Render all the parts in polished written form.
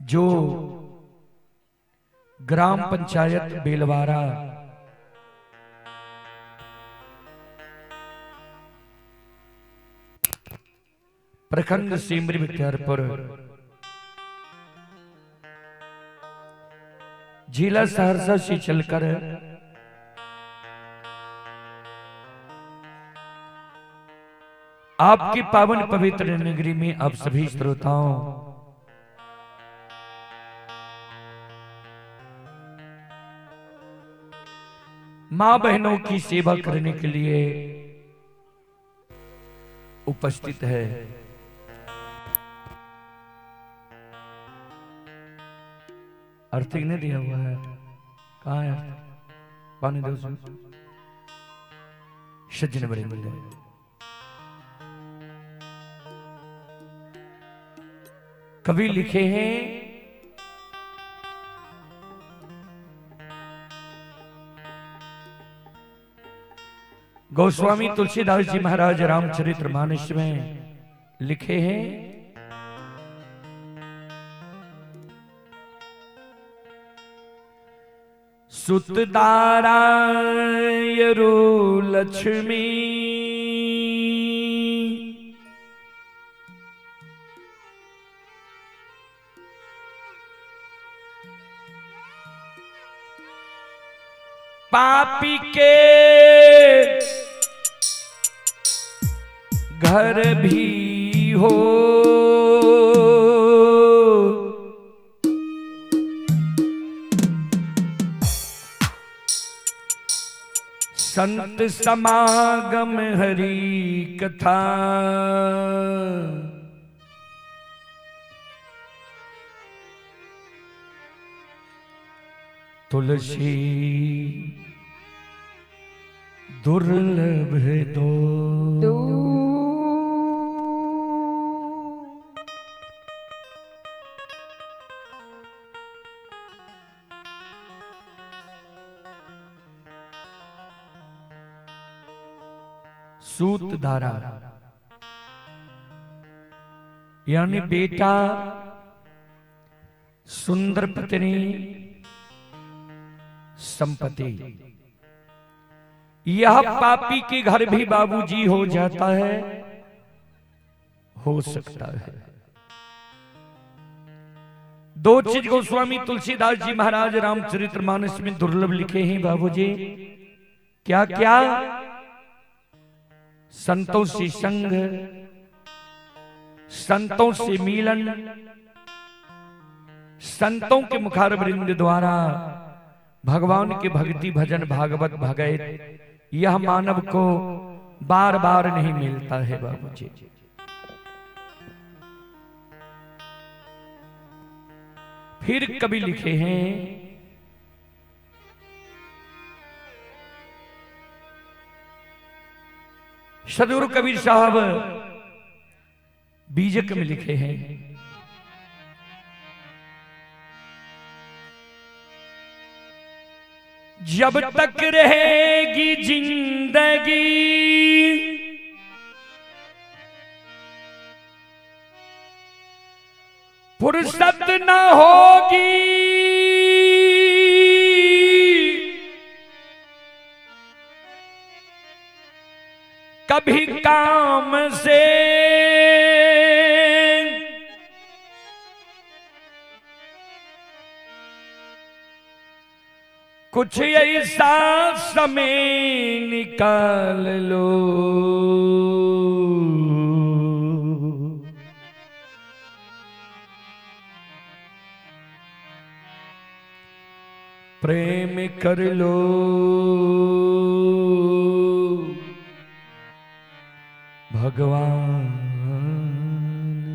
जो ग्राम पंचायत बेलवारा प्रखंड सिमरी बख्तियारपुर जिला सहरसा से चलकर आपकी पावन पवित्र नगरी में आप सभी श्रोताओं मां बहनों की सेवा करने के लिए उपस्थित है। अर्थिक नहीं दिया हुआ है, कहाँ है? पानी दो सज्जन बड़े मिल जाए। कवि लिखे हैं गोस्वामी तुलसीदास जी महाराज रामचरित्र मानस में लिखे हैं, सुतदारायरु लक्ष्मी पापी के घर भी हो, संत समागम हरि कथा। तुलसी दुर्लभ दो। सूत धारा यानी बेटा, सुंदर पत्नी, संपत्ति, यह पापी के घर भी बाबूजी हो जाता है, हो सकता है। दो चीज गोस्वामी तुलसीदास जी महाराज रामचरित्र मानस में दुर्लभ लिखे हैं बाबूजी। क्या क्या? संतों से संग, संतों से मिलन, संतों के मुखारवृंद द्वारा भगवान के भक्ति भजन भागवत भगत, यह मानव को बार बार नहीं मिलता है बाबूजी। फिर कभी लिखे हैं, सदगुरु कबीर साहब बीजक में लिखे हैं, जब तक रहेगी जिंदगी फुर्सत न होगी, कभी काम से, कुछ ऐसा समय निकाल लो, प्रेम कर लो भगवान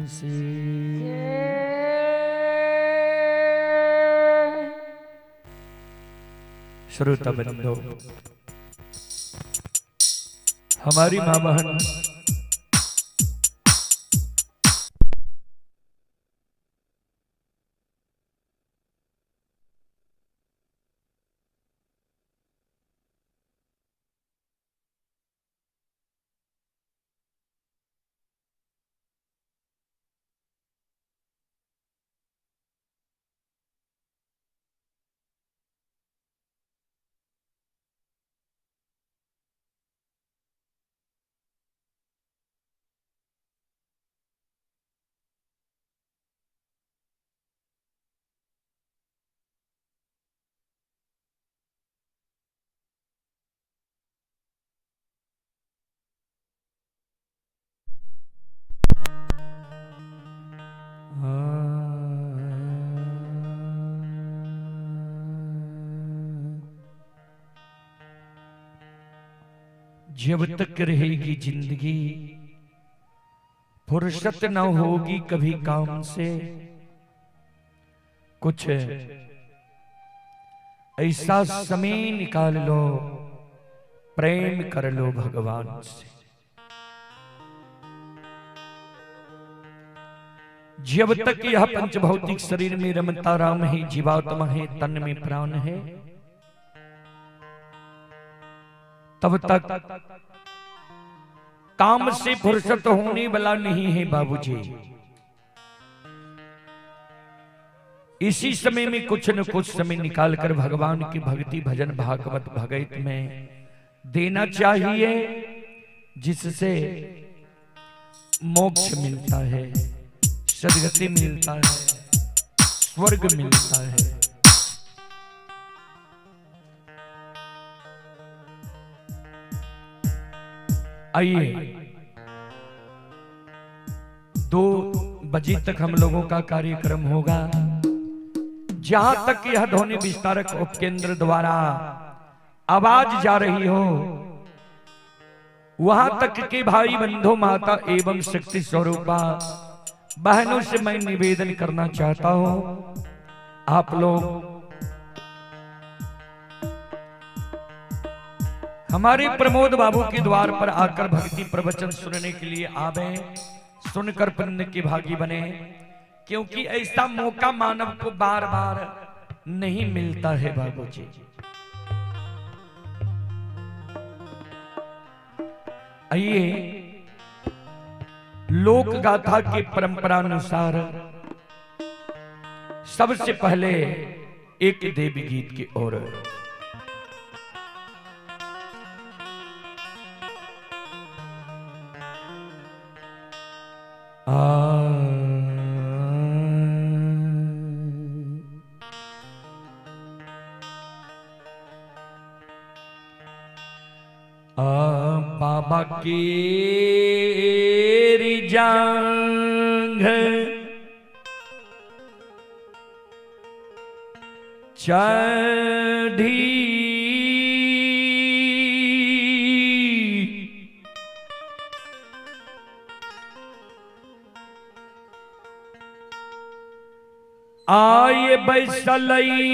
से। श्रोता बंधो, हमारी माँ बहन जब तक रहेगी जिंदगी फुर्सत न होगी कभी काम से। कुछ ऐसा समय निकाल लो, प्रेम कर लो भगवान से। जब तक यह पंचभौतिक शरीर में रमता राम है, जीवात्मा है, तन में प्राण है, तब तक काम से फुर्सत होने वाला नहीं है बाबूजी। इसी समय में कुछ न कुछ समय निकालकर भगवान की भक्ति भजन भागवत भगवत में देना चाहिए, जिससे मोक्ष मिलता है, सदगति मिलता है, स्वर्ग मिलता है। आइए 2 बजे तक हम लोगों का कार्यक्रम होगा। जहां तक यह ध्वनि विस्तारक उपकेंद्र द्वारा आवाज जा रही हो, वहां तक के भाई बंधु, माता एवं शक्ति स्वरूपा बहनों से मैं निवेदन करना चाहता हूं, आप लोग हमारे प्रमोद बाबू के द्वार पर आकर भक्ति प्रवचन सुनने के लिए आवे, सुनकर पुण्य के भागी बने, क्योंकि ऐसा मौका मानव को बार बार नहीं मिलता है बाबूजी। आइए लोक गाथा की परंपरा अनुसार सबसे पहले एक देवी गीत की ओर। बाबा की जांघ चढ़ी आए बैसलई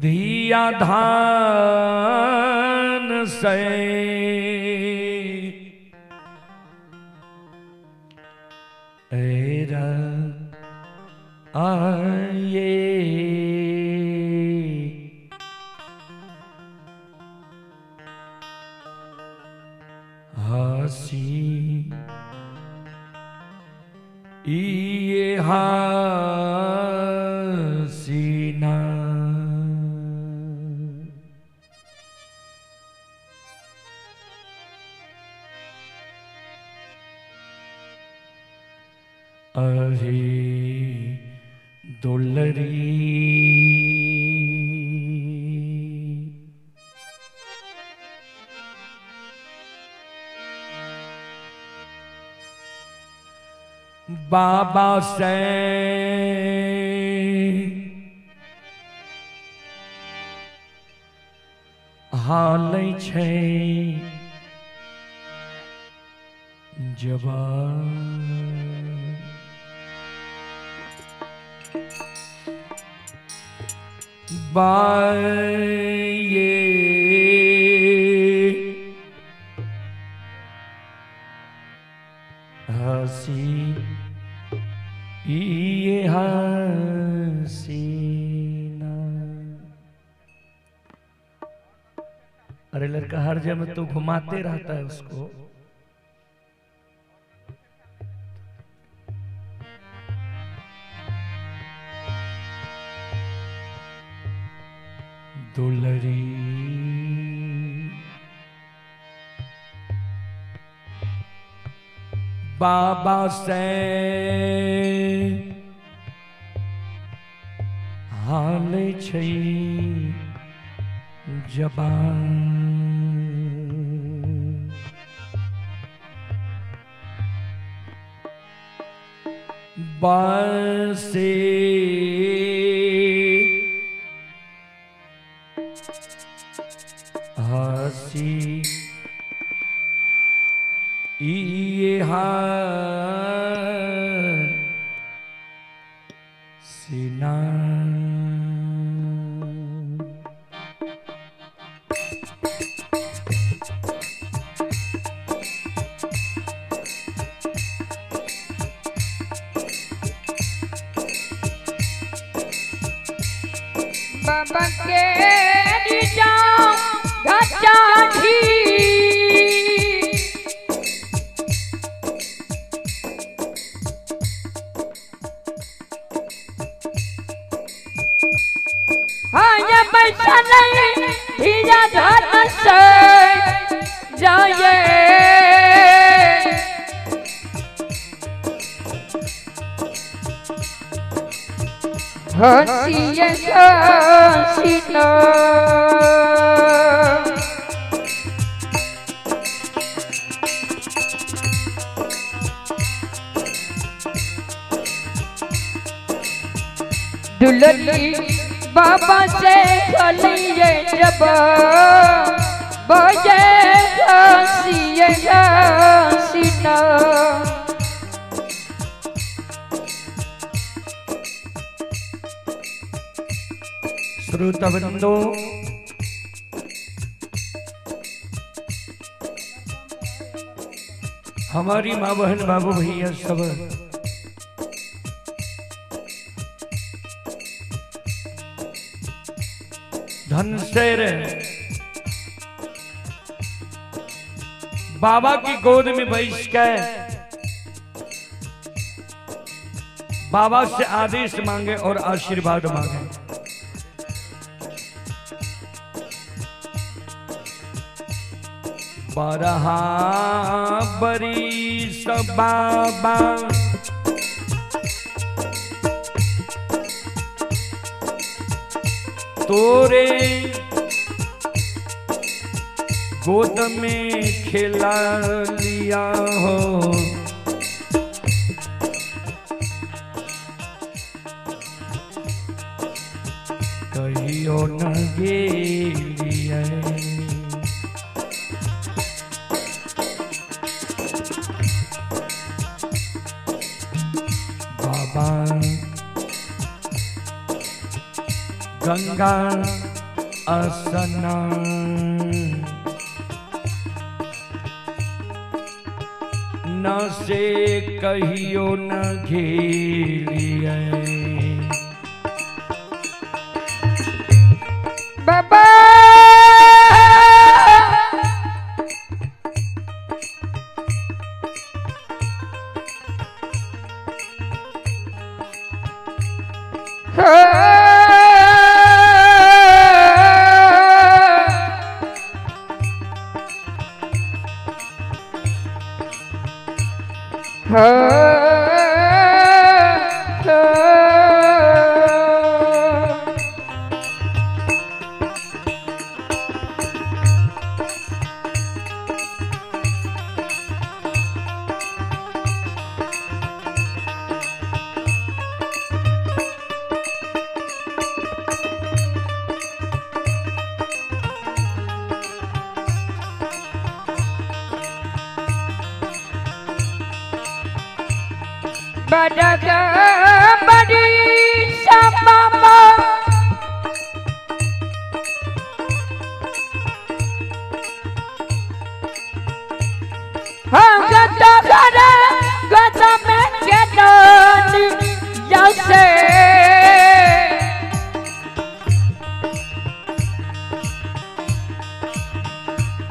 धिया धान से एरा आए हसी ये हसीना। अरे दुलरी बाबा से हाल छै जवान बाये हसी ये हसीना। अरे लड़का हर जगह तो घुमाते रहता है उसको। दुलरी बाबा से हाल छै जबान बसे हसी सीना। बाबा के हसी हसीना दुलली बाबा से खलिए जब बजे हसी हसीना। श्रोतवृंदो, हमारी माँ बहन बाबू भैया सब धनसेर बाबा की गोद में बैठ के बाबा से आदेश मांगे और आशीर्वाद मांगे। बरहा बरीस बाबा तोरे गोद में खेला लिया हो। कहियो न गेलिए बाबा गंगा असना न से कहियो न घेलिए। बाबा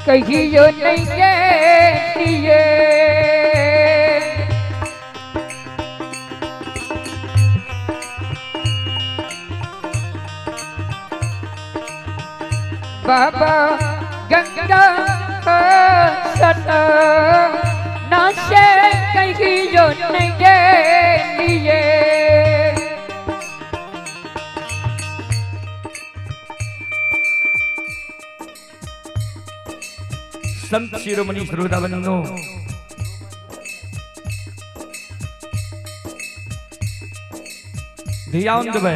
कहियो नहीं गेलिए। बाबा गंगा सत नाचे कहियो नहीं गेलिए। संत शिरोमणि श्रोता बंधु, ध्यान देबै।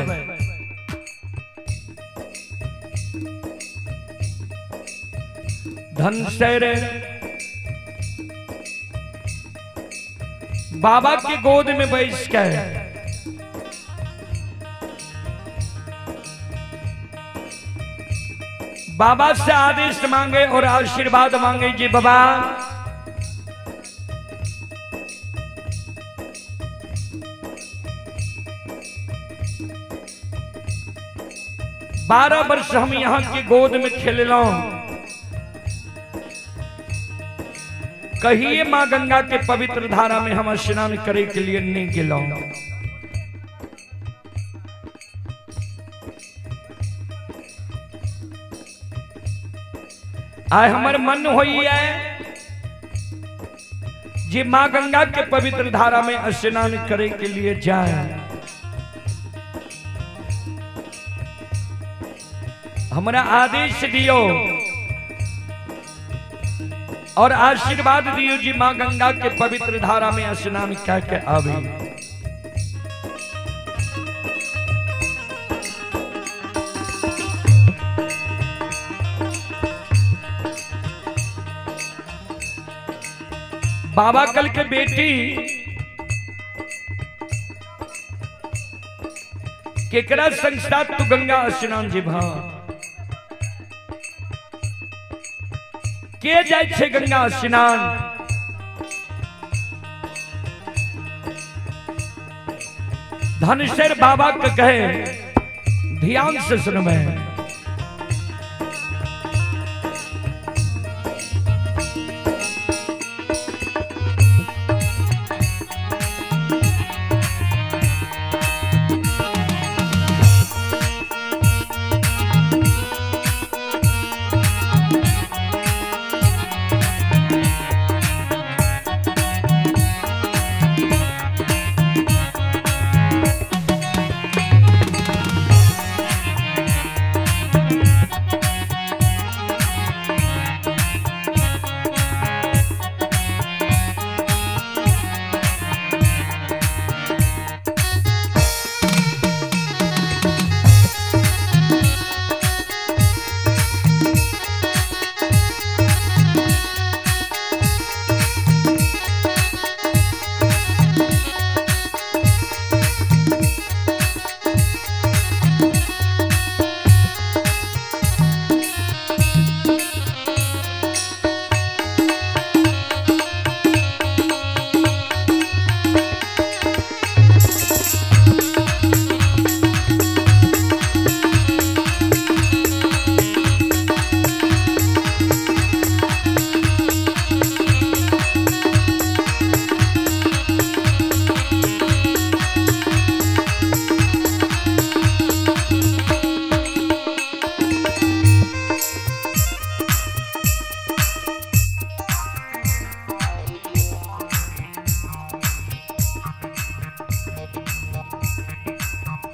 धनसर बाबा के गोद में बैठ के बाबा से आदेश मांगे और आशीर्वाद मांगे जी बाबा 12 वर्ष हम यहाँ की गोद में खेललहुं, कहिए माँ गंगा के पवित्र धारा में हम स्नान करे के लिए नहीं गेलहुं। आय हमर मन होइए जे माँ गंगा के पवित्र धारा में स्नान करे के लिए जाए। हमरा आदेश दियो और आशीर्वाद दियो जी माँ गंगा के पवित्र धारा में स्नान कह के आवे। बाबा कल के बेटी केकरा संग तू गंगा स्नान जीभ के जाय छे गंगा स्नान? धनसर बाबा के कहे ध्यान से सुनबे।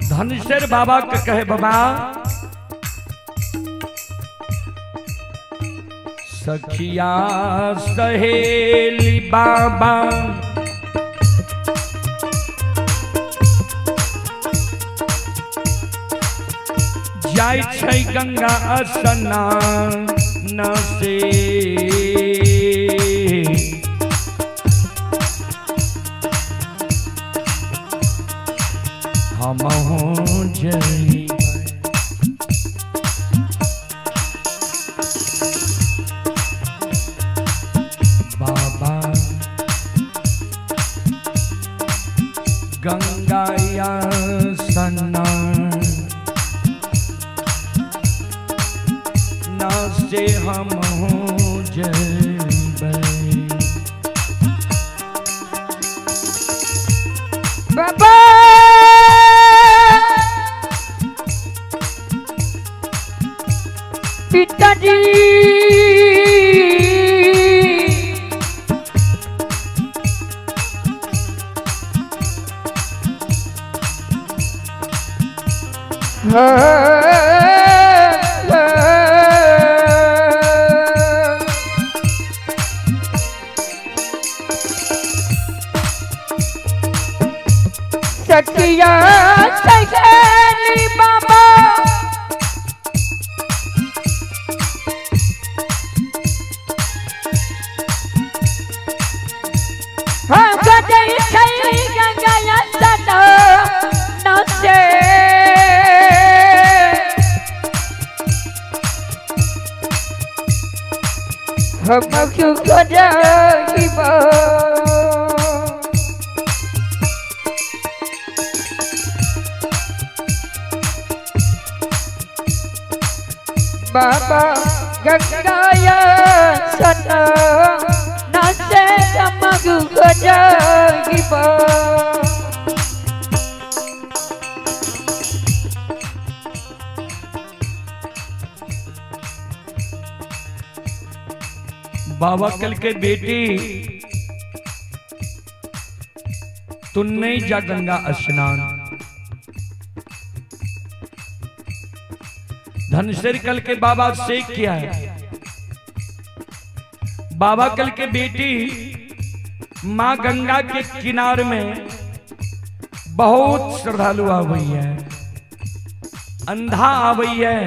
धनसर बाबा के कहे बाबा सखिया सहेली बाबा जाय छै गंगा स्नान से, हमहु जइबै। बाबा गंगा स्नान से हमहु जइबै। बाबा पिताजी सखिया सहेली हम क्यों जाइब। बाबा गंगाया सना नाचे हम जाइब। बाबा कल के बेटी तू नहीं जा गंगा स्नान। धनसर कल के बाबा से किया है। बाबा कल के बेटी मां गंगा के किनार में बहुत श्रद्धालु आवई है, अंधा आवई है,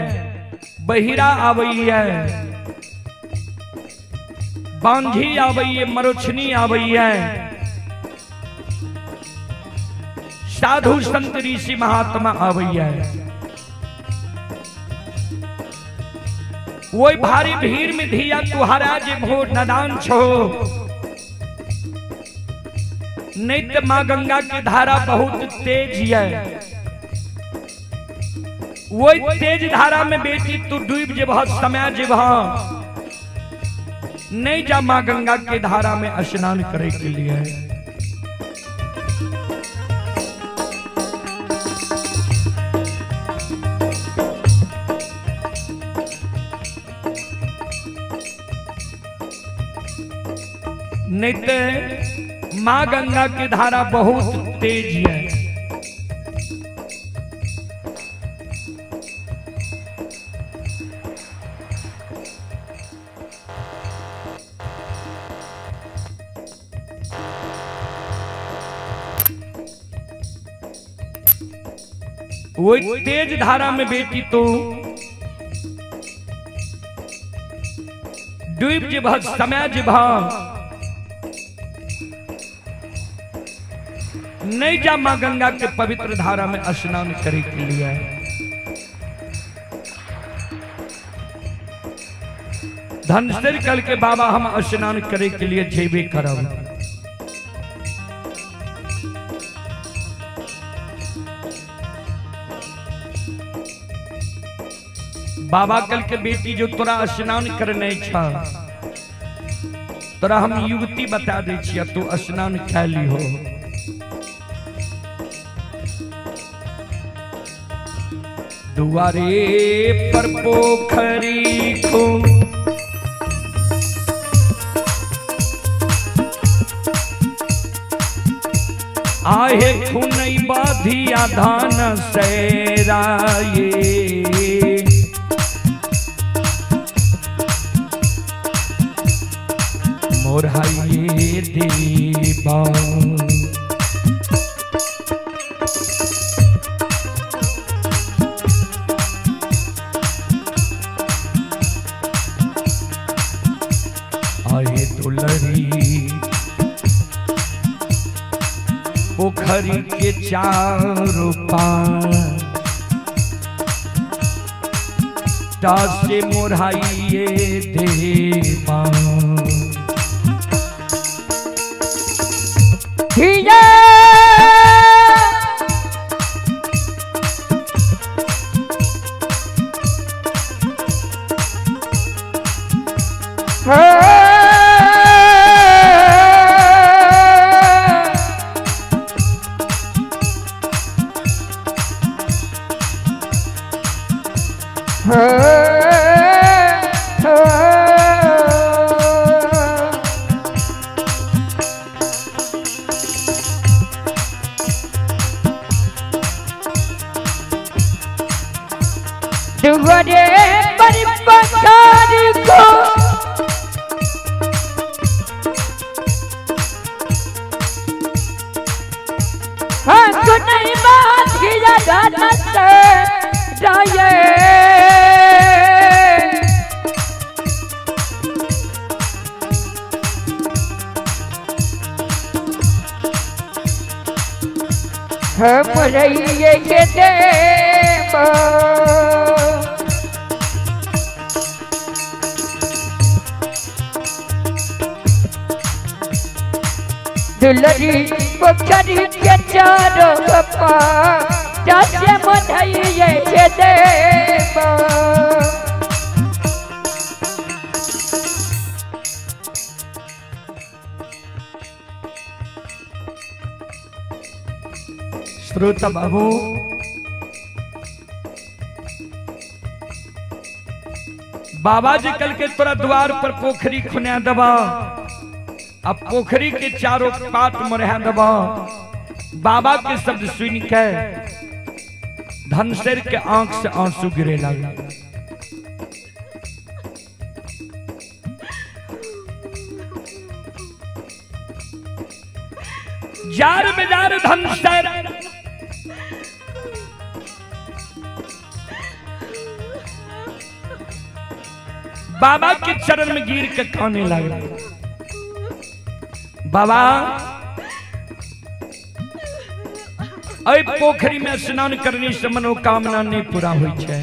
बहिरा आवई है, बांझी आवई है, मरोछनी आवई है, साधु संत ऋषि महात्मा आवई है। वही भारी भीड़ में धिया तुहारा जे भो नदान छो, नहीं तो मां गंगा की धारा बहुत तेज है। वही तेज धारा में बेटी तू डूब जेबह, समय जेबह, नहीं जा मां गंगा के धारा में स्नान करे के लिए। नहीं तो मां गंगा की धारा बहुत तेज है। वही तेज धारा में बेटी तू डूब जेबह, समय जेबह, नहीं जा मां गंगा के पवित्र धारा में स्नान करे के लिए। धनसर कल के बाबा हम स्नान करे के लिए जेबे करब। बाबा कल के बेटी जो तोरा स्नान करने छ, तोरा हम युवती बता दै छियै, तू स्नान कै ली हो। दुआरे पर पोखरी को आहे खुनई बाधिया धान सेराये, मोरहाइए देवा। आहे दुलरी पोखरी के चारों पार से मोरहाइए देवा। धिया दुआरे पर पठार को हाँ नहीं बात किया जाना से जाए। हम रहिए के देवा। दुलरी पोखरी के चारो पास मधैये के देव। श्रोता बाबू, बाबा जी कल के तोरा द्वार पर पोखरी खुना दबा, अब पोखरी के चारों पात मरहा दबा। बाबा के शब्द सुन के धनसेर के आंख से आंसू गिरे लगा। जार बेजार धनसेर बाबा के चरण में गिर के काने लगा। बाबा, अय पोखरी में स्नान करने से मनोकामना नहीं पूरा हुई है।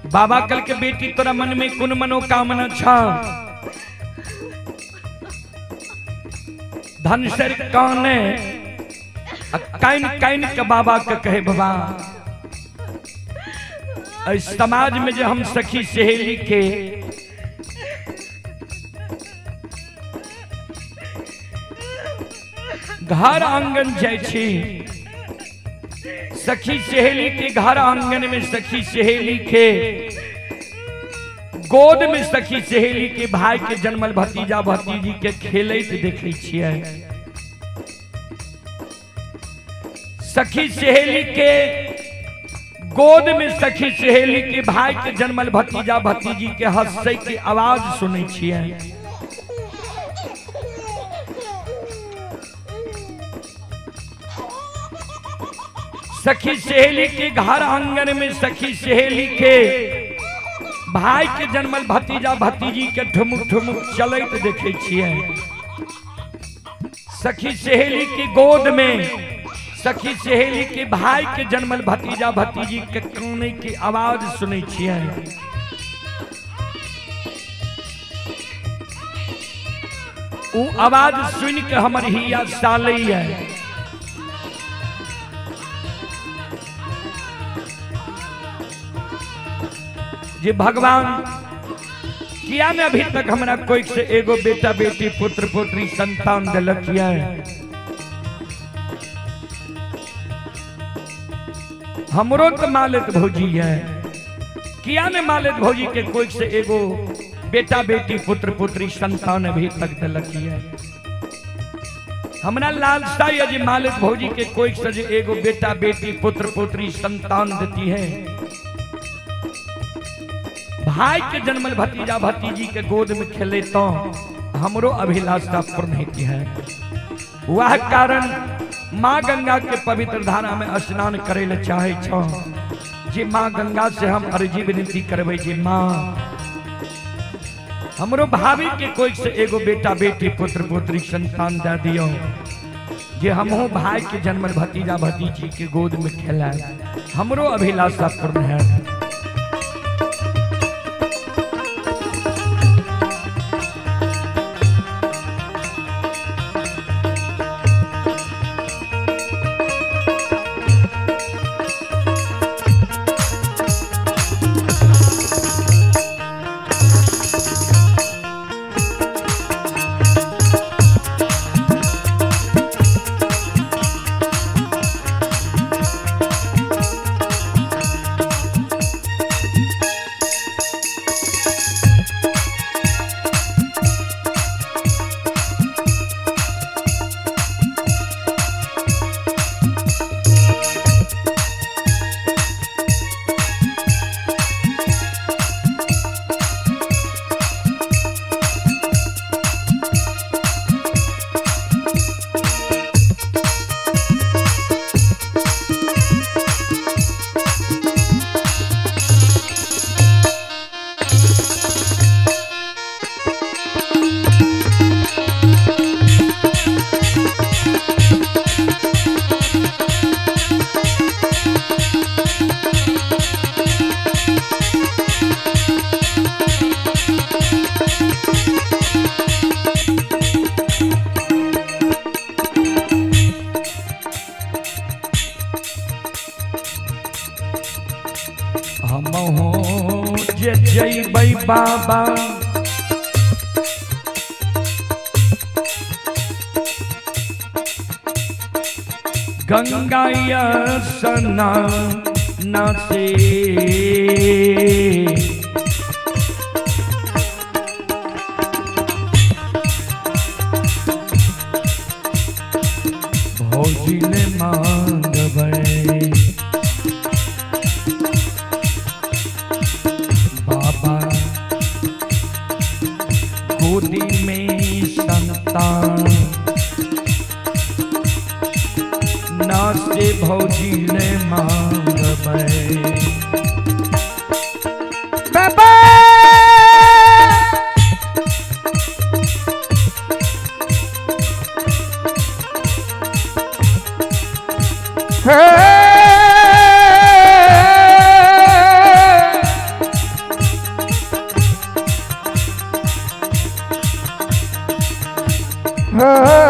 बाबा कल के बेटी तोरा मन में कोन मनोकामना छा? धनसर काने काइन काइन के बाबा के कहे, बाबा एहि समाज में जे हम सखी सहेली के घर आंगन जाइ छी, सखी सहेली के घर आंगन में सखी सहेली के गोद में सखी सहेली के भाई के जन्मल भतीजा भतीजी के खेलैत देखै छियै, सखी सहेली के गोद में सखी सहेली के भाई के जन्मल भतीजा भतीजी के हंसै के आवाज सुनै छियै, सखी सहेली के घर आंगन में सखी सहेली के भाई के जन्मल भतीजा भतीजी के ठुमुक ठुमुक चलैत देखै छियै, सखी सहेली के गोद में सखी सहेली के भाई के जन्मल भतीजा भतीजी के काने के आवाज सुनै छियै, उ आवाज सुन के हमर हिया सालैया। जे भगवान किया ने अभी तक हमरा कोई से एगो बेटा बेटी पुत्र पुत्री संतान दिलक है। हमरो तो मालिक भौजी है, किया ने मालिक भौजी के कोई से एगो बेटा बेटी पुत्र पुत्री संतान अभी तक दिलक है। हमरा लालसा है जे मालिक भौजी के कोई से जे एगो बेटा बेटी पुत्र पुत्री संतान देती है, भाई के जन्मल भतीजा भतीजी के गोद में खेले तो हमरो अभिलाषा पूर्ण होती है। वह कारण माँ गंगा के पवित्र धारा में स्नान करे ले चाहे छो जे माँ गंगा से हम अर्जी विनती करबै जे माँ हमरो भाभी के कोई से एगो बेटा बेटी पुत्र पुत्री संतान दे दियो जे हमहू भाई के जन्मल भतीजा भतीजी के गोद में खेला, हमरो अभिलाषा पूर्ण है। हमहु जे जइबै बाबा गंगा यसना नासे। भौजी ले मांगबै बाबा गोदी में संतान ना से भौजी ले मांगबै। बाबा हे बाबा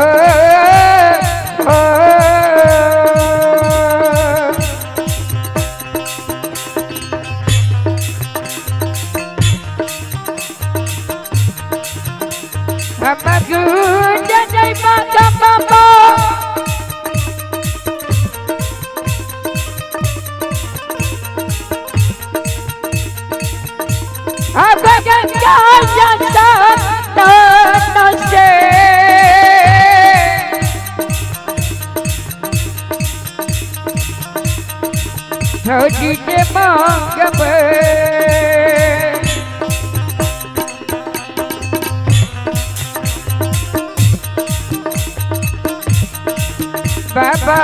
बाबा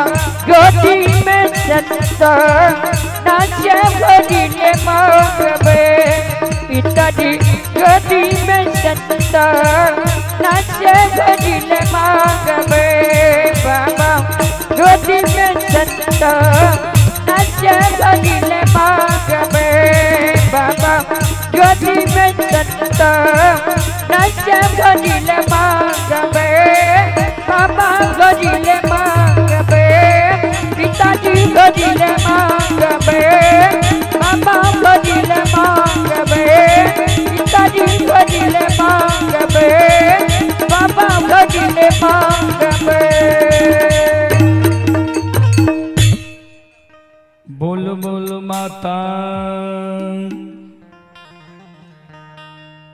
गोदी में संता नाचे गोदी ने मांगबे, पिताजी गोदी में संता नाचे गोदी ने मांगबे। बाबा गोदी में संता नाचे गोदी ने मांगबे। बाबा गोदी में संता नाचे गोदी ने मांगबे। बाबा गोदी ने मांगबे, पिताजी गोदी ने मांगबे। बाबा गोदी ने मांगबे, पिताजी गोदी ने मांगबे। बाबा गोदी ने मांगबे। बोल बोल माता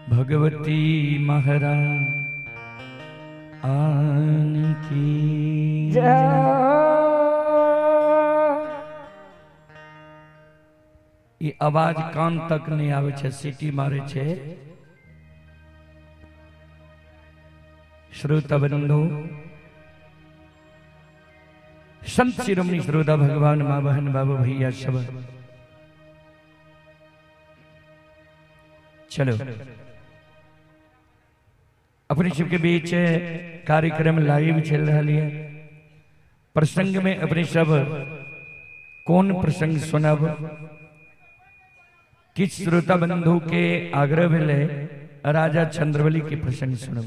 भगवती महाराज आन की जय। ये आवाज कान तक नहीं आवे छे, सीटी मारे छे। श्रोता बंधु, संत शिरोमणि श्रोता भगवान माँ बहन बाबू भैया सब, चलो अपने शिव के बीच कार्यक्रम लाइव चल रहा है। प्रसंग में अपने सब कौन प्रसंग सुनब, किस श्रोता बंधु के आग्रह भेले राजा चंद्रबली के प्रसंग सुनब।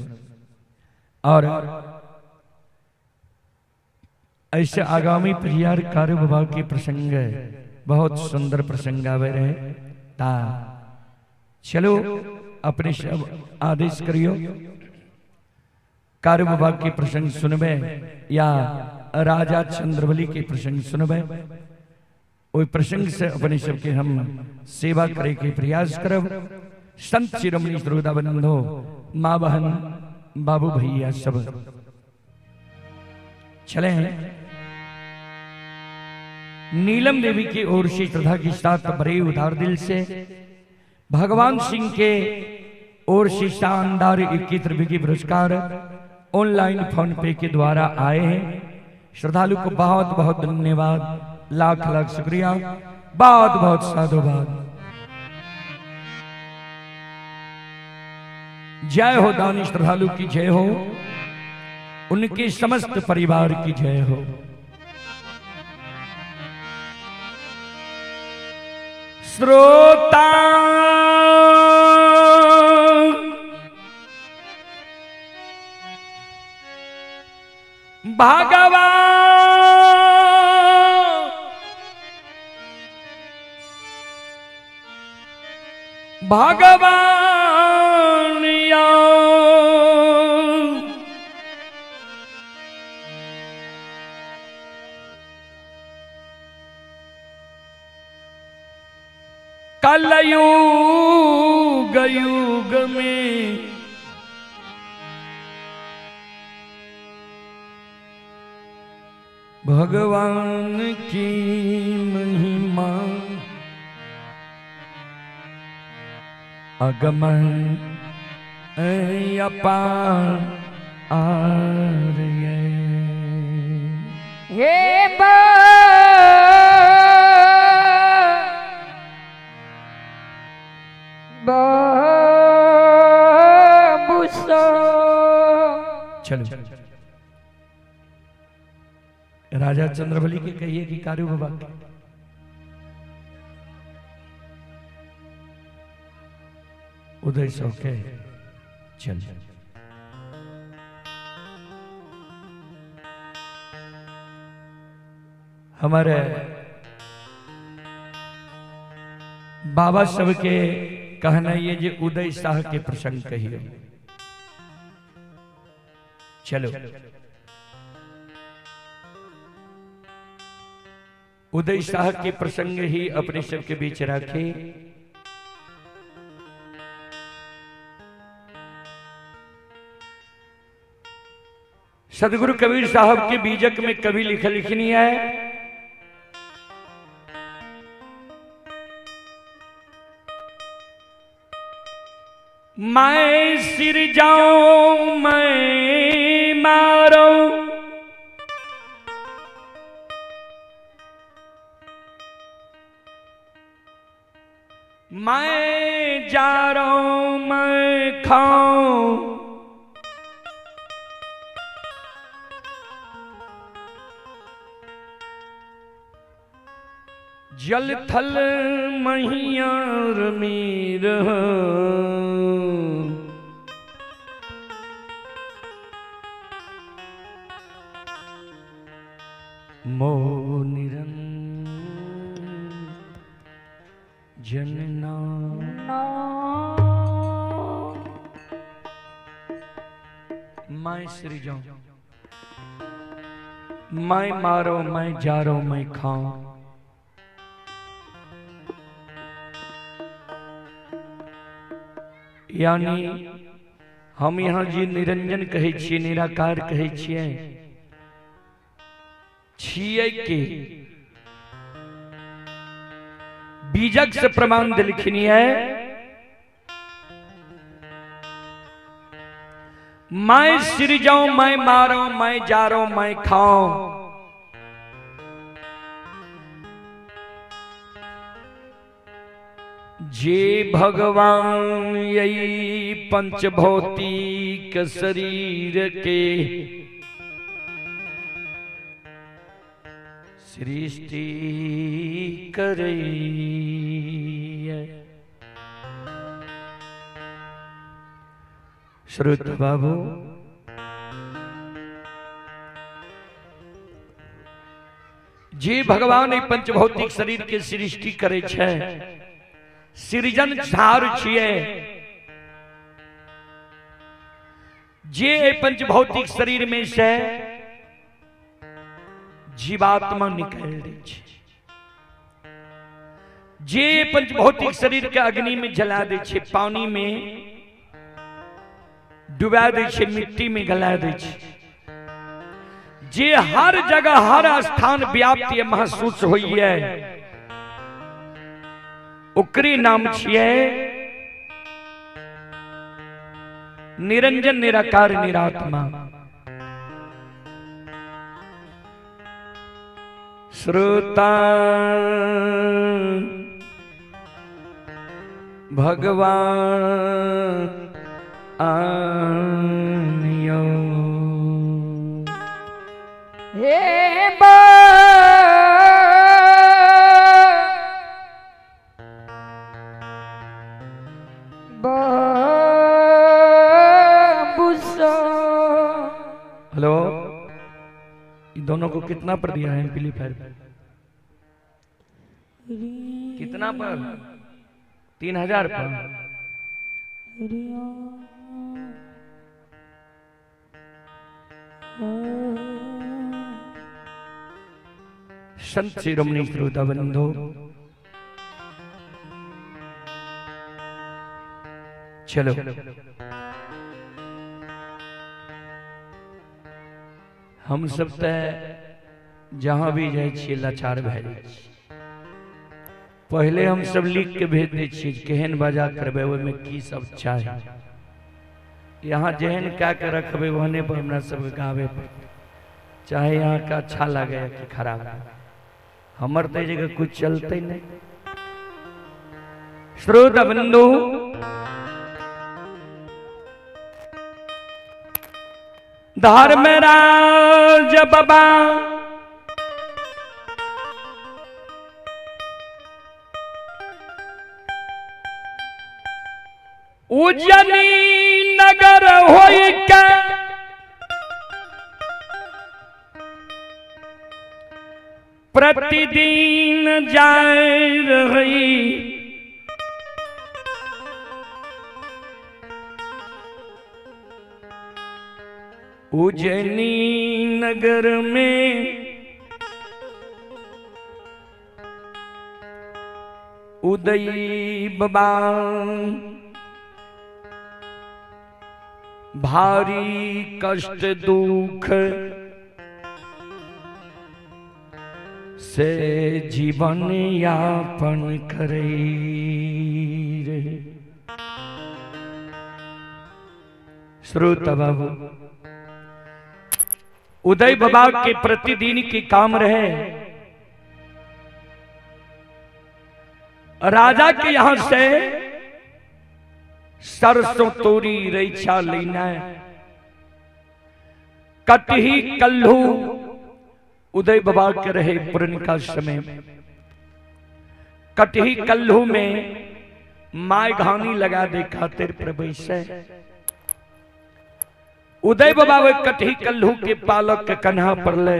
और ऐसे आगामी प्रियार कार्य विभाग के प्रसंग बहुत सुंदर प्रसंग आवे रहे। ता चलो अपने सब आदेश करियो, कार्य विभाग के प्रसंग सुनबे या राजा चंद्रबली के प्रसंग सुनबे। ओहि प्रसंग से अपने सबके हम सेवा करे के प्रयास करब। संत शिरोमणि श्रोता बंधु, माँ बहन बाबू भैया सब चले हैं। नीलम देवी की ओर से श्रद्धा के साथ बड़े उदार दिल से भगवान सिंह के ओर से शानदार 21 रुपए की पुरस्कार ऑनलाइन फोन पे के द्वारा आए हैं। श्रद्धालु को बहुत बहुत धन्यवाद, लाख लाख शुक्रिया, बहुत बहुत साधुवाद। जय हो दानी श्रद्धालु की जय हो, उनके समस्त परिवार की जय हो। श्रोता भगवान भगवान या कलयुग युग में भगवान की महिमा अगमन अपार आर्य। हे बाबू चलो राजा चंद्रबली के कहिए कि कारू बाबा उदय सौ के चल। हमारे बाबा सबके कहना ये जे उदय शाह के प्रसंग कहिए। चलो उदय शाह के प्रसंग ही अपने सबके बीच रखे। सदगुरु कबीर साहब के बीजक में कवि लिख लिखनी है। मैं सिर जाऊं मैं मारो मैं जा रहा हूं मैं खाऊं जल थल महियार मीर मो निरंजन ना। मैं सिर जाऊं मैं मारो मैं जारो मैं खाऊं। यानी हम यहाँ जी निरंजन कहै छियै निराकार कहै छियै छियै के बीजक से प्रमाण दिलखिन है। मैं सिर जाऊं मैं मारो मैं जारो मैं खाऊं। जे भगवान यही पंचभौतिक शरीर के सृष्टि करे। श्रोत बाबू जे भगवान पंचभौतिक शरीर के सृष्टि करे छे सृजन झार छिए जे पंचभौतिक शरीर में से जीवात्मा निकल दै छै जे पंचभौतिक शरीर के अग्नि में जला दै छै पानी में डुबा दै छै मिट्टी में गला दै छै जे हर जगह हर स्थान व्याप्त महसूस होइए ओकरे नाम छिए निरंजन निराकार निरात्मा। श्रोता भगवान आनियो हे हेलो इन दोनों को कितना पर दिया है एम्पलीफायर? कितना पर? 3000 पर। संत शिरोमणि श्रोता बंधु, चलो हम सब ते जहां भी जाए छियै लाचार भए जाइ छी। पहले हम सब लिख के भेज दै छियै केहन बाजा करबै, ओहिमे की सब चाही। यहाँ जेहन कए के रखबै ओहने पर हमरा सबके गाबे पड़तै, चाहे यहाँ का अच्छा लागे या कि खराब लागे। हमर तऽ जगह कुछ चलते नहीं। श्रोता बंधु, धर्मराज बाबा उज्जैनी नगर होई के प्रतिदिन जाय रही, उज्जैनी नगर में उदयी बाबा भारी कष्ट दुख से जीवन यापन करे रहे। श्रोता बाबू, उदय बाबा के प्रतिदिन के काम रहे राजा के यहां से सरसों तोरी रैछा लेना, कटही कल्लू उदय बाबा के रहे पुरनका समय। कटही कल्लू में my घानी लगा दे खातिर प्रवेश है। उदय बाबा वे कटही कल्लू के पालक के कन्हा पर ले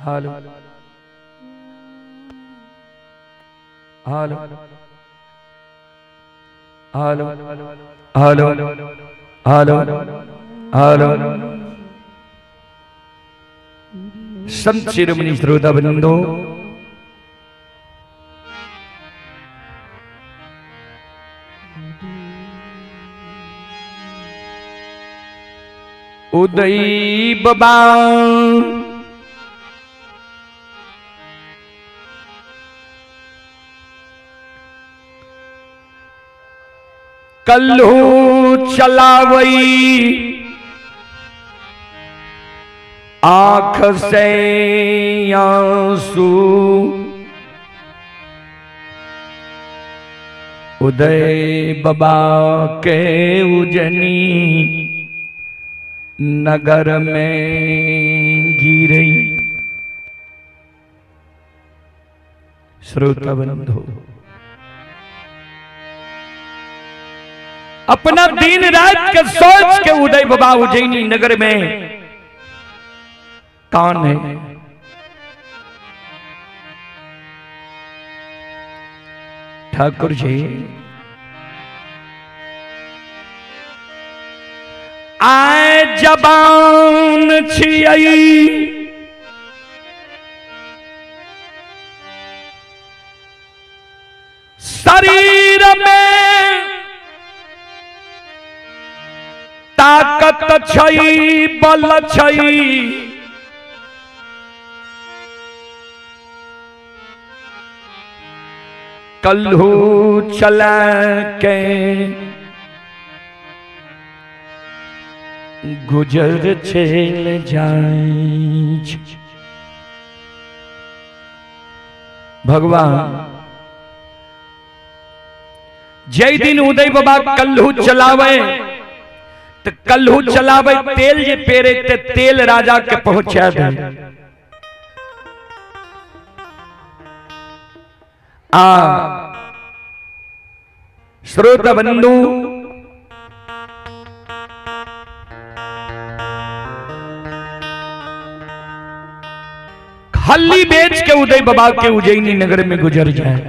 hello hello hello hello hello hello. Sant Shiromani श्रोता बंधु, उदय बाबा कल्लू चलावई आंख से आंसू, उदय बाबा के उजनी नगर में गिरे। श्रोता बंधु, अपना दिन रात के सोच के उदय बाबा उज्जैनी नगर में कान है। ठाकुर जी आए जबान छियई शरीर में ताकत छई बल छई, कल्हू चला के गुजर चल जाए। भगवान जय दिन उदय बाबा कल्हू चलावे तो कल्हू चलावे तेल जे पेरे ते तेल राजा के पहुंचा दे। आ श्रोता बंधु, खल्ली बेच के उदय बाबा के उज्जैनी नगर में गुजर जाए।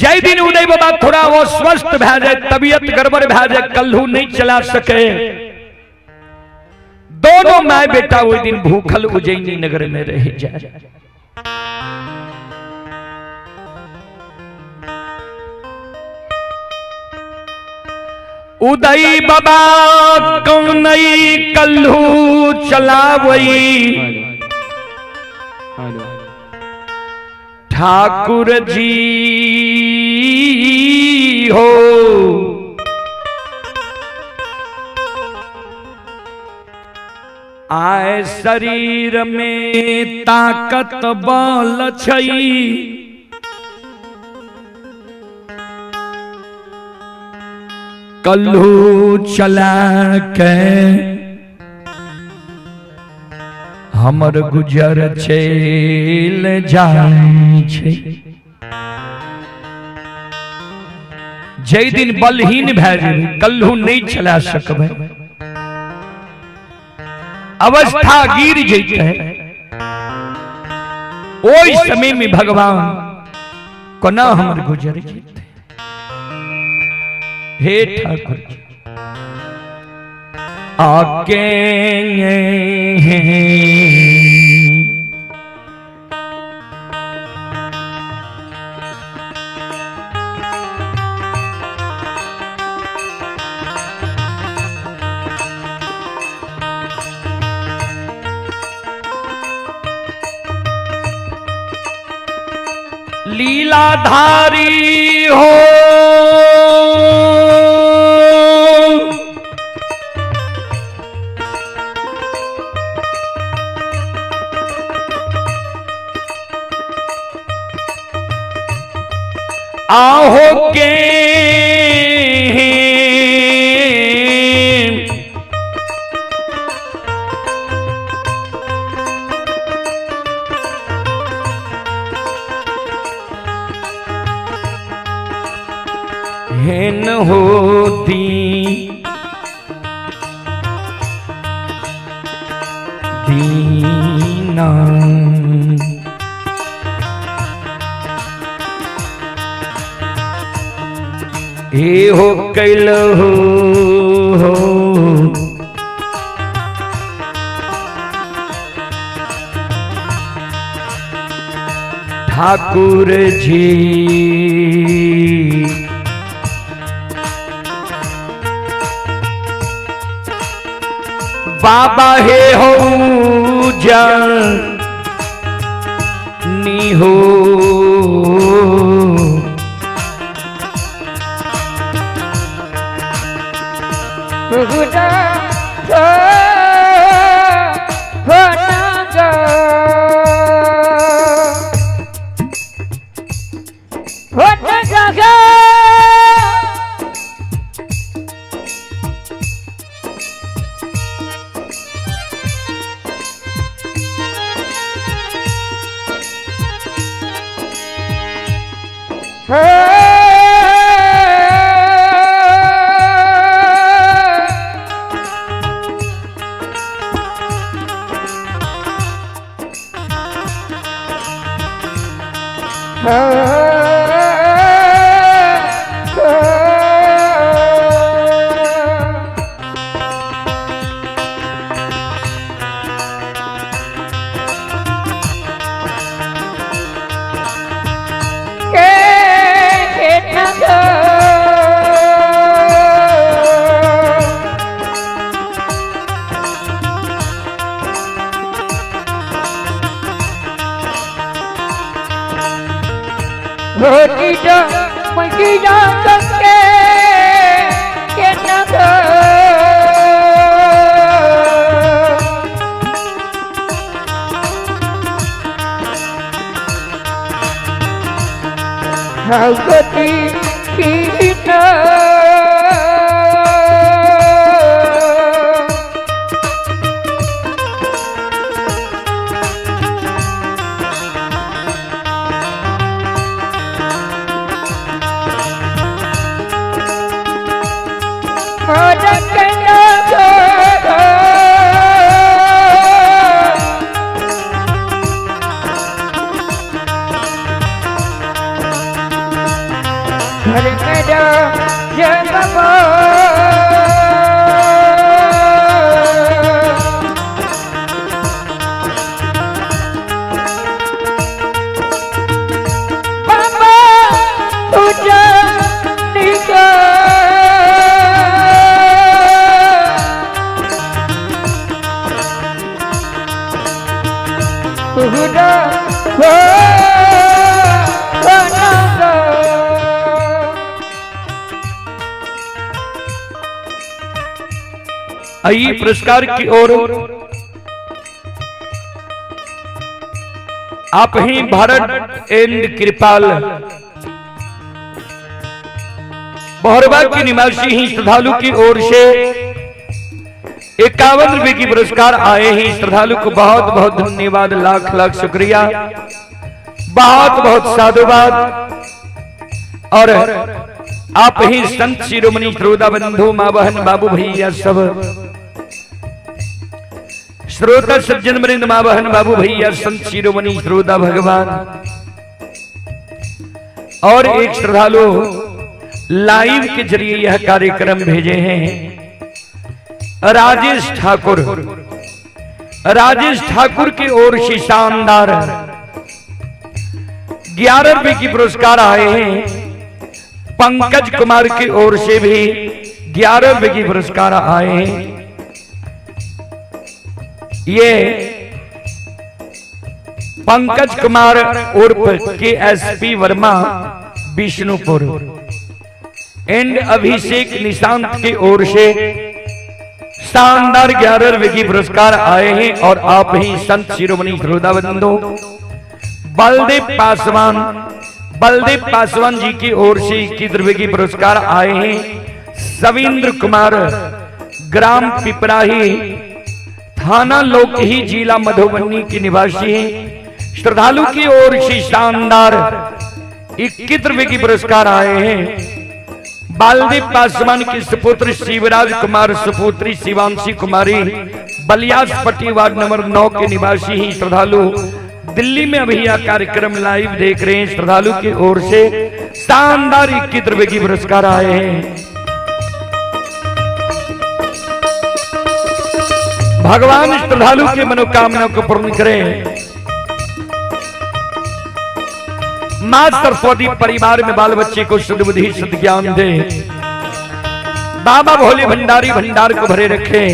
जय दिन उदय बाबा थोड़ा वो स्वस्थ भै जाए, तबीयत गड़बड़ भै जाए, कल्हू नहीं चला सके, दोनों my बेटा वही दिन भूखल उज्जैनी नगर में रह जाए। उदय बाबा कौनई कल्हू चलावई, ठाकुर जी हो आए शरीर में ताकत बल छई, कल्हू चला के हमर गुजर चल जाए छे। जय दिन बलहीन भै जेबै, कल्हू नहीं चला सकबै, अवस्था गिर जैते, ओहि समय में भगवान कोना हमर गुजर जैते। हे ठाकुर जी आके लीलाधारी हो, आहो के हेन होती दीना। हे हो कैल हो ठाकुर जी बाबा हे हो जानी हो, आइए पुरस्कार की ओर आप ही भारत एंड कृपाल बहरवा के निवासी ही श्रद्धालु की ओर से 51 रुपए की पुरस्कार आए हैं। श्रद्धालु को बहुत बहुत धन्यवाद, लाख लाख शुक्रिया, बहुत बहुत साधुवाद। और आप ही संत शिरोमणि श्रोता बंधु, माँ बहन बाबू भैया सब श्रोता सज्जन वृंद, माँ बहन बाबू भैया संत शिरोमणि श्रोता भगवान। और एक श्रद्धालु लाइव के जरिए यह कार्यक्रम भेजे हैं, राजेश ठाकुर। राजेश ठाकुर की ओर से शानदार 11 रुपए की पुरस्कार आए हैं। पंकज कुमार की ओर से भी 11 रुपए की पुरस्कार आए हैं। ये पंकज कुमार उर्फ K S P Verma Vishnupur and Abhishek Nishant की ओर से शानदार 11 रुपए की पुरस्कार आए हैं। और आप ही संत शिरोमणि श्रोता बंधु बलदेव पासवान, बलदेव पासवान जी की ओर से 21 रुपए की पुरस्कार आए हैं। सविंद्र कुमार ग्राम पिपराही थाना लोकही जिला मधुबनी के निवासी हैं। श्रद्धालु की ओर से शानदार 21 रुपए की पुरस्कार आए हैं। बालदेव पासवान के सुपुत्र शिवराज कुमार, सुपुत्री शिवांशी कुमारी बलियासपट्टी वार्ड नंबर 9 के निवासी ही श्रद्धालु दिल्ली में अभी यह कार्यक्रम लाइव देख रहे हैं। श्रद्धालु की ओर से शानदार 21 रुपए की पुरस्कार आए हैं। भगवान श्रद्धालु की मनोकामना को पूर्ण करें। मां सरस्वती परिवार में बाल बच्चे को सद्बुद्धि सद्ज्ञान दे। बाबा भोले भंडारी भंडार को भरे रखे।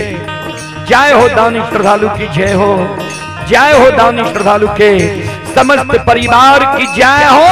जय हो दानी श्रद्धालु की जय हो, जय हो दानी श्रद्धालु के समस्त परिवार की जय हो।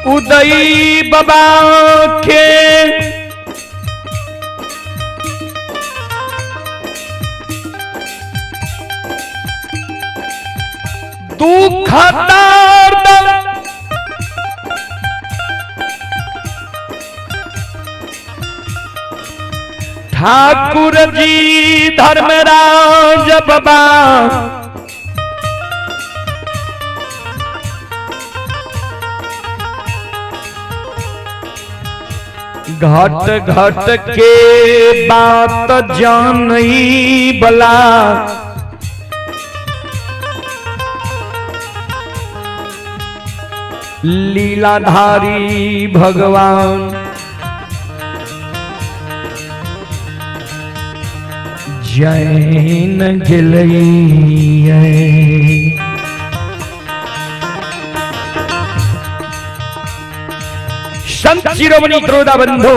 उदय बाबा के दुख दर्द ठाकुर जी धर्मराज बाबा घट घट के बात जानई बला लीलाधारी भगवान जैन गिलैये। संत शिरोमणि त्रोदा बंधु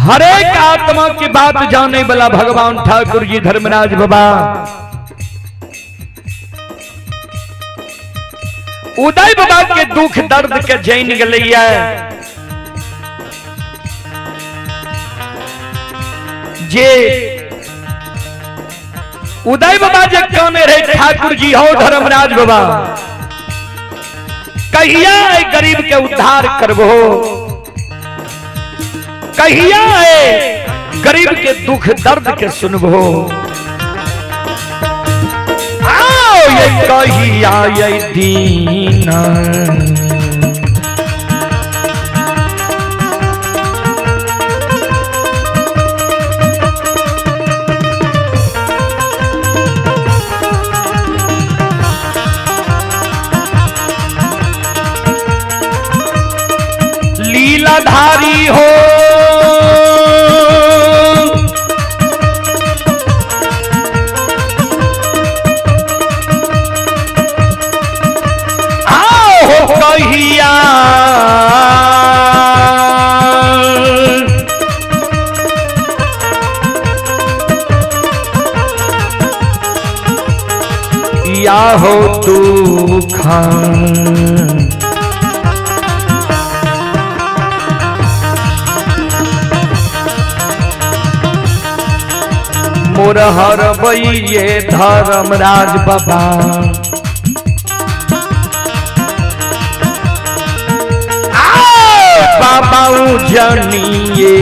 हरेक आत्मा की बात जाने वाला भगवान ठाकुर जी धर्मराज बाबा उदय बाबा के दुख दर्द के जैन गलैया जे उदय बाबा जे कहने रहे ठाकुर जी हो धर्मराज बाबा कहिया ए गरीब के उद्धार करबो, कहिया ए गरीब के दुख दर्द के सुनबो, आओ ये कहिया ये दीना लीलाधारी हो आओ हो कहिया या हो दुखा मोर हरबैये धर्मराज बाबा आओ बाबा जनिए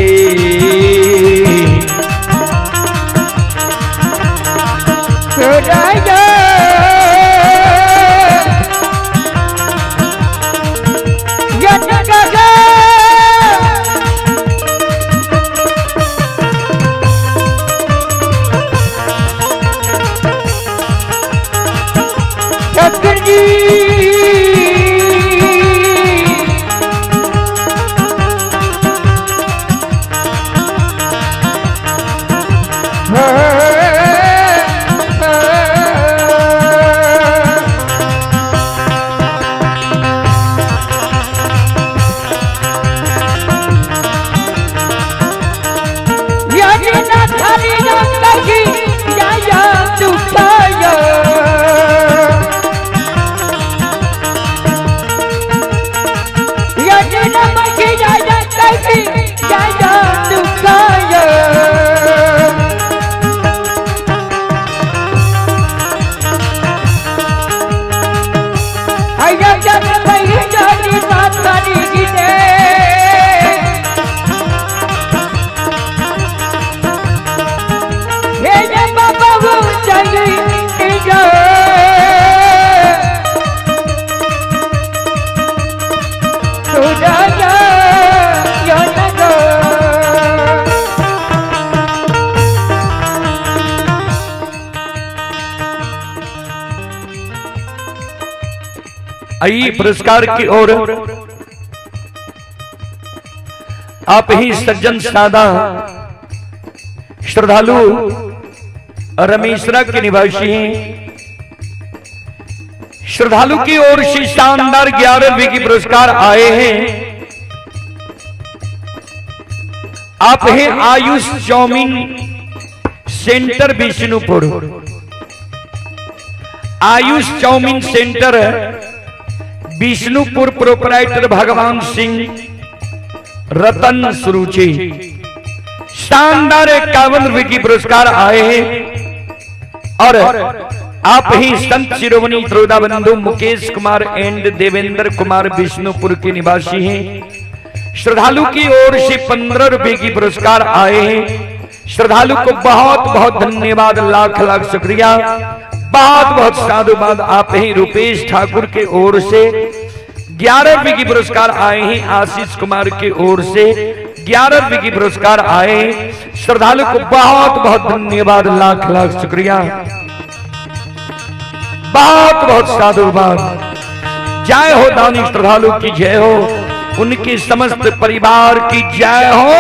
जी। आई पुरस्कार की ओर आप ही सज्जन सादा श्रद्धालु रमेशरा के निवासी हैं। श्रद्धालु की ओर से शानदार 11 रुपए की पुरस्कार आए हैं। आप हैं Ayush chowmein centre Vishnupur. Ayush chowmein centre Vishnupur, proprietor Bhagwan Singh Ratan Suruchi. शानदार 51 रुपए की पुरस्कार आए हैं। और आप ही संत शिरोमणि त्रोदा बंधु मुकेश कुमार एंड देवेंद्र कुमार विष्णुपुर के निवासी हैं। श्रद्धालु की ओर से 15 रुपए की पुरस्कार आए हैं। श्रद्धालु को बहुत बहुत धन्यवाद, लाख लाख शुक्रिया, बहुत बहुत साधुवाद। आप ही रुपेश ठाकुर के ओर से 11 रुपए की पुरस्कार आए हैं। आशीष कुमार की ओर से 11 रुपए की पुरस्कार आए हैं। श्रद्धालु को बहुत बहुत धन्यवाद, लाख लाख शुक्रिया, बहुत बहुत साधुवाद। जय हो दानी श्रद्धालु की जय हो, उनके समस्त परिवार की जय हो।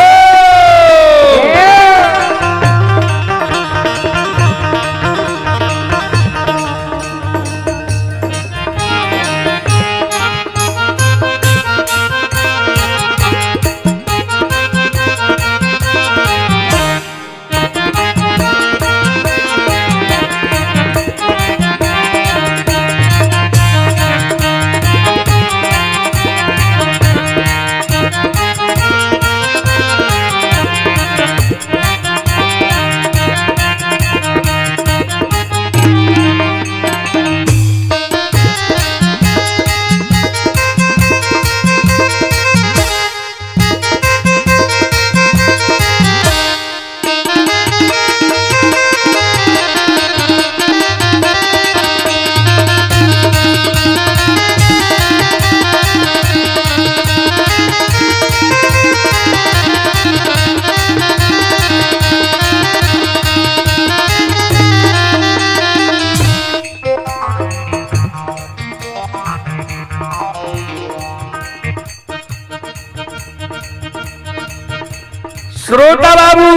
श्रोता बाबू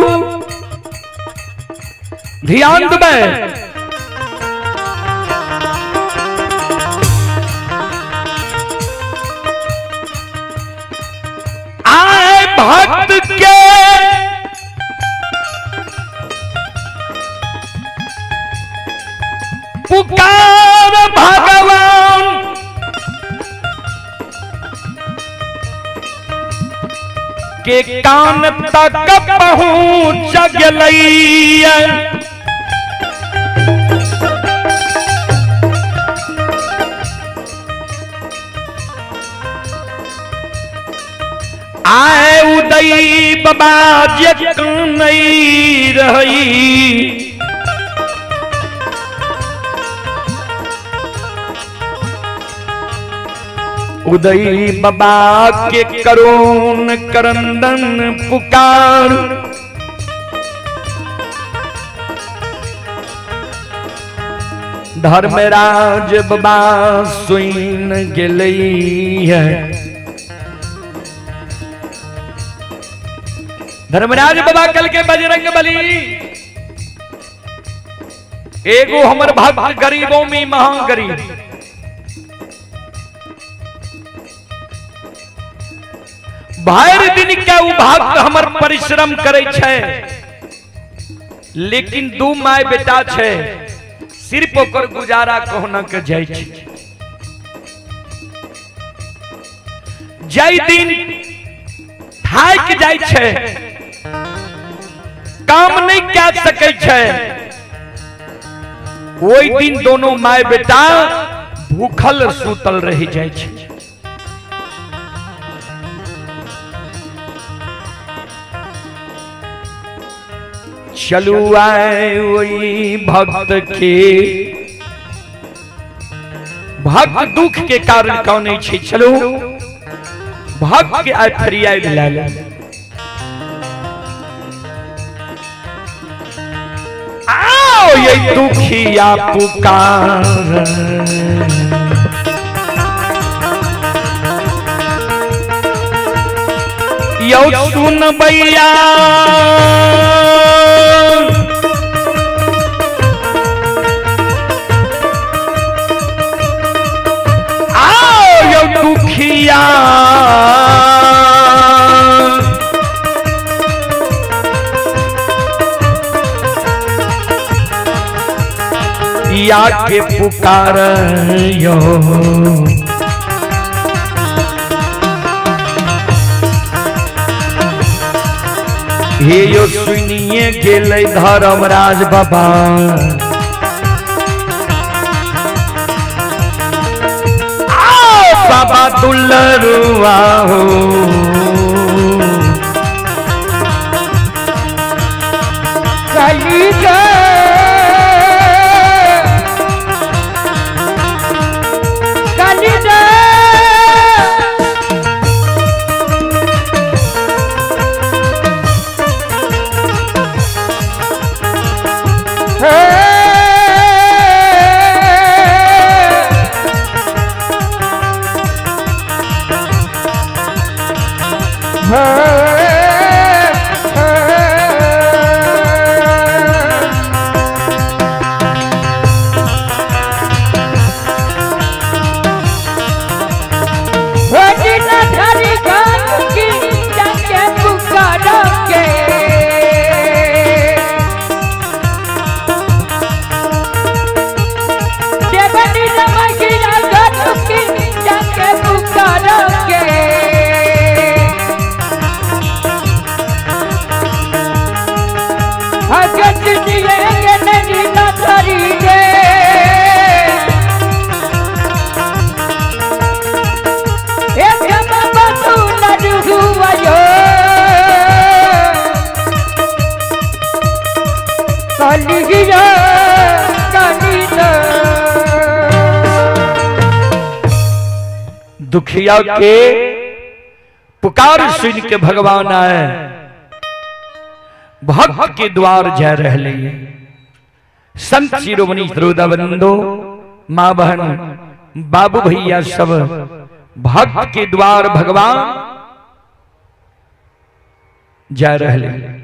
ध्यान देबै। आए भक्त के पुकार भगवान के कान तक पहुंच गेलैया। आए उदय बाबा जे कनई रही, उदय बाबा के करुण करंदन पुकार। धर्मराज बाबा सुन गेलई है। धर्मराज बाबा कल के बजरंग बली एगो हमर भक्त गरीबों में महा गरीब, भरि दिन के उ भक्त हमर परिश्रम करे छै, लेकिन दू my बेटा छै, सिर्फ ओकर गुजारा कहुना के जाइ छै। जाहि दिन थाकि जाइ छै, काम नहीं कए सकै छै, ओहि दिन दोनों my बेटा भूखल सुतल रहि जाइ छै। चलू आए वही भक्त के, भक्त दुख के कारण कौन छै, चलू भक्त के आइ फरियाद लए ले। आओ ये दुखिया पुकार, यौ सुन भैया, आओ यौ दुखिया दुखिया के पुकार यो। हे यो सुनिए गेलै धर्मराज बाबा। आओ बाबा दुलरुआ हो। कली गे कली गे। हे दुखिया के पुकार सुन के भगवान आए, भक्त के द्वार जा रहे हैं। संत शिरोमणि श्रोता बंधो, माँ बहन बाबू भैया सब भक्त के द्वार भगवान जा रहे हैं।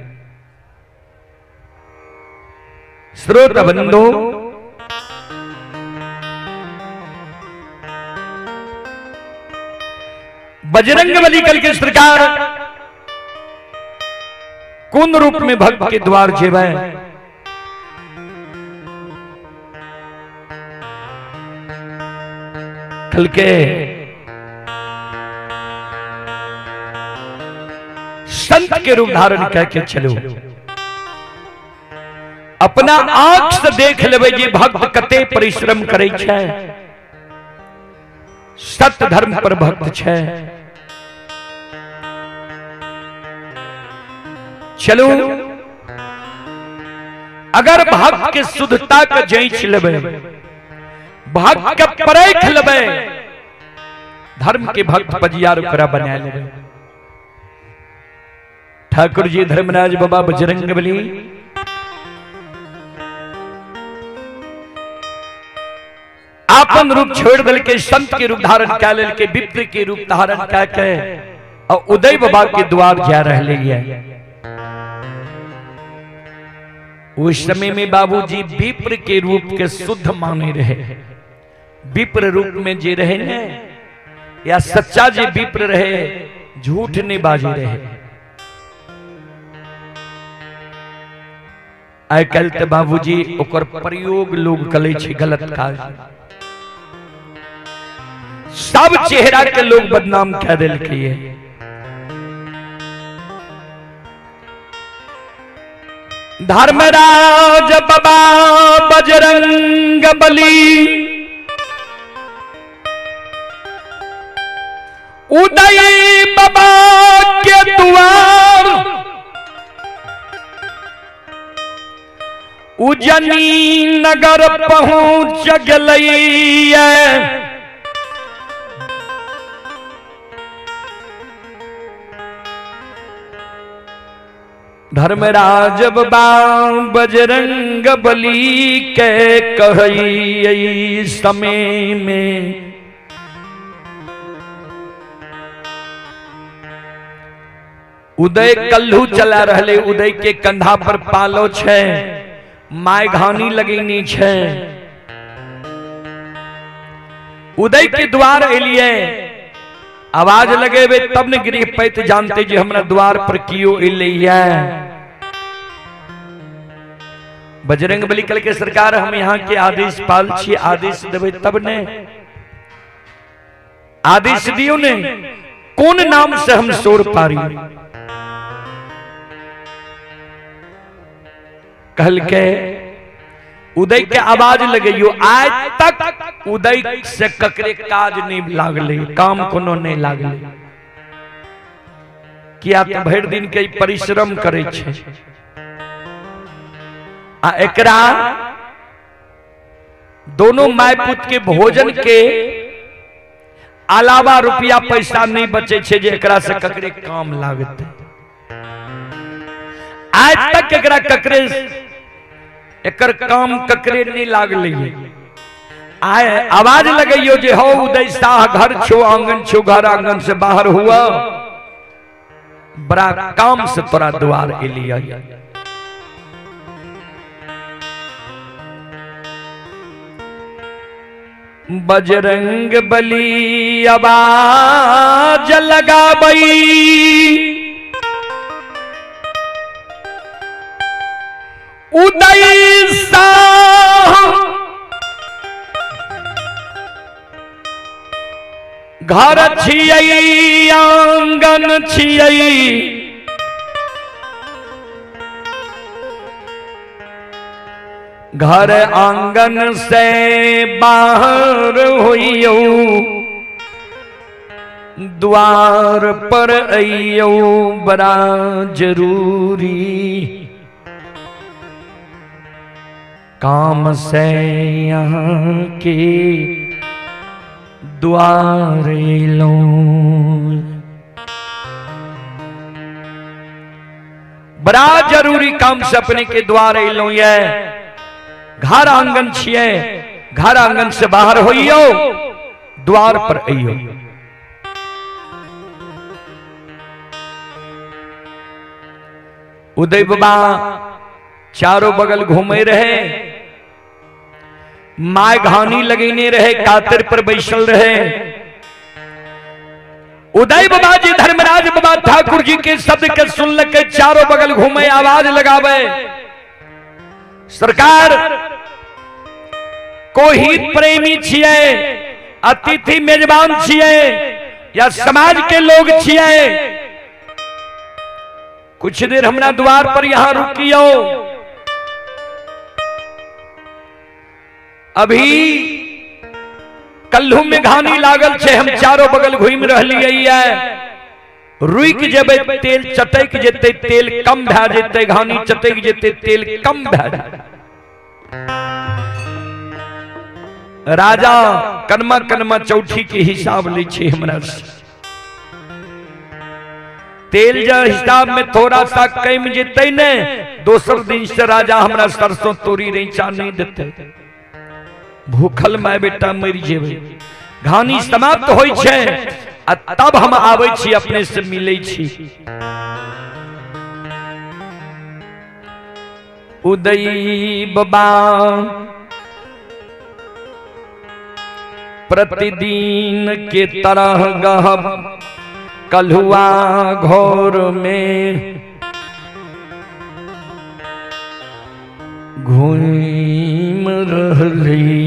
श्रोता बंधो, बजरंग बली कल के सरकार कौन रूप में भक्त के द्वार जेबे? कल के संत के रूप धारण करके चलो, अपना आंख से देख लेबै जे भक्त कते परिश्रम करै छै, सत्य धर्म पर भक्त छै। चलू, अगर भक्त के शुद्धता के जांच लेबै, भक्त के परख लेबै, धर्म के भक्त पजियार ओकरा बना लेबै। ठाकुर जी धर्मराज बाबा बजरंग बली आपन रूप छोड़ दल के संत के रूप धारण कै लेल के, विप्र के रूप धारण कै के और उदय बाबा के द्वार जा रहे हैं। उस समय में बाबूजी विप्र के रूप के शुद्ध माने रहे। विप्र रूप में जे रहे ने, या सच्चा जे विप्र रहे, झूठ नहीं बाजे रहे। आइ काल्हि तऽ बाबूजी ओकर प्रयोग लोग करै छै गलत काज, सब चेहरा के लोग बदनाम कह देलकै। धर्मराज बाबा बजरंग बली उदय बाबा के द्वार उजनी नगर पहुंच गलैया। धर्मराज बाबा बजरंग बली के कहई समय में उदय कल्लू चला रहे, उदय के कंधा पर पालो छे, my घानी लगेनी छे। उदय के द्वार एलिए, आवाज लगेबे तब ने गृह पैत जानते जे हमरा द्वार पर कियो एलैया। बजरंग बली कल के सरकार हम यहाँ के आदेश पाल छी, आदेश देबै तब ने, आदेश दियो ने, कोन नाम से हम शोर पारी। कहल के उदय के आवाज लगैयो, आज तक उदय से ककरे काज नहीं लागले, काम कोनो नहीं लागले, किया तो भरि दिन के परिश्रम करे छे आ एकरा दोनों my पुत के भोजन के अलावा रुपया पैसा नहीं बचे छे जे एकरा से ककरे काम लागते। आज तक एकरा ककरे एकर काम ककरे नहीं लागले। आए आवाज लगैयो जे हो उदय शाह घर छो आंगन छो, घर आंगन से बाहर हुआ, बड़ा काम से तोरा द्वार एलिया। बजरंग बली आवाज लगाबई, उदय शाह घर छियै आंगन छियै, घर आंगन से बाहर होइयो, द्वार पर अइयो बड़ा जरूरी काम से यहाँ के द्वार लो। बड़ा जरूरी काम से अपने के द्वार अलो ये, घर आंगन छिए, घर आंगन से बाहर होइयो, द्वार पर अइयो। उदय बाबा चारों बगल घूमे रहे, my घानी लगेने रहे, कातर पर बैसल रहे। उदय बाबा जी धर्मराज बाबा ठाकुर जी के शब्द के सुन के चारों बगल घूमे, आवाज लगावे, सरकार कोई प्रेमी छिए, अतिथि मेजबान छिए या समाज के लोग छिए, कुछ देर हमरा द्वार पर यहां रुकियो, अभी कल्हू में घानी लागल छे, हम चारों बगल घूम रहलियै, रुक जेबै तेल चटक जेतै, तेल कम भए जेतै, घानी चटक जेतै, तेल कम भए जेतै। राजा कनमा कनमा चौठी के हिसाब लै छै हमरा से, तेल जे हिसाब में थोड़ा सा कम जेतै ने, दोसर दिन से राजा हमरा सरसों तोरी रैचा नहीं देतै, भूखल my बेटा मरि जेबै। घानी समाप्त होइ छै आ तब हम आबै छी, अपने से मिलै छी। उदय बाबा प्रतिदिन के तरह गहब कलहुआ घोर में घूम रहली।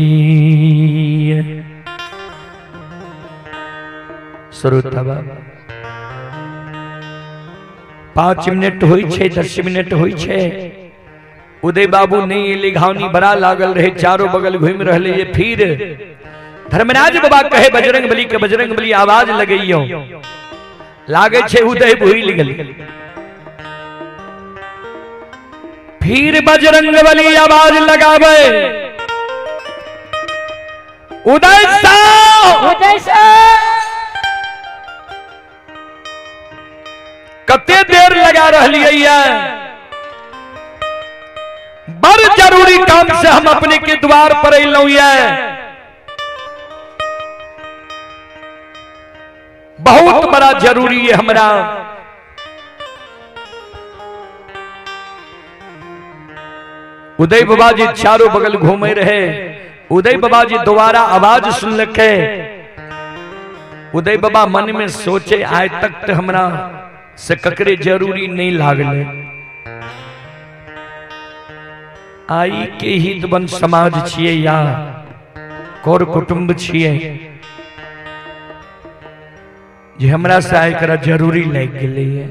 श्रोता बाबा 5 मिनट होइ छै, 10 मिनट होइ छै, उदय बाबू नहीं एले, घानी बड़ा लागल रहे, चारों बगल घूम रहले। ये फिर धर्मराज बाबा कहे बजरंग बली के, बजरंग बली आवाज लगैयो, लागे छे उदय भूल गेल। फिर बजरंग बली आवाज लगावे, उदय साह, उदय साह, कते देर लगा रहलियै, बड़ जरूरी काम से हम अपने के द्वार पर अयलहुं ये, बहुत बड़ा जरूरी है हमरा। उदय बाबा जी चारों बगल घूमे रहे, उदय बाबा जी दोबारा आवाज सुन लके, उदय बाबा मन में सोचे आय तक तो हमरा से ककरे जरूरी नहीं लागले, आई के हित बन समाज छियै या कर कुटुंब छियै जे हमरा से आइ एकरा जरूरी लागि गेलैए।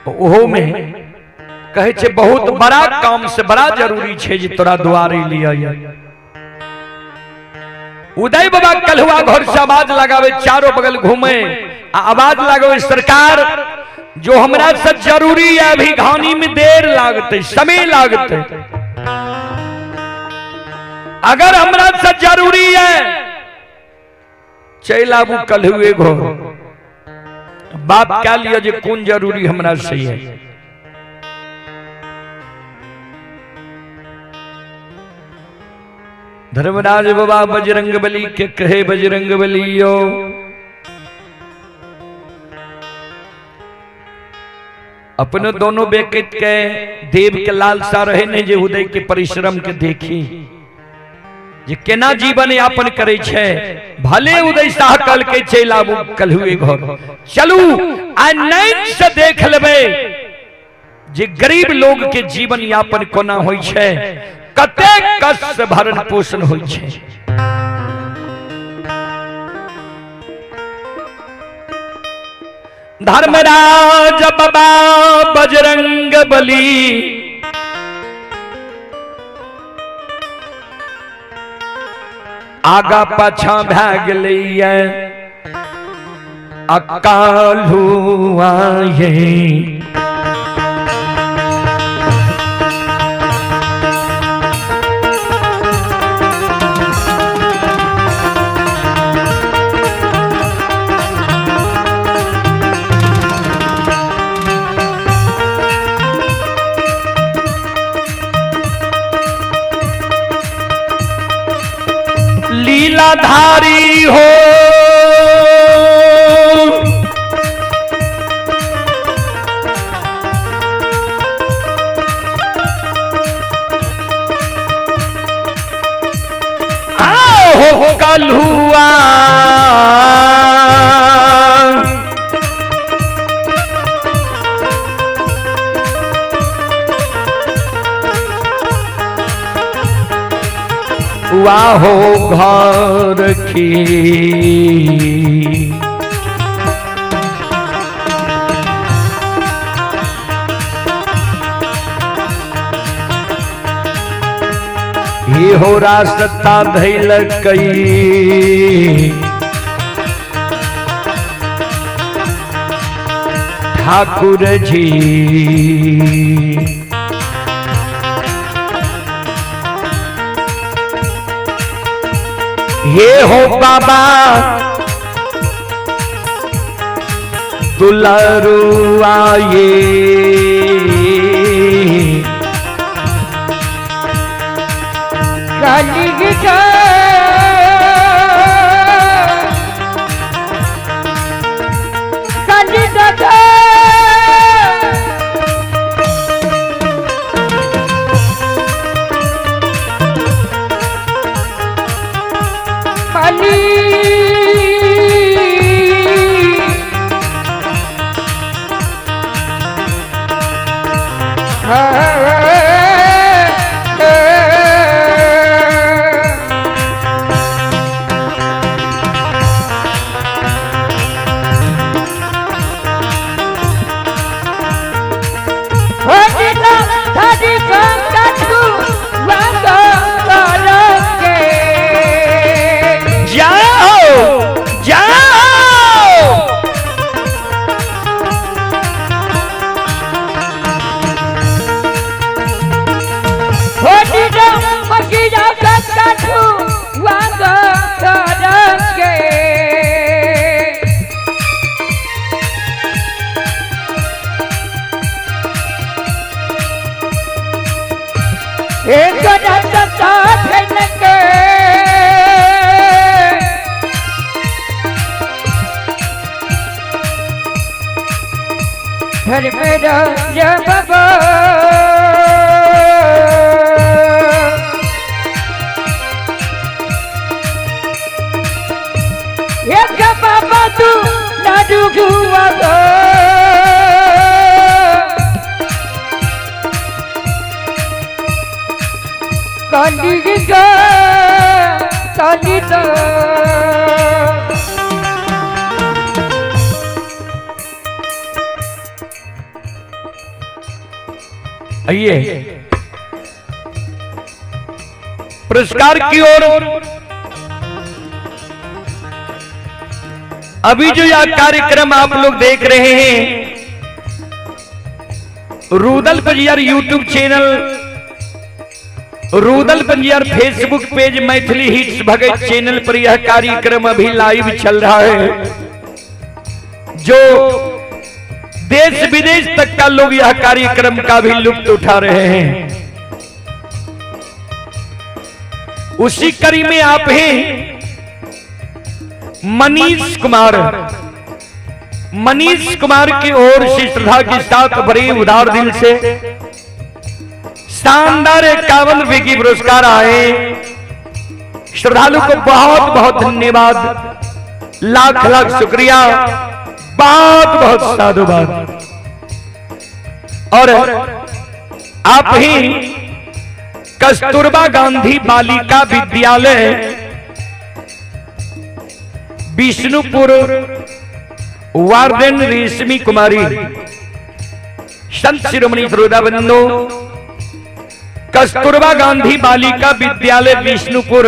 ओहोमे कहै छै बहुत बड़ा काम से बड़ा जरूरी छै जे तोरा दुआरे लिअ। उदय बाबा कलहुआ घर से आवाज लगावे, चारों बगल घूमे आ आवाज लगावे, सरकार जो हमरा से जरूरी है अभी घानी में देर लागते, समय लागते, अगर हमरा से जरूरी है चल आबू कलहुए घर, बात क्या लिया जे कोन जरूरी हमरा से है। धर्मराज बाबा बजरंग बली के कहे, बजरंग बलियो अपने दोनों बेकत के देव के लालसा रहे नहीं जे उदय के परिश्रम के देखी जे केना जीवन यापन करे छे, भले उदय शाह कल के चल आबू कलहुए घर, चलू आ नैन से देख लेबे जे गरीब लोग के जीवन यापन कोना होई छे, कते कष्ट से भरण पोषण होई छे। धर्मराज बाबा बजरंग बली आगा पाछा भए गेलैये अकालू आये। लीलाधारी हो आओ कलहुआ वाहो घर की ये हो रास्ता धैल कई ठाकुर जी। ये हो बाबा दुलारू आए। Colleague colleague. आइए पुरस्कार की ओर। अभी जो यह कार्यक्रम आप लोग देख रहे हैं, Rudal Panjiyar YouTube channel, Rudal Panjiyar Facebook page, Maithili hits Bhagat channel पर यह कार्यक्रम अभी लाइव चल रहा है। जो देश विदेश तक का लोग यह कार्यक्रम का भी लुत्फ उठा रहे हैं। उसी कड़ी में आप हैं मनीष कुमार। मनीष कुमार की ओर से श्रद्धा के साथ बड़े उदार दिल से शानदार 51 रुपए की पुरस्कार आए। श्रद्धालु को बहुत बहुत धन्यवाद, लाख लाख शुक्रिया, बहुत बहुत साधुवाद। और आप ही कस्तूरबा गांधी बालिका विद्यालय विष्णुपुर वार्डन रेशमी कुमारी, संत शिरोमणि श्रोता बंधु, कस्तूरबा गांधी बालिका विद्यालय विष्णुपुर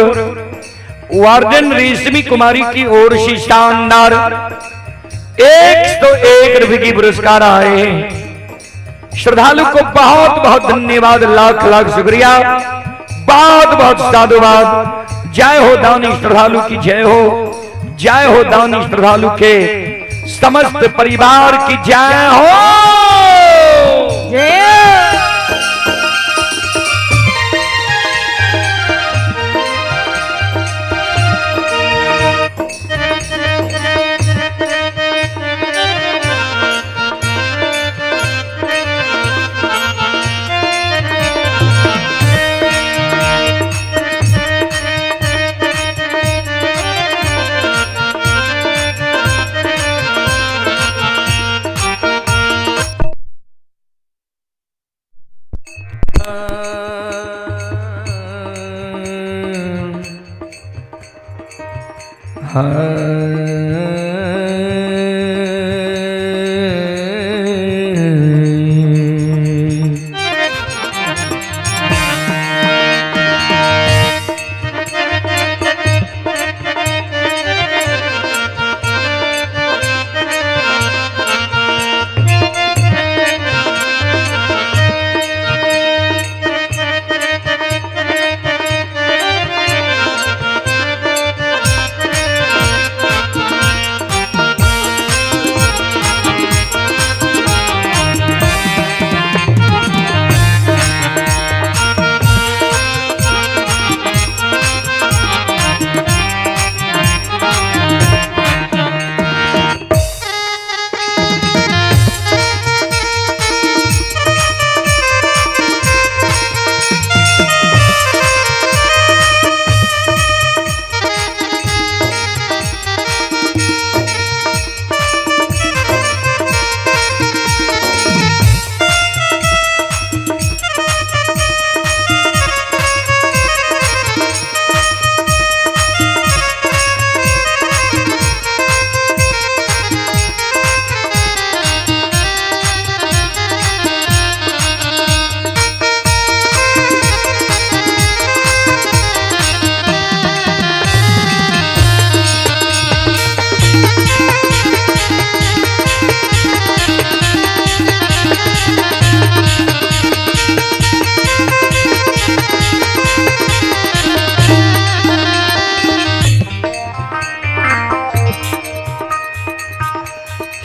वार्डन रेशमी कुमारी की ओर से शानदार 101 रुपए की पुरस्कार आए हैं। श्रद्धालु को बहुत बहुत धन्यवाद, लाख लाख शुक्रिया, बहुत बहुत साधुवाद। जय हो दानी श्रद्धालु की जय हो, जय हो दानी श्रद्धालु के समस्त परिवार की जय हो। जय।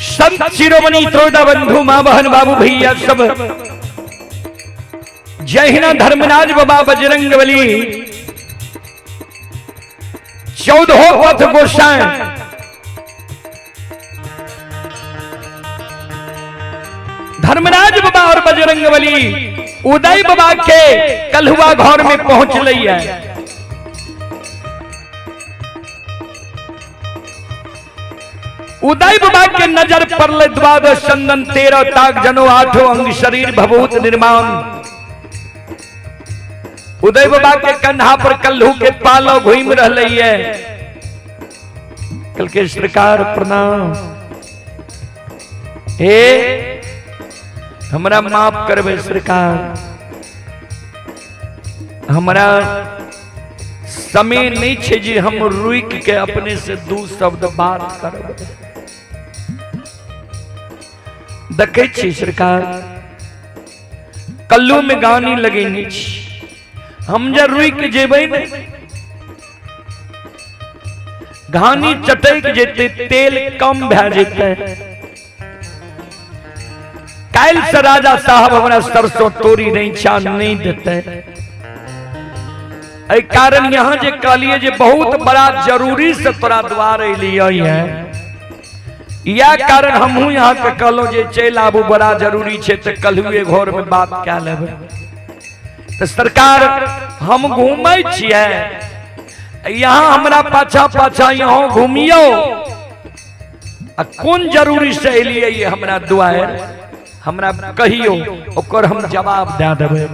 संत शिरोमणि त्रोटा बंधु माँ बहन बाबू भैया सब, जय धर्मराज बाबा बजरंग बली 14 पथ गोसाई धर्मराज बाबा और बजरंग बली उदय बाबा के कलहुआ घर में पहुंच ली है। उदय बाबा के नजर पड़ल द्वादश चंदन 13 ताक जनो आठों अंग शरीर भभूत निर्माण। उदय बाबा के कंधा पर कल्हू के पालो घूम रहे है। कल के सरकार प्रणाम। हे हमरा माफ करबे सरकार, हमरा समय नहीं छे जी हम रुक के अपने से दू शब्द बात करब। देखे छी सरकार कल्लू में गानी लगेने छी, हम जे रुक जेबै ने घानी चटक जेतै, तेल कम भए जेतै। काल्हि से राजा साहब हमरा सरसों तोरी रैचा नहीं देते। एहि कारण यहाँ जे कहलिए जे बहुत बड़ा जरूरी से तोरा द्वार एलियै है, यह कारण हमहूँ यहाँ के कहलहुँ जे चलि आबू, बड़ा जरूरी छै, तऽ कल्हुए घर में बात कए लेबै। तऽ सरकार हम घूमै छियै, यहाँ हमरा पाछा पाछा यहाँ घूमियो, आ कोन जरूरी से एलियै ये हमरा दुआर, हमरा कहियो ओकर हम जवाब दए देबै।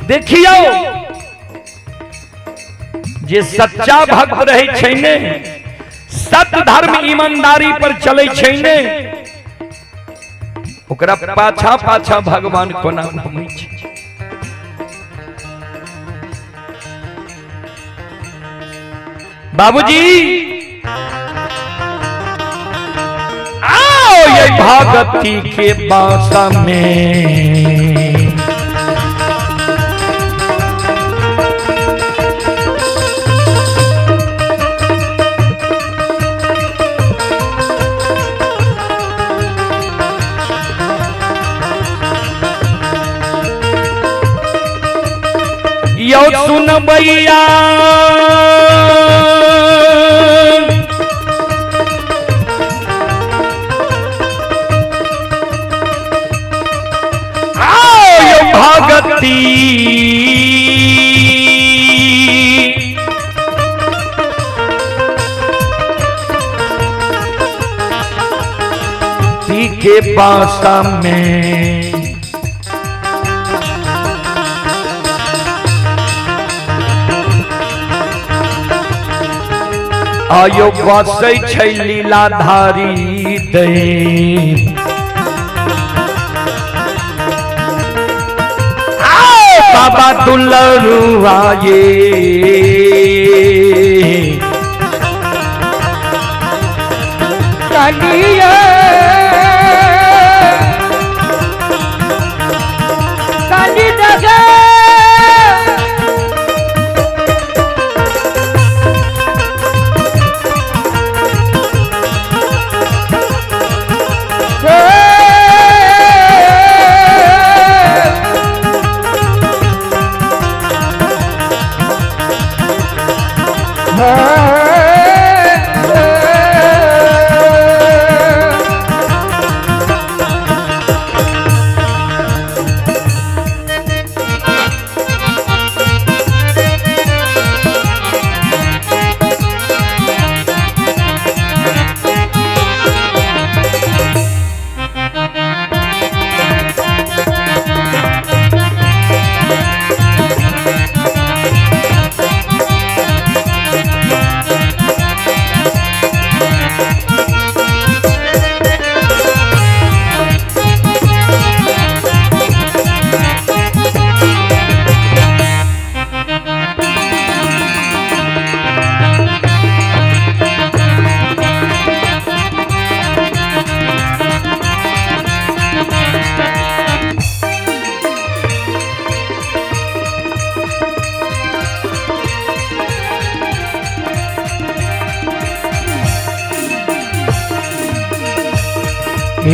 देखियो जे सच्चा भक्त रहे छै ने, सत्य धर्म ईमानदारी पर चले छै ने, ओकरा पाछा पाछा भगवान कोना घूमै छै। बाबूजी आओ ये भगती के बासा में, यो सुन भैया आओ यो भगती के पासा में, आयो बसै छै लीलाधारी दे। आओ बाबा दुलरू आये, कालिया काली दगा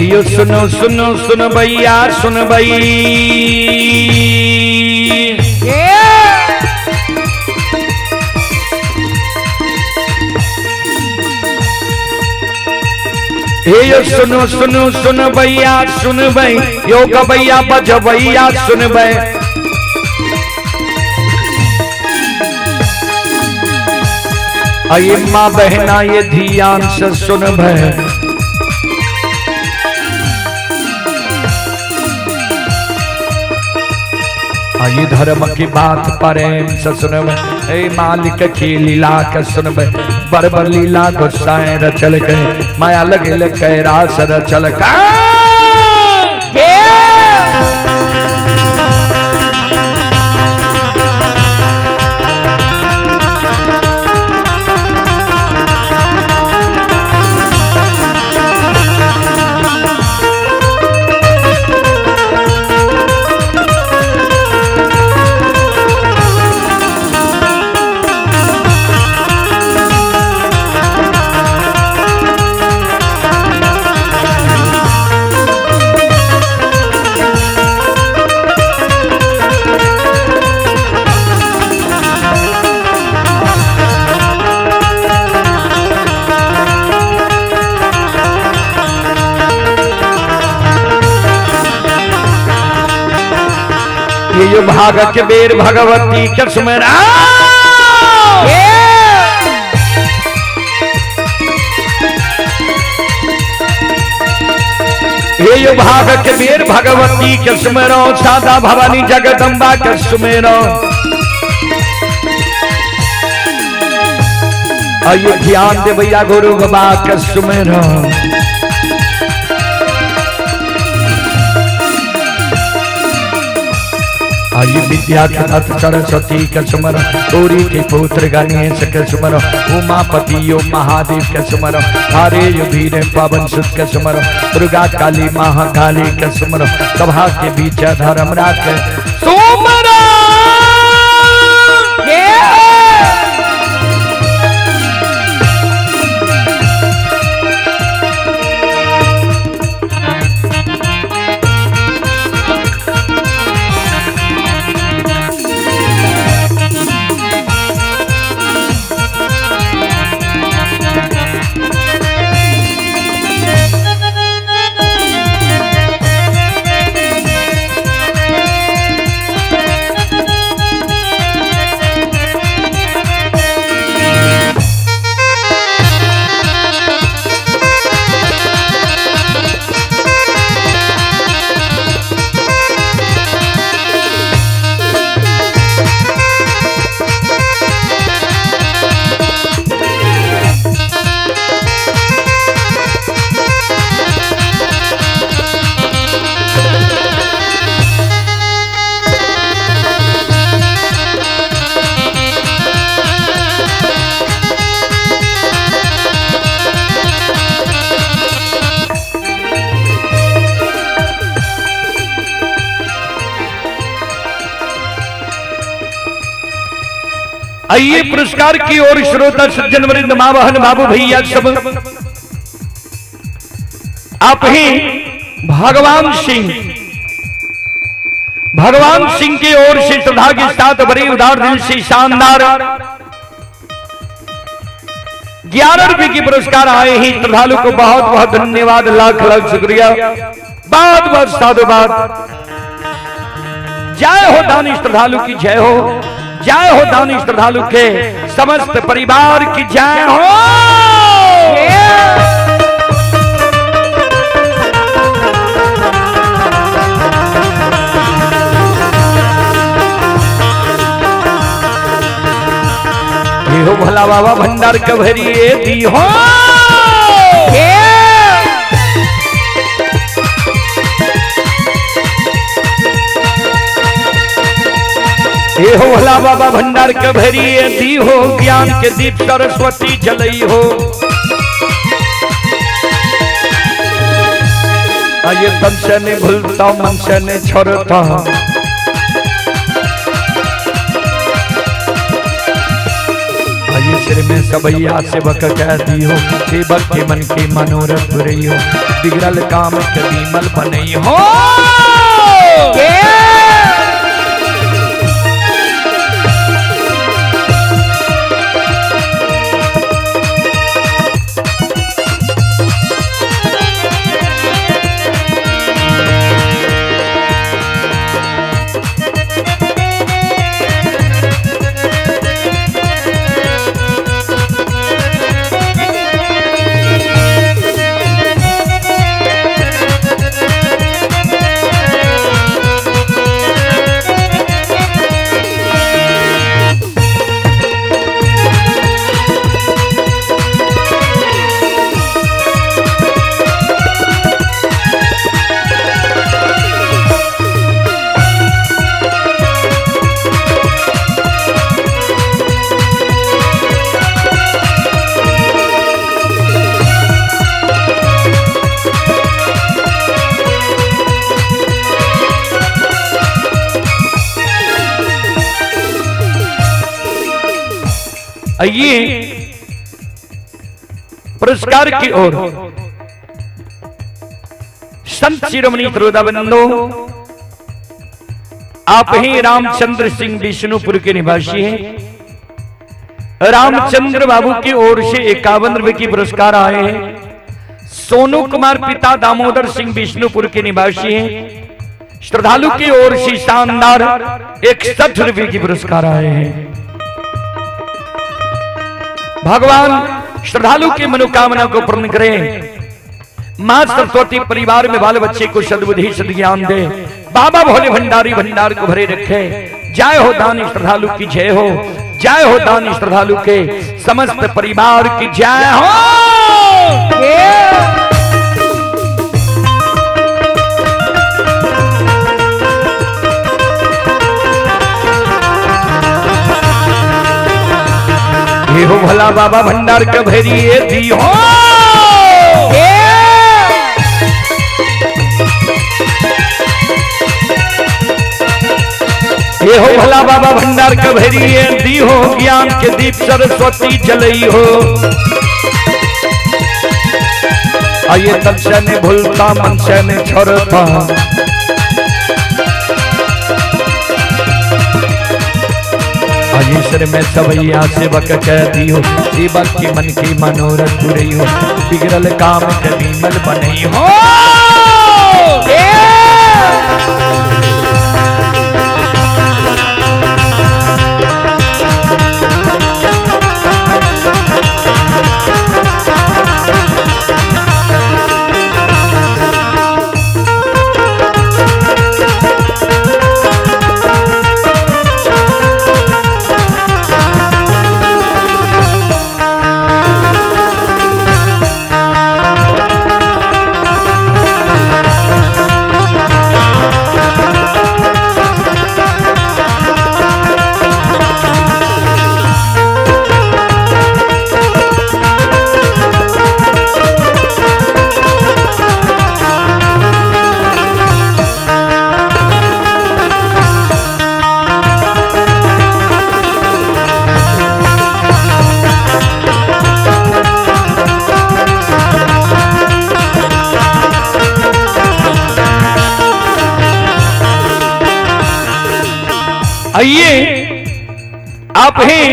यो सुनो सुनो सुन भैया सुन भई, हे यो सुनो सुनो सुन भैया सुन भई, यो गबैया बजबैया सुन भई। अये माँ बहना ये ध्यान से सुन भई, आई धर्म की बात प्रेम से सुनब, ए मालिक की लीला के सुनब। बरबर लीला गोसाई रचल के, माया लगल कैरास रचल के। ये यो भाग के बेर भगवती के सुमेरा। ये यो भाग के बेर भगवती के सुमेरो, सादा भवानी जगदम्बा के सुमेरो। आइए ध्यान दे भैया गुरु बाबा के सुमेरो। आइए विद्या के रथ सरस्वती के सुमर, गौरी के पुत्र गणेश के सुमर, उमापति यो महादेव के सुमर, हरे यो वीर पवन सुत के सुमर, दुर्गा काली महाकाली के सुमर, सभा के बीच धर्म राख सुमर। आइए पुरस्कार की ओर श्रोता सज्जन वृंद माँ बहन बाबू भैया सब, आप ही भगवान सिंह, भगवान सिंह की ओर से श्रद्धा के साथ बड़ी उदार दिल से शानदार 11 रुपए की पुरस्कार आए ही श्रद्धालु को बहुत बहुत धन्यवाद, लाख लाख शुक्रिया, बहुत बहुत साधुवाद। जय हो दानी श्रद्धालु की जय हो, जय हो दानी श्रद्धालु के समस्त परिवार की जय हो। हो भोला बाबा भंडार कभरिए दी हो। हे हो भोला बाबा भंडार कभरिए दी हो, ज्ञान के दीप सरस्वती जलई हो। ये तन से नहीं भूलता मन से नहीं छोड़ता, सिर में सबैया सेवक कह दियो, सेवक के मन के मनोरथ पुरई हो, बिगड़ल काम के बीमल बनई हो। आइए पुरस्कार की ओर। संत शिरोमणि श्रोता बंधु, आप ही रामचंद्र सिंह विष्णुपुर के निवासी हैं। रामचंद्र बाबू की ओर से 51 रुपए की पुरस्कार आए हैं। सोनू कुमार पिता दामोदर सिंह विष्णुपुर के निवासी हैं। श्रद्धालु की ओर से शानदार 61 रुपए की पुरस्कार आए हैं। भगवान श्रद्धालु की मनोकामना को पूर्ण करें। मां सरस्वती परिवार में बाल बच्चे को सद्बुद्धि सद्ज्ञान दे। बाबा भोले भंडारी भंडार को भरे रखे। जय हो दानी श्रद्धालु की जय हो। जय हो दानी श्रद्धालु के समस्त परिवार की जय हो। ये हो भला बाबा भंडार के भरिए दी हो। ये हो भला बाबा भंडार के भरिए दी हो। ज्ञान के दीप सरस्वती जलई हो। आइए तन से ने भूलता मन से ने छोड़ता। अजीसर में सवैया सेवक कह दियो। सेवक की मन की मनोरथ पुरई हो। बिगड़ल काम के विमल बनई हो। आइए आप हैं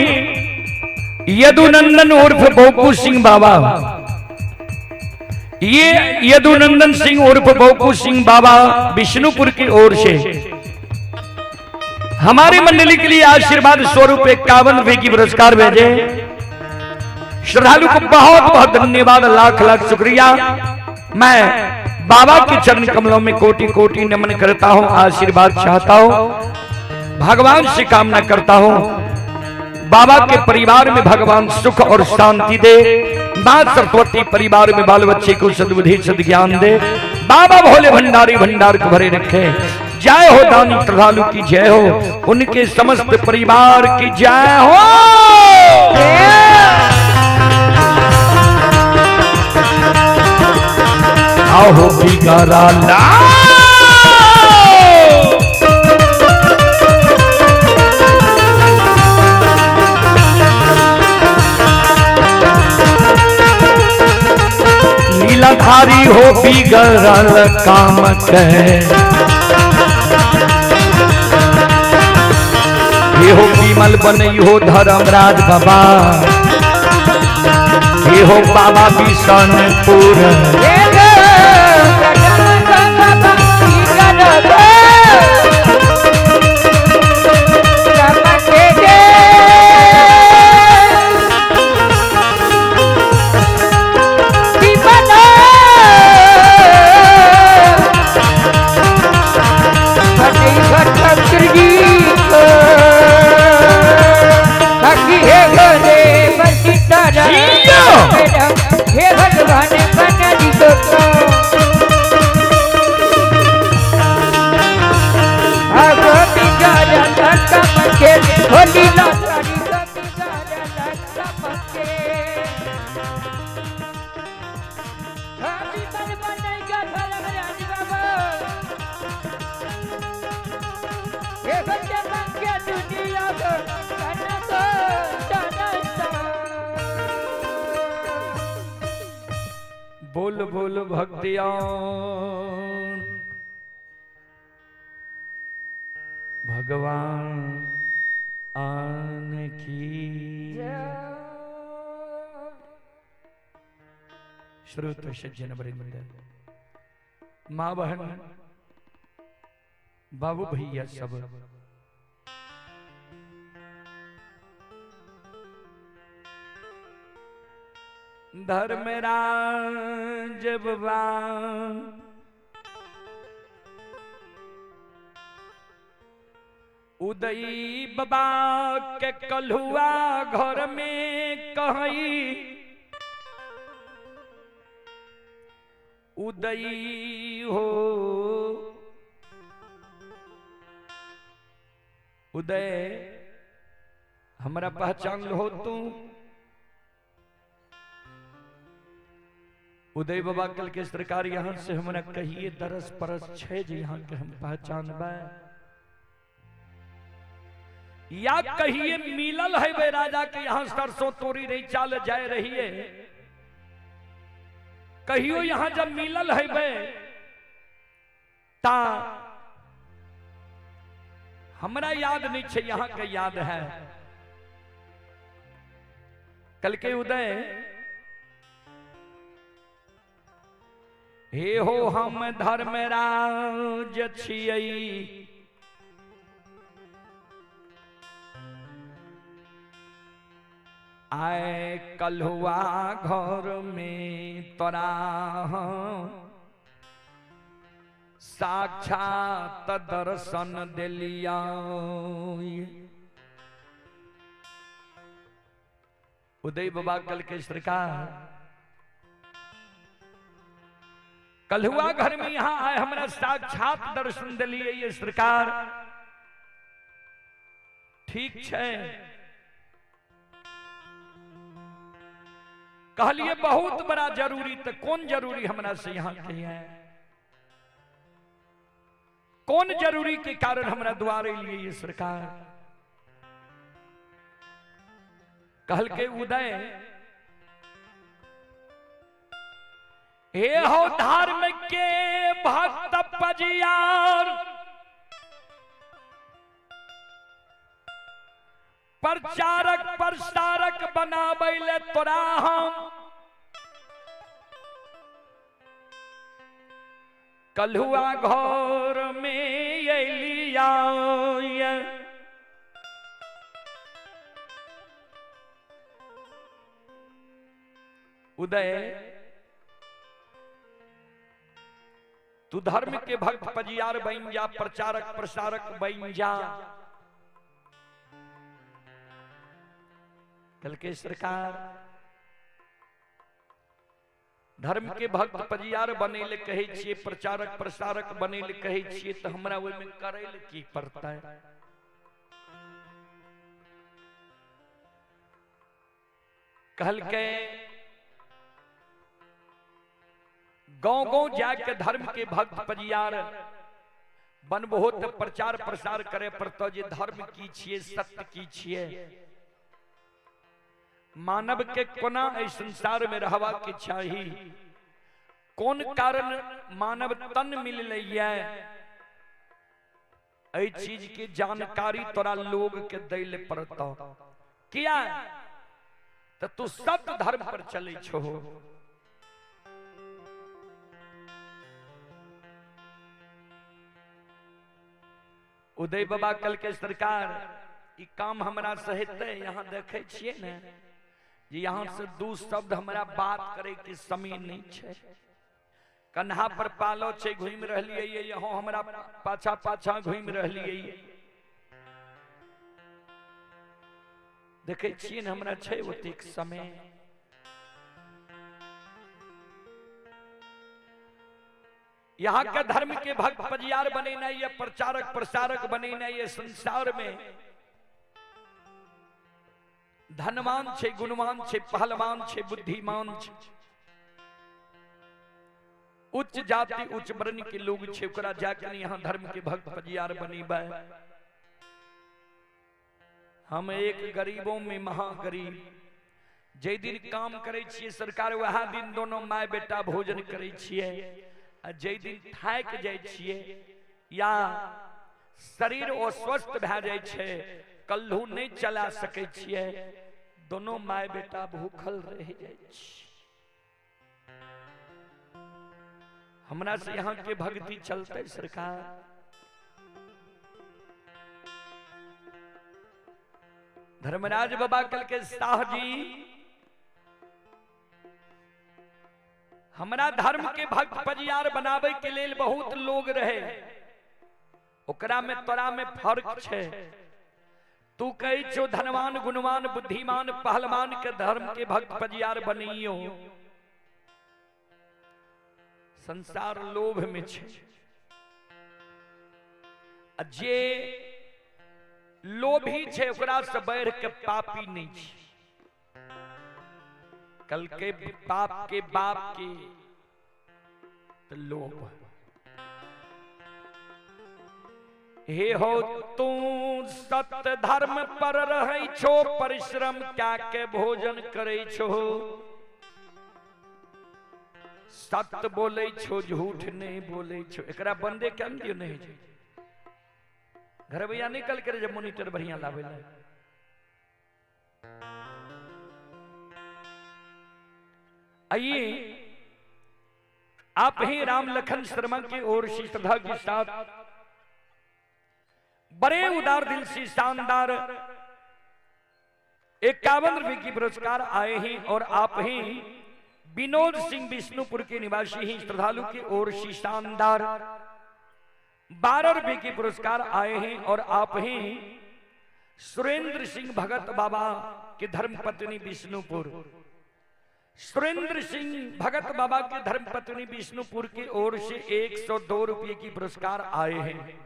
यदुनंदन उर्फ बौकू सिंह बाबा। ये यदुनंदन सिंह उर्फ बौकू सिंह बाबा विष्णुपुर की ओर से हमारी मंडली के लिए आशीर्वाद स्वरूप 51 रुपए की पुरस्कार भेजे। श्रद्धालु को बहुत बहुत धन्यवाद, लाख लाख शुक्रिया। मैं बाबा के चरण कमलों में कोटि कोटि नमन करता हूं, आशीर्वाद चाहता हूं, भगवान से कामना करता हूं बाबा के परिवार में भगवान सुख और शांति दे। मां सरस्वती परिवार में बाल बच्चे को सद्बुद्धि सद्ज्ञान दे। बाबा भोले भंडारी भंडार को भरे रखे। जय हो दानी श्रद्धालु की जय हो, उनके समस्त परिवार की जय हो। आहो बिगड़ा ला लीलाधारी हो बिगड़ल काम के। ये हो विमल बनई हो धर्मराज बाबा। ये हो बाबा बिशनपुर। हे भगवान बना दी तो। बोल भक्तियां भगवान आन की। श्रोत सज्जन वृंद, माँ बहन बाबू भैया सब, धर्मराज बाबा उदयी बाबा के कलहुआ घर में कही उदयी हो। उदय हमरा पहचान लो तू। उदय बाबा कल के सरकार यहाँ से हमरा कहिए दरस परस छे जे यहाँ के हम पहचान बा, या कहिए मिलल है बे राजा के यहाँ सरसों तोरी रही चाल जाए रही है, कहियो यहाँ जब मिलल है बे ता हमरा याद नहीं छे, यहाँ के याद है। कल के उदय हे हो हम धर्मराज छियै, आए कलहुआ घर में तोरा साक्षात दर्शन दिलिया। उदय बाबा कल के सरकार कलहुआ घर में यहां आए हमरा साक्षात दर्शन दिलिए ये सरकार, ठीक है। कहलिए बहुत बड़ा जरूरी, तो कौन जरूरी हमरा से यहां के है, कौन जरूरी के कारण हमरा द्वारे लिए ये सरकार। कहल के उदय हे हो धर्म के भक्त पजियार, प्रचारक प्रसारक बनाबै ले तोरा हम कलहुआ घर में अलिया। उदय तू धर्म के भक्त पजियार बन जा, प्रचारक प्रसारक बन जा। कल के सरकार धर्म के भक्त पजियार बने ले कहै छियै, प्रचारक प्रसारक बने ले कहै छियै, तो हमरा ओहिमे करै ले की पड़तै। कहलकै गांव गांव जाके धर्म के भक्त पजियार बनबहो तो प्रचार प्रसार करे पड़तौ जे धर्म की छियै, सत्य की छियै, मानव के कोना एहि संसार में रहवा के चाही, कौन कारण मानव तन मिललै एहि चीज के जानकारी तोरा लोग के दै ले पड़तौ। किया तो तू सत्य धर्म पर चलै छो। उदय बाबा कल के सरकार ई काम हमरा से हेतै, यहाँ देखै छियै ने जे यहाँ से दू शब्द हमरा बात करे के समय नहीं छै, कन्हा पर पालो छै घूमि रहलियै, यहाँ हमरा पाछा पाछा घूमि रहलियै, देखै छियै ने हमरा छै ओतेक समय। यहाँ के धर्म के भक्त पजियार बनेना ये, प्रचारक प्रसारक बनेना ये, संसार में धनवान छे, गुणवान छे, पहलवान छे, बुद्धिमान छे, उच्च जाति उच्च वर्ण के लोग छे, ओकरा जाके यहाँ धर्म के भक्त पजियार बनेबै। हम एक गरीबों में महागरीब, जे दिन काम करै छियै सरकार वएह दिन दोनों my बेटा भोजन करै छियै, आ जे दिन थाकि जाइ छियै या शरीर अस्वस्थ भए जाइ छै, कल्हू नहि चला सकै छियै, दोनों my बेटा भूखल रहि जाइ छै। हमरा से यहाँ के भक्ति चलते सरकार? धर्मराज बाबा कल के शाह जी हमरा धर्म के भक्त पजियार बनावे के लेल बहुत लोग रहे, ओकरा में तोरा में फर्क छै। तू कहै छो धनवान गुणवान बुद्धिमान पहलवान के धर्म के भक्त पजियार बनियो, संसार लोभ में छै। आ जे लोभी छै ओकरा से बढ़ के पापी नहीं छै। कल के पाप के बाप के तो लोभ। हे हो तू सत्य धर्म पर रहै छो, परिश्रम क्या के भोजन करै छो, सत्य बोलै छो झूठ नहीं बोलै छो। एकरा बंदे क्या दियो नहीं छै। घर भैया निकल के जब मोनिटर बढ़िया लावे ला। आइए आप ही राम लखन शर्मा की ओर से श्रद्धा के साथ बड़े उदार दिल से शानदार 51 रुपए की पुरस्कार आए हैं और आप ही विनोद सिंह विष्णुपुर के निवासी ही श्रद्धालु की ओर से शानदार 12 रुपए के पुरस्कार आए हैं और आप ही सुरेंद्र सिंह भगत बाबा के धर्मपत्नी विष्णुपुर, सुरेंद्र सिंह भगत बाबा के धर्मपत्नी विष्णुपुर की ओर से 102 रुपए की पुरस्कार आए हैं।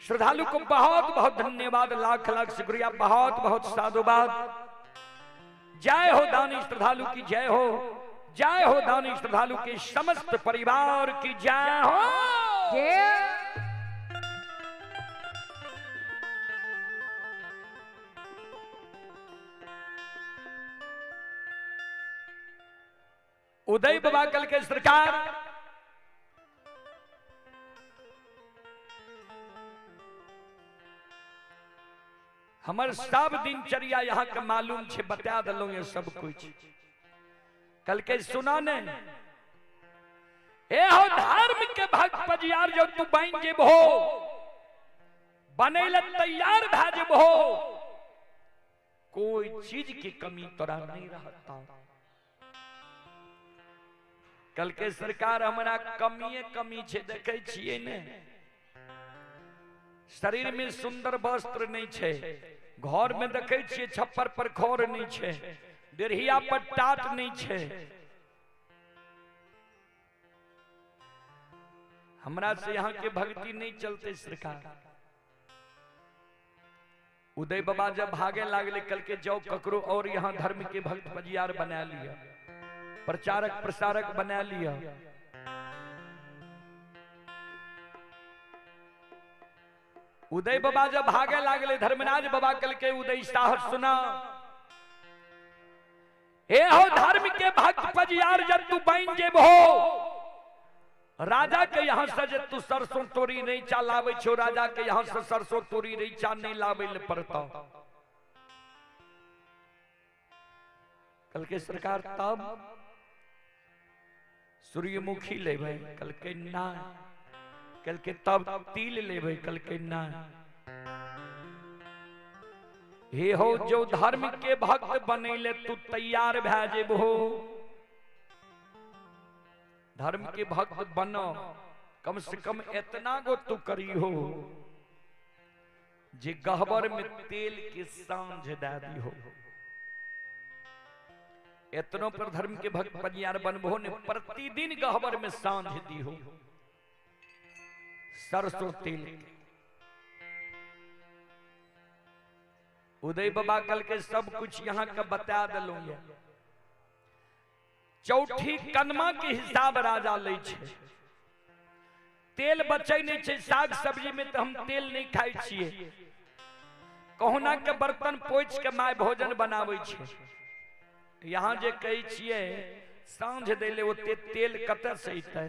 श्रद्धालु को बहुत बहुत धन्यवाद, लाख लाख शुक्रिया, बहुत बहुत साधुवाद। जय हो दानी श्रद्धालु की जय हो, जय हो दानी श्रद्धालु के समस्त परिवार की जय हो। उदय बाबा कल के सरकार हमर सब दिनचर्या यहाँ के मालूम छे, बता दिलौं ये सब कुछ। कल के सुना ने ए हो धर्म के भक्त पजियार जो तू बन जेबहो, बने ला तैयार भा जेबहो, कोई चीज की कमी तोरा नहीं रहता। कल के सरकार हमरा कमिए कमी छे, देखे छियै ने, शरीर में सुंदर वस्त्र नहीं छे, घर में देखे छियै छप्पर पर खोर नहीं छे, डेढ़िया पर टाट नहीं छे। हमरा से यहाँ के भक्ति नहीं चलते सरकार। उदय बाबा जब भागे लागले कल के जाओ ककरो और यहाँ धर्म के भक्त पजियार बना लिया, प्रचारक प्रसारक बना लिया। उदय बाबा जब भागे लागले धर्मराज बाबा कल के उदय साहब सुना, हे हो धर्म के भक्त पजियार जब तू बन जेबहो, राजा के यहाँ से जब तू सरसों तोरी नहीं चा लावे छो, राजा के यहाँ से सरसों तोरी नहीं चा नहीं लावे ले पड़ता। कल के सरकार तब सूर्यमुखी लेबै, कल के ना, कल के तब तिल लेबै, कल के ना। हे हो जो धर्म के भक्त बनैले तू तैयार भए जेबहो, धर्म के भक्त बनो, कम से कम इतना गो तू करी हो जे गहबर में तेल के सांझ दे दी हो। इतनों पर धर्म के भक्त पनियार बनबो ने प्रतिदिन गहबर में सांझ दी हो सरसों तेल के। उदय बाबा कल के सब कुछ यहाँ का बता दिलौं। चौथी कनमा के हिसाब राजा लै छै, तेल बचै नहीं छै, साग सब्जी में तो हम तेल नहीं खाई छियै, कहुना के बर्तन पोछि के my भोजन बनाबै छै। यहाँ जे कहै छियै साँझ दै ले ओते तेल कतऽ से अयतै?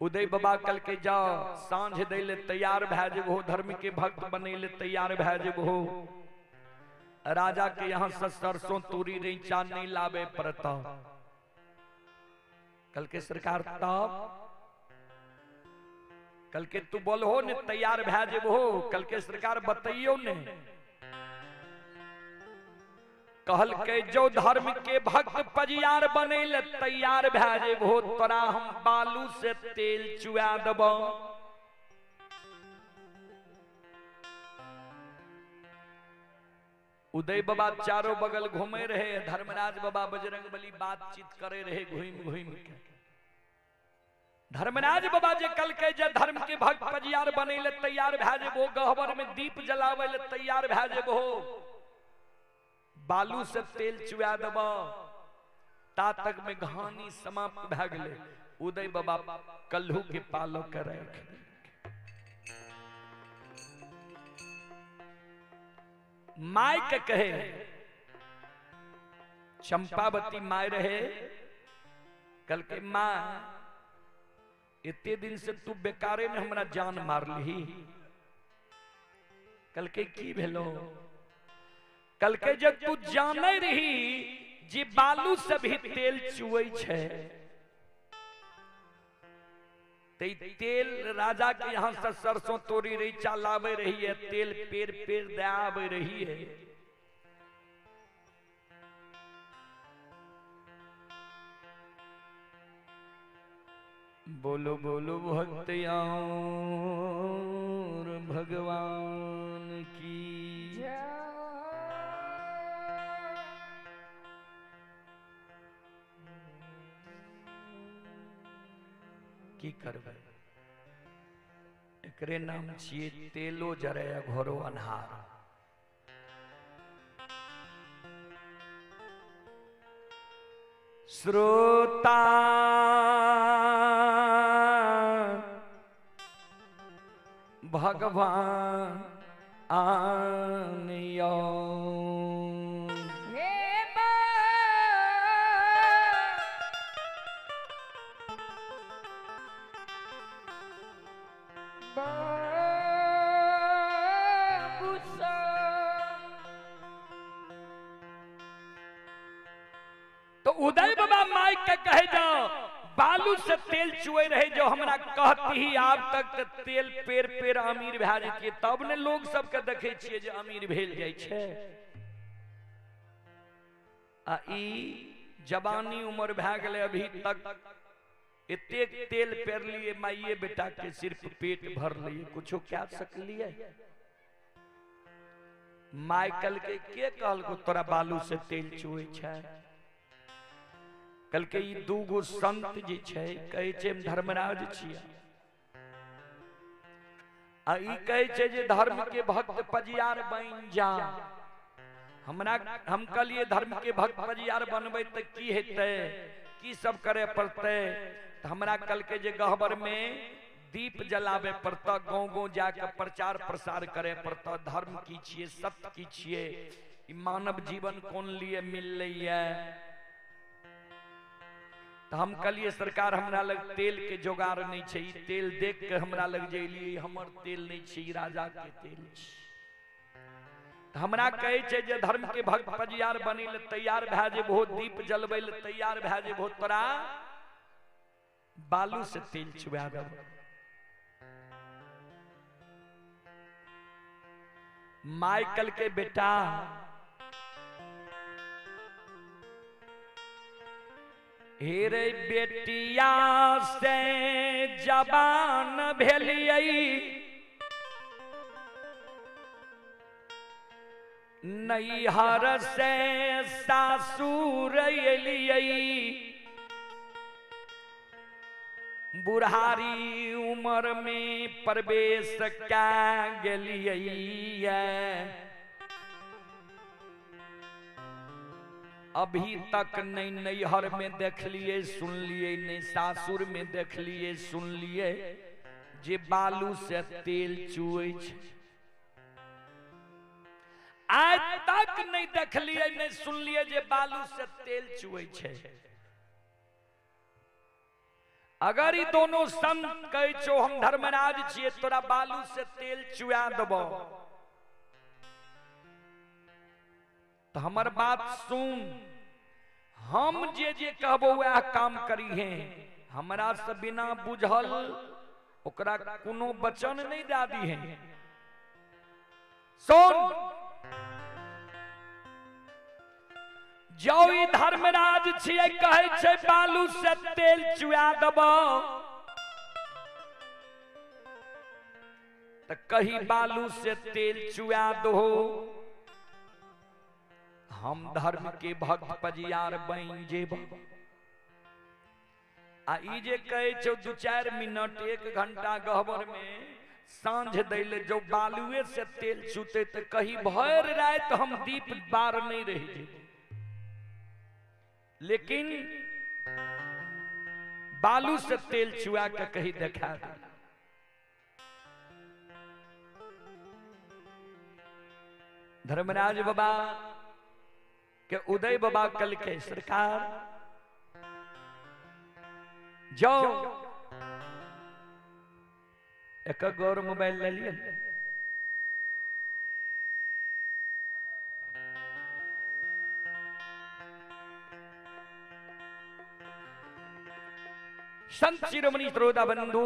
उदय बाबा कहलकै जाओ साँझ दै ले तैयार भए जेबहो, धर्म के भक्त बनै ले तैयार भए जेबहो। राजा के यहाँ से सरसों तूरी रैचा नहीं लावे पड़ता। कहलकै सरकार तब? कहलकै तू बोलहो ने तैयार भए जेबहो। कहलकै सरकार बतैयो ने। कहलकै जो धर्म के भक्त पजियार बनै ले तैयार भए जेबहो तोरा हम बालू से तेल चुआ देबो। उदय बाबा चारों बगल घूमे रहे, धर्मराज बाबा बजरंगबली बातचीत करे रहे घूम घूम के। धर्मराज बाबा जे कहलकै जे धर्म के भक्त पजियार बनै ले तैयार भए जेबहो, गहबर में दीप जलाबै ले तैयार भए जेबहो, बालू से तेल चुआ देबो। ता तक में कहानी समाप्त भए गेलै। उदय बाबा कल्हू के पालो के राखि देलकै। My के कहे, चंपावती my रहे, कल के माँ इतने दिन से तू बेकारे में हमरा जान मार ली। कल के की भेलो? कल के जब तू जाने रही जे बालू से भी तेल चुए छे, तेल राजा के यहाँ से सरसों तोरी रैचा लावे रही है, तेल पेड़ पेड़ दे आवे रही है। बोलो बोलो भक्त और भगवान की जय। की करबै? एकरे नाम छियै तेलो जरे घरो अन्हार। श्रोता भगवान आनियो तो उदय बाबा माइक के कहे जाओ बालू से तेल चुए रहे जो हमरा कहती ही आब तक तेल पेड़ पेड़ अमीर भए जैतियै, तब ने लोग सबके देखे छियै जे अमीर भेल जाइ छै। आ ई जवानी उम्र भए गेलै अभी तक एतेक तेल पेरलिए माइये बेटा के सिर्फ पेट भरलिए, कुछो क्या सकलिए। माइकल के कहलको तोरा बालू से तेल चुए छै? कहलकै ई दूगो संत जे छै कहै छै हम धर्मराज छियै, आ ई कहै छै जे धर्म के भक्त पजियार बनि जा। हमरा हम कहलिए धर्म के भक्त पजियार बनबै तऽ की हेतै, की सब करे पड़तै? तऽ हमरा कहलकै जे गहबर में दीप जलावे पड़तै, गाँव गाँव जाके प्रचार प्रसार करे पड़तै, धर्म की छियै, सत्य की छियै, ई मानव जीवन कोन लिए मिललैए। तो हम कहलिए सरकार हमरा लग तेल के जोगार नहीं छै, ई तेल देख के हमरा लग जे एलियै हमर तेल नहीं छै, ई राजा के तेल छै। तो हमरा कहै छै जे धर्म के भक्त पजियार बनै ले तैयार भए जेबहो, दीप जलबै ले तैयार भए जेबहो, तोरा बालू से तेल चुआ देबो। माइकल के बेटा हेरे बेटिया से जवान भेलियै, नैहर से सासुर एलियै, बुढ़ारी उम्र में प्रवेश कै गेलियै। अभी तक नहीं नैहर में देखलिए सुनलिए, नहीं सासुर में देखलिए सुनलिए जे बालू से तेल चुए छै। आइ तक नहीं देखलिए नहीं सुनलिए जे बालू से तेल चुए छै। अगर ई दोनों संत कहै छौ हम धर्मराज छियै तोरा बालू से तेल चुआ देबो, तो हमर बात सुन, हम जे जे कहबो वह काम करी है, हमरा से बिना बुझल ओकरा कोनो वचन नहीं दे दी है। सुन, जो ई धर्मराज छियै कहै छै बालू से तेल चुआ देबो, त कही बालू से तेल चुआ दो, हम धर्म के भक्त पजियार बन जेब। आ ई जे कहै छौ 2-4 मिनट 1 घंटा गहबर में साँझ दैले जो बालुए से तेल चुते त कही भर रात हम दीप बार नहीं रह जेब। लेकिन बालू से तेल चुआ के कहीं देखा दे। धर्मराज बाबा के उदय बाबा कल के सरकार जाओ एक गौर मोबाइल ले लिया। संत शिरोमणि श्रोता बंधु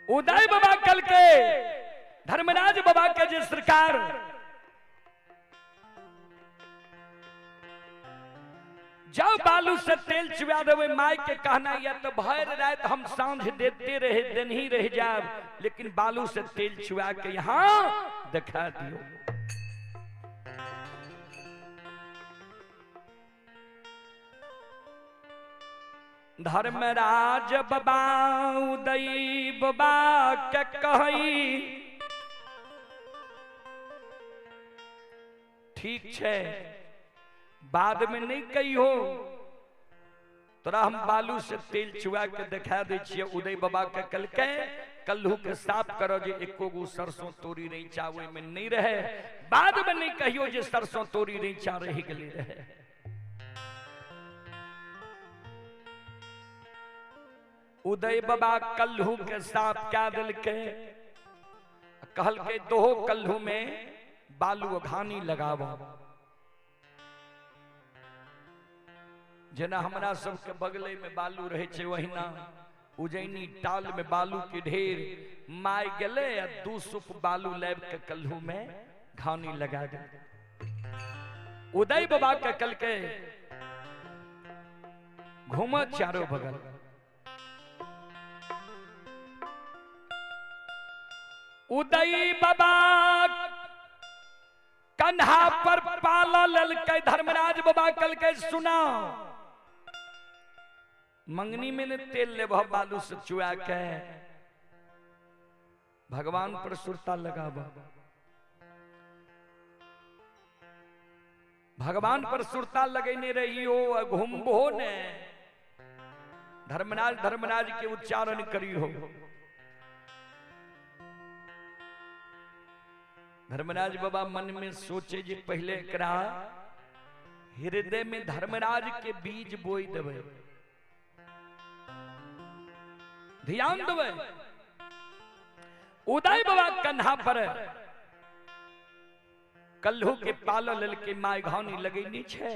उदय बाबा कल के धर्मराज बाबा के जे सरकार जाओ बालू से तेल चुआ देवे, माई के कहना या तो भर रात हम सांझ देते रहे दिन ही रह जाब, लेकिन बालू से तेल चुआ के यहां दिखा दियो। धर्मराज बाबा उदय बाबा के कही ठीक छै, बाद में नहीं कही हो तोरा हम बालू से तेल चुआ के दिखा दै छियै। उदय बाबा के कल के कल्हू के साफ करो जे एको गो सरसों तोरी नहीं चावे में नहीं रहे, बाद में नहीं कहियो जे सरसों तोरी नहीं चा रही गली रहे। उदय बाबा कल्हू के साफ क्या दिल के कहल के दोहो कल्हू में बालू घानी लगावो। जेना हमरा सबके बगले में बालू रहे छे वहिना उजैनी टाल में बालू के ढेर माय गेले आ 2 सूप बालू लाब के कल्हू में घानी लगा दे। उदय बाबा के कल के घूम चारों बगल। उदय बाबा कन्हा पर पाला ललके धर्मराज बाबा कल के सुना मंगनी में ने तेल ले बालू से चुआ के भगवान पर सुरता लगावा, भगवान पर सुरता लगेने रहियो घूमबो ने धर्मराज धर्मराज के उच्चारण करियो। धर्मराज बाबा मन में सोचे जे पहले एकरा हृदय में धर्मराज के बीज बोई देवे, ध्यान देवे। उदय बाबा कन्हा पर कल्हू के पालो ललके my घानी लगेनी छे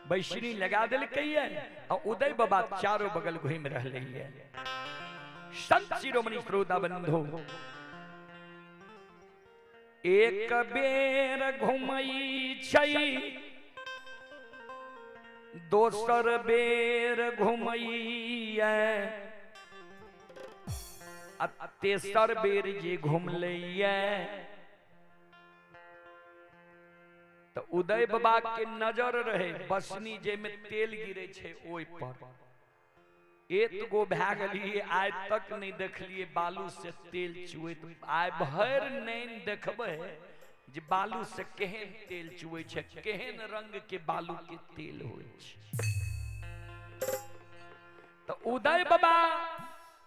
बैसनी लगा दिलकै और उदय बाबा चारों बगल घूम रहले है। संत शिरोमणि श्रोता बंधु एक बेर घुमई छै दोसर बेर घुमई आ तेसर बेर जे घुमलै तो उदय बाबा के नजर रहे बसनी जे में तेल गिरे छे ओइ पर। एक गो भए गेलिए आइ तक नहीं देखलिए बालू से तेल चुएत, आइ भरि नैन देखबै जे बालू से केहन तेल चुए छै, केहन रंग के बालू के तेल होइ छै। तो उदय बाबा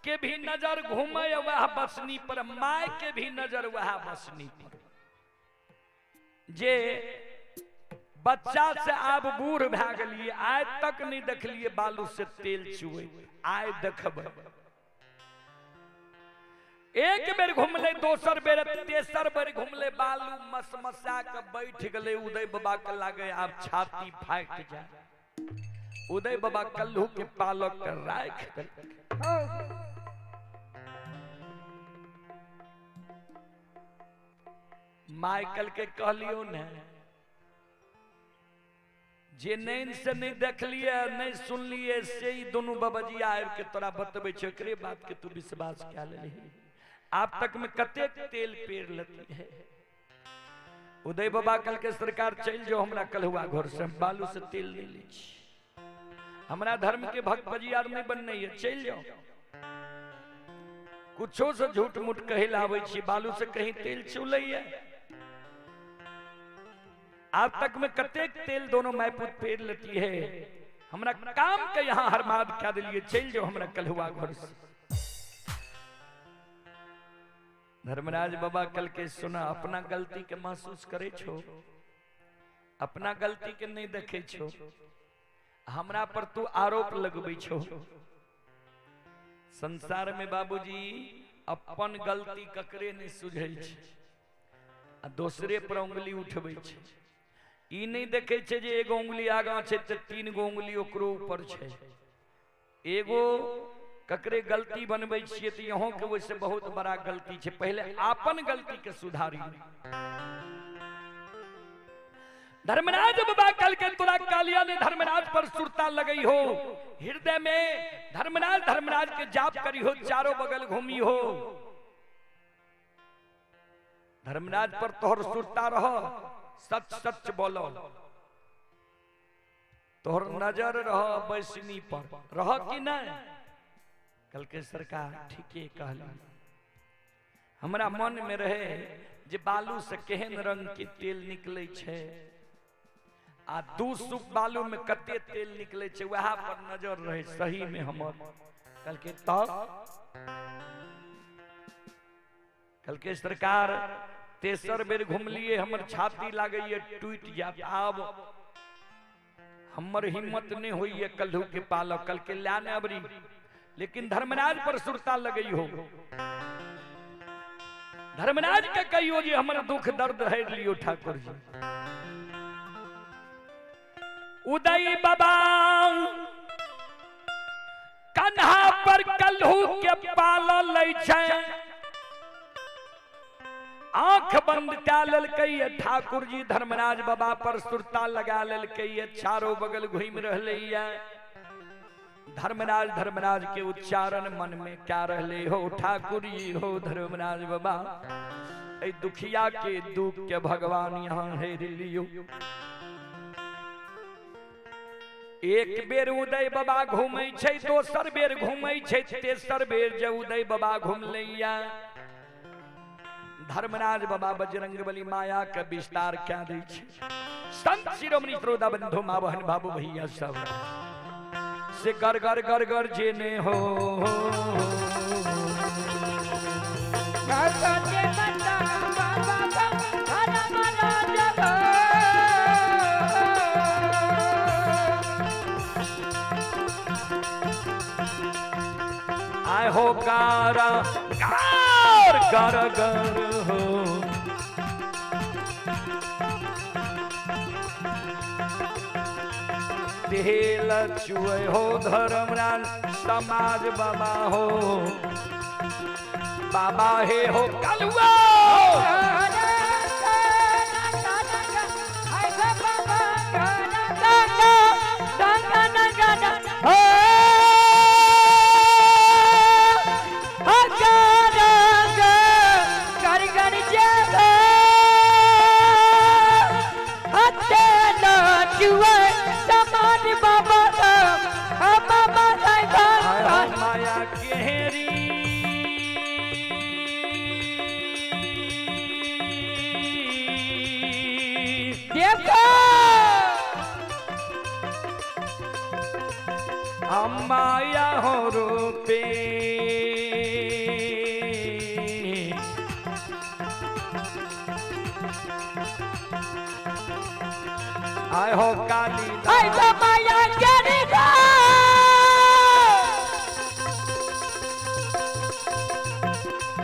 के भी नजर घूमे वह बसनी पर, my के भी नजर वह बसनी पर। जे बच्चा से आब बूढ़ भए गेलिए, आइ तक नहीं देखलिए बालू से तेल चुए, आइ देखबै। एक बेर घुमले, दोसर बेर, तेसर बेर घुमले, बालू मसमसा के बैठ गेलै। उदय बाबा के लागे आब छाती फाटि जाए। उदय बाबा कल्हू के पालक के राखि देलकै। माइकल के कहलियो ने, जे नैन से नहीं देखलिए नहीं सुनलिए से ही दोनों बाबाजी आबि के तोरा बतबै छै, एकरे बात के तू विश्वास कए लेलही। आप तक में कतेक तेल पेड़ लेती है। उदय बाबा कल के सरकार चलि जाओ हमरा कलहुआ घर से, हम बालू से तेल नहीं लै छी, हमरा धर्म के भक्त बजियार नहीं बनने है, चलि जाओ। कुछो से झूठ मूठ कहे ला आबै छी, बालू से कहीं तेल चुलैया। आप तक में कतेक तेल दोनों मायपुत पेड़ लेती है, हमरा काम के यहाँ हरमाद क्या दिलिए, चलि जाओ हमरा कलहुआ घर से। धर्मराज बाबा कल के सुना, अपना गलती के महसूस करे छो, अपना गलती के नहीं देखे छो, हमरा पर तू आरोप लगबै छो। संसार में बाबूजी अपन गलती ककरे नहीं सुझै छै आ दोसरे पर उंगली उठबै छै। ई नहीं देखे छै जे एगो उंगली आगाँ छै तऽ तीन गो उंगली ओकरो ऊपर छै। एगो ककरे गलती बनबै छियै तऽ यहों के ओहिसे बहुत बड़ा गलती छै, पहले अपन गलती के सुधारी। धर्मराज बाबा कल के तोरा कालिया ने धर्मराज पर सुरता लगई हो, हृदय में धर्मराज धर्मराज के जाप करी हो, चारों बगल घूमी हो, धर्मराज पर तोहर सुरता रह, सच सच बोलो, तोहर नजर रह बैसनी पर, रह कि नहीं। कल के सरकार ठीके कहली, हमरा मन में रहे जे बालू से केहन रंग के तेल निकले छै आ दू सूप बालू में कते तेल निकले छै, वएह पर नजर रहे सही में हमर। कल के तब कल के सरकार तेसर बेर घुमलिए, हमर छाती लागैए टूटि जात, आब हमर हिम्मत नहीं होइए कल्हू के पालक। कल के ला ने अबरी, लेकिन धर्मराज पर सुरता लगई हो, धर्मराज के कहियो जे हमर दुख दर्द हरि लियो ठाकुर जी। उदय बाबा कन्हा पर कल्हू के पाल लै छै, आंख बंद कए लेलकै ठाकुर जी, धर्मराज बाबा पर सुरता लगा लेलकै, चारों बगल घूमि रहलै। धर्मराज धर्मराज के उच्चारण मन में क्या रहले हो, ठाकुर जी हो धर्मराज बाबा, ए दुखिया के दुख के भगवान यहाँ हेर लियो। एक बेर उदय बाबा घूमै छै, दोसर बेर घूमै छै, तेसर बेर जे उदय बाबा घुमलैया, धर्मराज बाबा बजरंगबली माया के विस्तार क्या दै छै। संत शिरोमणि श्रोता बंधु माँ बहन बाबू भैया सब से गर गर गर गर जेने हो, आए हो गारा गार गर गर हो, तेल चुए हो धर्मराज समाज बाबा हो, बाबा हे हो कलुआ। माया केहरी माया हो रूपे आय हो काली हाय गो माया केरी गो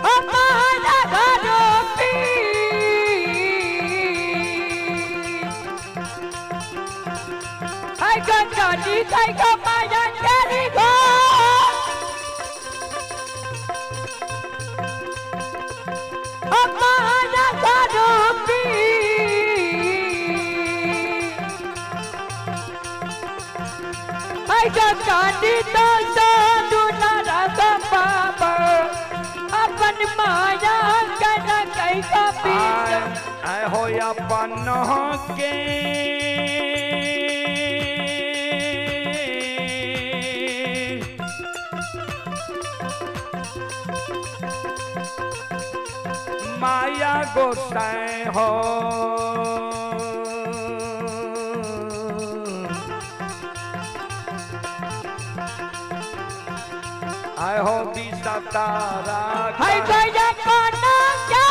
हमारा घर पी हाय गो काली हाय गो माया केरी गो हमारा घर पी हाय गो काली तो साधु नरक बाबा अपन माया कर कैसा आय पीस आय हो अपन के माया गोसाई हो आय हो दिशा तारा हाय गया पाना क्या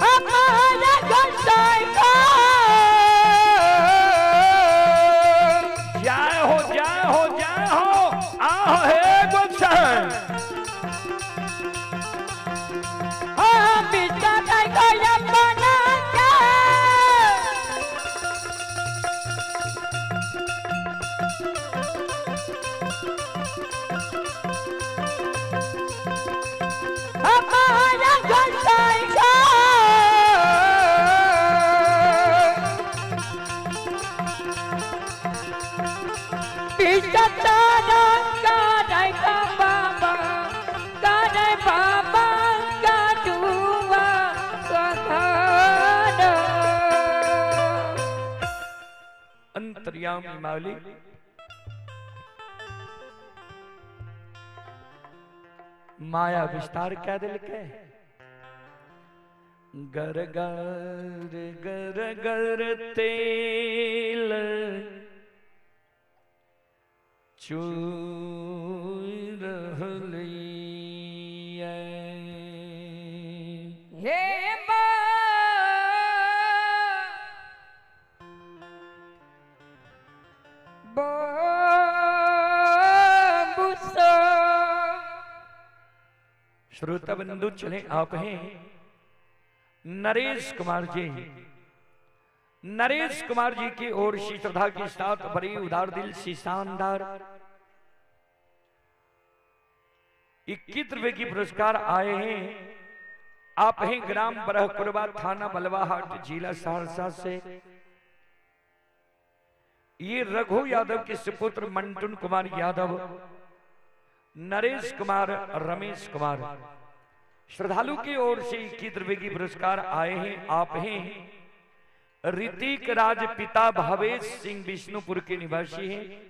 हमारा गोसाई का जय हो जय हो जय हो आहो हे गोसाई हम बिता गया पाना क्या हमारा गोसाई का पिता तारा का बाबा का बाबा का दुआ सहारा। अंतर्यामी माली माया विस्तार क्या दिल के गर गर गर गर तेल चूर हे माँ बाबूसो श्रोता बंधु चले आप हैं नरेश कुमार जी। नरेश कुमार जी की ओर से श्रद्धा के साथ बड़ी उदार दिल से शानदार 21 रुपए की पुरस्कार आए हैं। आप हैं ग्राम बरहकुरबा, थाना बलवाहाट, जिला सहरसा से। ये रघु यादव के सुपुत्र मंटुन कुमार यादव, नरेश कुमार, रमेश कुमार श्रद्धालु की ओर से 21 रुपए की पुरस्कार आए हैं। आप हैं ऋतिक राज, पिता भावेश सिंह, विष्णुपुर के निवासी हैं।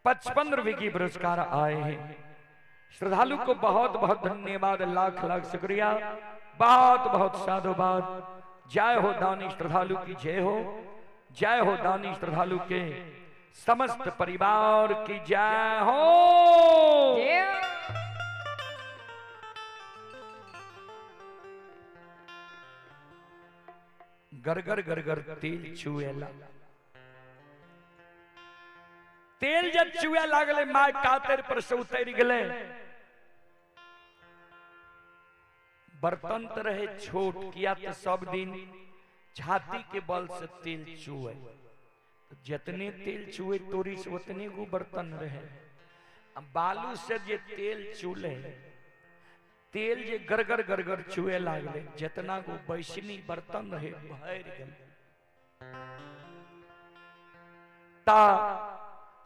55 रुपए की पुरस्कार आए हैं। श्रद्धालु को बहुत बहुत धन्यवाद, लाख लाख शुक्रिया, बहुत बहुत साधुवाद। जय हो दानी श्रद्धालु की जय हो, जय हो दानी श्रद्धालु के समस्त परिवार की जय हो। गरगर गरगर तेल चुएला, तेल जब चुए लागले my कातर पर से उतर गले। बर्तन तो रहे छोट, किया तो सब दिन छाती के बल से तेल चुए, जितने तेल चुए तोरी से उतने गो बर्तन रहे। बालू से जे तेल चूले, तेल जे गरगर गरगर चुए लागले, जितना गो बैसनी बर्तन रहे भर गेल। ता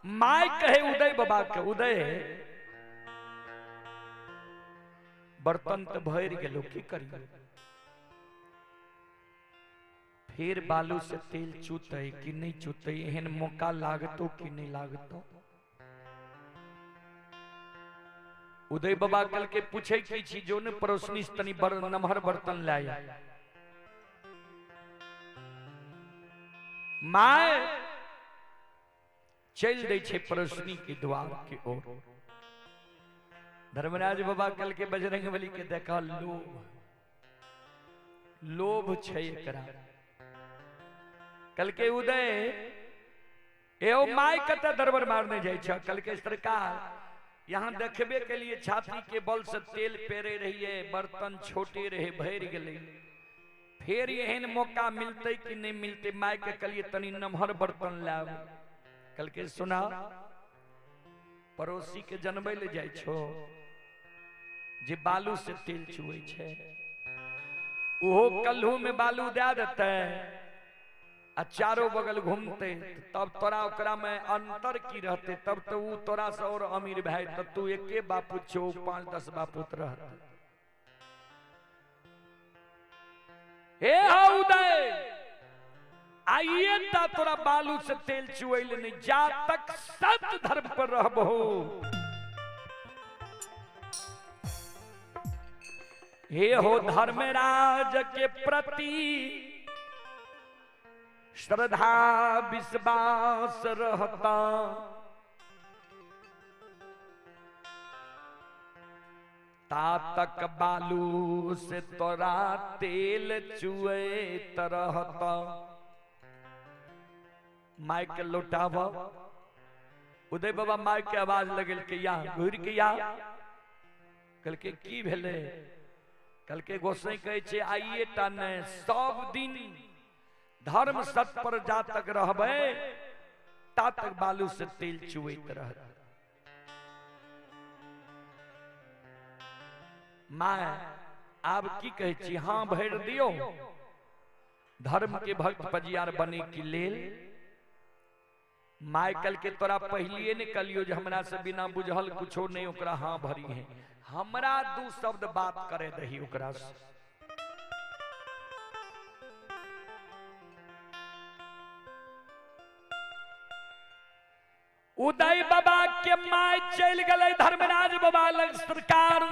my कहे उदय बाबा के, उदय बर्तन तो भर गेलो, की करी? फिर बालू से तेल चूते कि नहीं चूते, एहन मौका लागतो कि नहीं लागतो। उदय बाबा कल के पूछे की छी जो ने पड़ोसनी से तनी नमहर बर्तन लाया। My चल दै छे पड़ोसनी के द्वार के ओर। धर्मराज बाबा कल के बजरंग बली के देखा लोभ, लोभ छै एकरा। कल के उदय एओ my कतऽ दरबर मारने जाइ छ? कल के सरकार यहाँ देखबे के लिए छाती के बल से तेल पेरे रहिए, बर्तन छोटे रहे, भरि गेलै। फेर एहन मौका मिलते कि नहीं मिलते? My के कहलिए तनी नमहर बर्तन लाब। कल के सुना पड़ोसी के जनबै ले जाइ छो जे बालू से तेल चुए छै, ओहो कल्हू में बालू दे देते आ चारों बगल घूमते, तब तोरा ओकरा में अंतर की रहते? तब तो ऊ तोरा से और अमीर भाई, तब तू एके बापू छो, 5-10 बापूत रहते। हे उदय आइए ता तोरा बालू से तेल चुएले नहीं, जा तक सत्य धर्म पर रहबो। हे हो धर्मराज के प्रति श्रद्धा विश्वास रहता, ता तक बालू से तोरा तेल चुएत रहता। माइक के लौटाव। उदय बाबा माइक के आवाज लगल के या घुर के या। कल के की भेले? कल के गोसाई कहै छै आइए टा नहि, सब दिन धर्म सत पर जा तक रहबै ता तक बालू से तेल चुएत रहत। My आब की कहै छी? हाँ भरि दियौ। धर्म के भक्त पजियार बने के लेल my कल के तोरा पहलिए ने कहलियो जे हमरा से बिना बुझल कुछो नहीं, ओकरा हाँ भरी है। हमरा दू शब्द बात करे दही ओकरा से। उदय बाबा के my चल गए धर्मराज बाबा लग। सरकार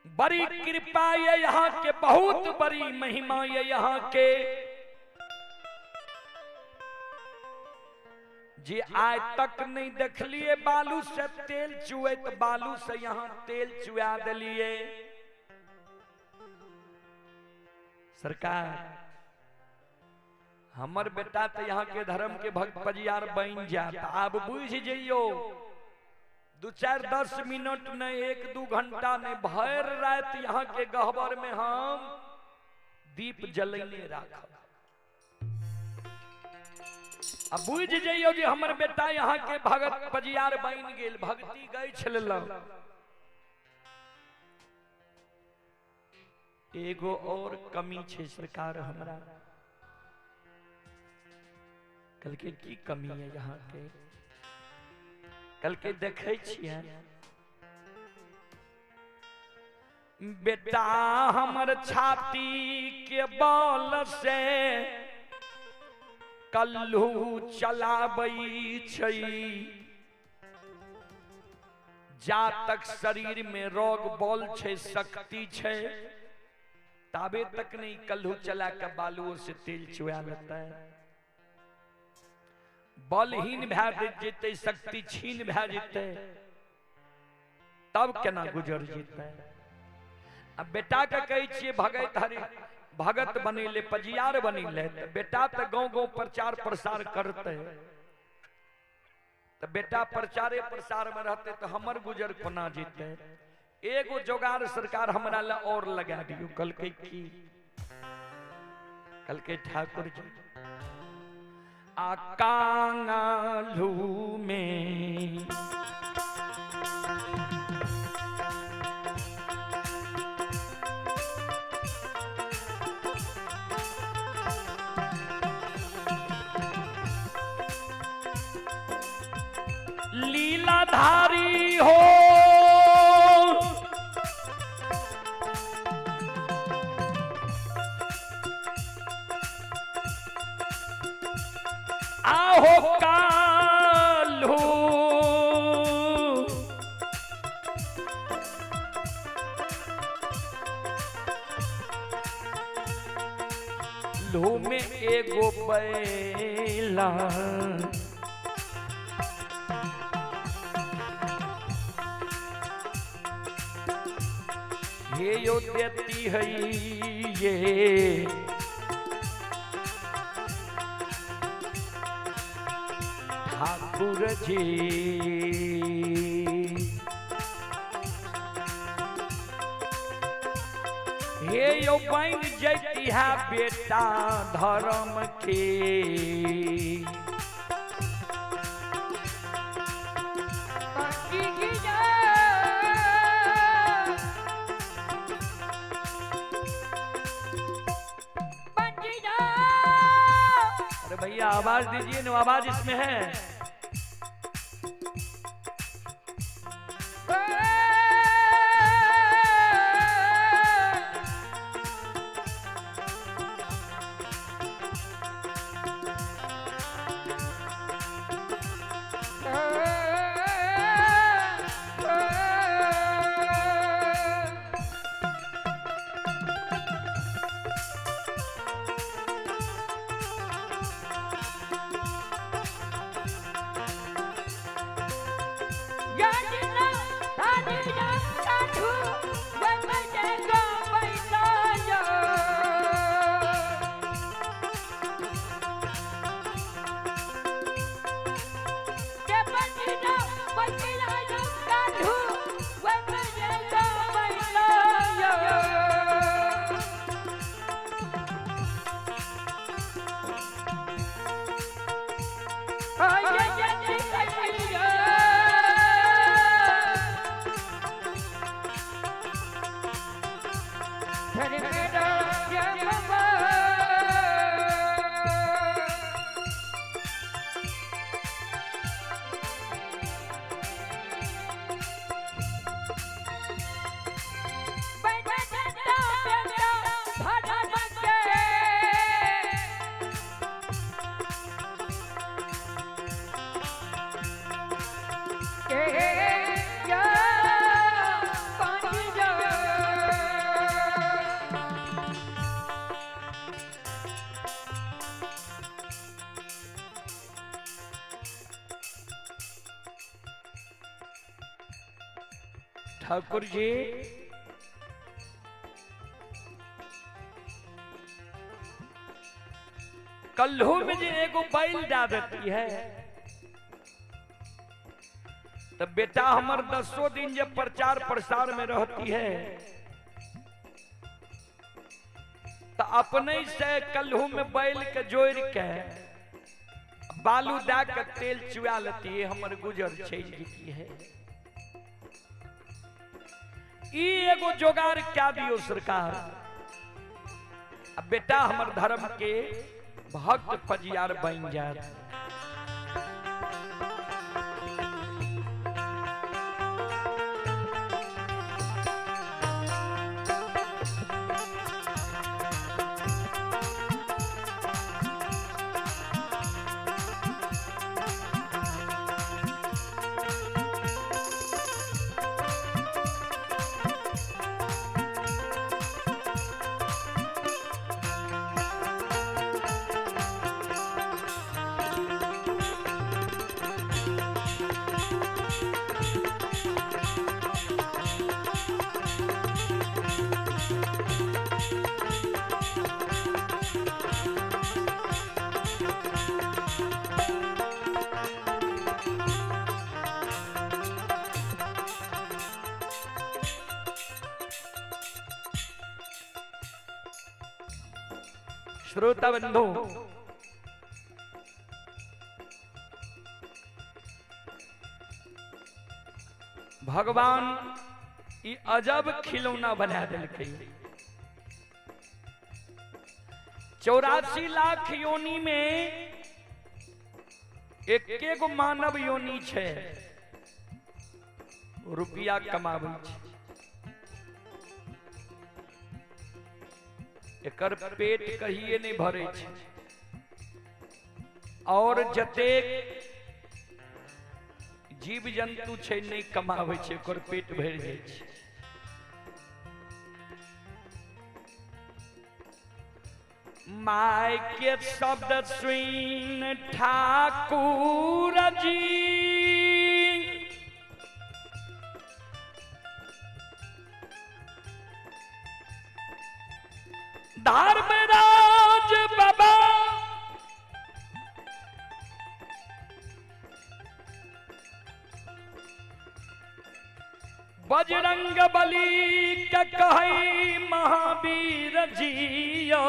बड़ी कृपा ये यहाँ के, बहुत बड़ी महिमा ये यहाँ के, जे आय तक नहीं देखलिए बालू से तेल चुए, तो बालू से यहाँ तेल चुआ दिलिए। सरकार हमर बेटा तो यहाँ के धर्म के भक्त पजियार बन जात। आब बुझ जइयो 2-4-10 मिनट नहीं, 1-2 घंटा नहीं, भर रात यहाँ के गहबर में हम दीप जलैने राखब। अब बुझ जइयो जे हमर बेटा यहाँ के भगत पजियार बन गेल, भक्ति गई छल। एगो और कमी छे सरकार हमरा। कल के की कमी है यहाँ के? कल के देखे छियै बेटा हमर छाती के बल से कल्हू चलाबै छै, जा तक शरीर में रोग बल छै, शक्ति छै, ताबे तक नहीं कल्हू चला के बालुओं से तेल चुआ लेता है। बलहीन भए जेतै, शक्ति छीन भए जेतै, तब केना गुजर जेतै? अब बेटा के कहै छियै भगत हरि भगत बनेले, पजियार बनेले, तऽ बेटा तऽ गाँव गाँव प्रचार प्रसार करतै, तऽ बेटा प्रचारे प्रसार में रहतै तऽ हमर गुजर कोना जेतै? एगो जोगार सरकार हमरा लए और लगा दियौ। कहलकै की? कहलकै ठाकुर जी आ कांगालू में लीलाधारी हो, आहो कालू लू में एगो बैला, हे हे यो देती है ये ठाकुर जी। हे यो बन जैती है बेटा धर्म के। अरे भैया आवाज दीजिए ना, आवाज इसमें है। ठाकुर जी कल्हू में जे एगो बैल दे देती है तो बेटा हमर 10 दिन जब प्रचार प्रसार में रहती है तो अपने से कल्हू में बैल के जोड़ के बालू दे के तेल चुआ लेती है, हमर गुजर चल जेती है। ई एगो जोगार क्या दियो सरकार, अब बेटा हमर धर्म के भक्त पजियार बन जात। श्रोता बंधु, भगवान ई अजब खिलौना बना दिलकै। 84 लाख योनि में एक गो मानव योनि छै, रुपया कमाबै छै, एकर पेट कहिए नहीं भरे छै। और जतेक जीव जंतु छै नहीं कमाबै छै, एकर पेट भरि जाइ छै। My के शब्द सुन ठाकुर जी धर्मराज बाबा बजरंग बली के कहई महावीर जियो।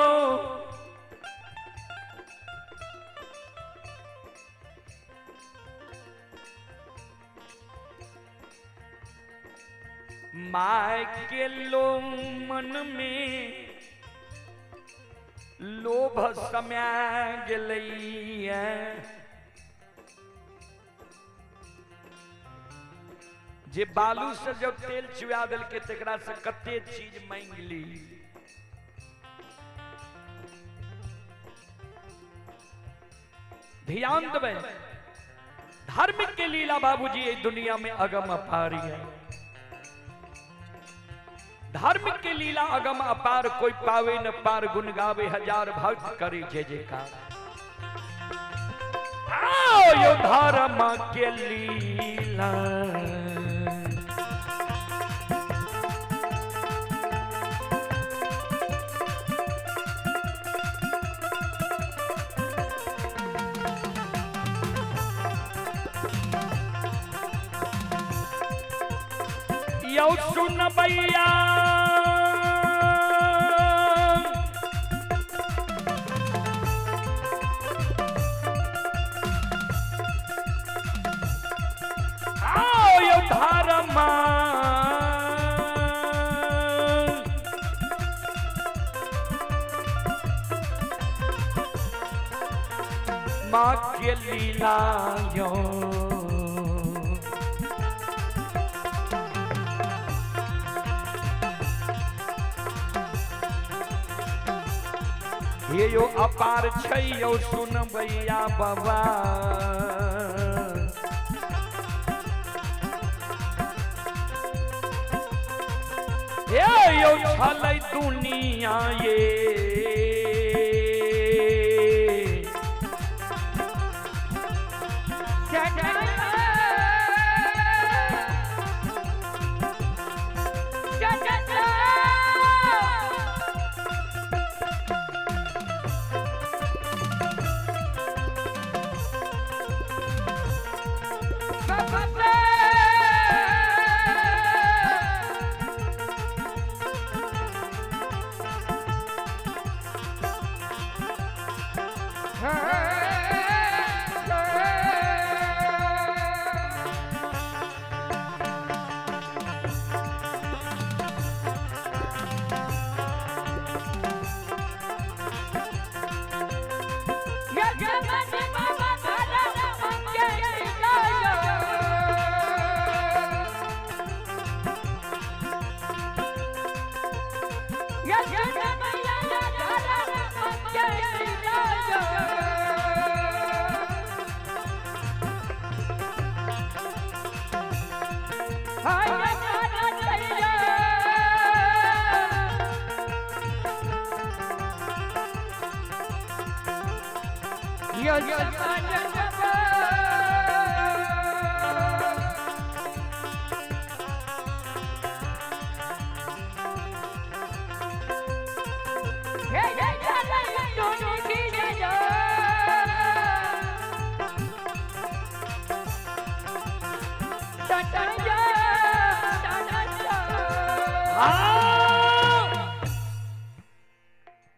My के लो मन में लोभ समया गेलैया। जे बालू से जब तेल चुआ देलकै तकरा से कते चीज मांगि ली। ध्यान देबै, धर्म के लीला बाबूजी एहि दुनिया में अगम अपार है। धर्म के लीला अगम अपार, कोई पावे न पार, गुण गावे हजार भक्त करे जय जयकार। आओ यो धर्म के लीला। यौ सुन भैया आओ यौ धर्म माँ के लीला यो। ये यो अपार छै यौ सुनबैया बाबा। ये यो छलै दुनिया ये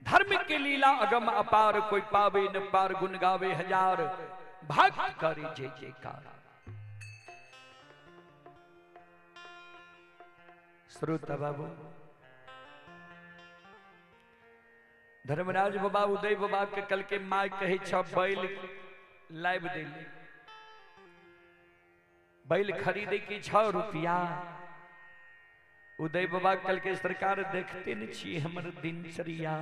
धर्म के लीला अगम अपार, कोई पावे न पार, गुण गावे हजार भक्त करे जय जयकार। श्रोता बाबू, धर्मराज बाबा उदय बाबा के कल के माय कहे छ बैल लाइव दे, बैल खरीदे के 6 रुपया। उदय बाबा कल के सरकार देखते न छी हमर दिनचर्या,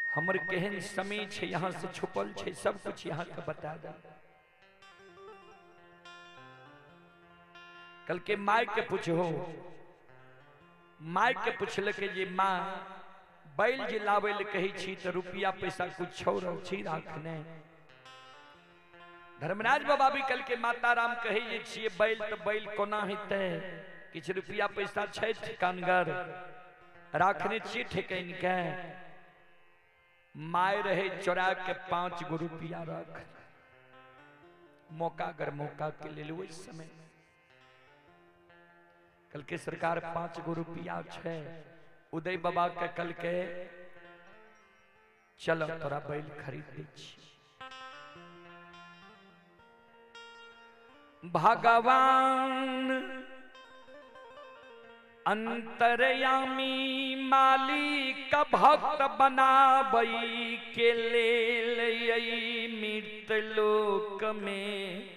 हमर केहन समय छे, यहाँ से छुपल छे सब कुछ यहाँ के बता दे। कल के my के पूछो, my के पूछल के जे माँ बैल जे लावे ले कही छी तो रुपया पैसा कुछ छोड़ छी राखने। धर्मराज बाबा भी कल के माता राम कहे जे छिए बैल तो बैल कोना हेतै, किछु रुपया पैसा छै ठिकानगर। राखने छियै ठेकनि के। My रहे चोरा के 5 गो रुपया रख, मौका गर मौका के लेल ओहि समय। कल के सरकार 5 गो रुपया छै। उदय बाबा के कल के चल तोरा बैल खरीद दै छी। भगवान अंतर्यामी मालिक भक्त बनाबै के लेल मृत लोक में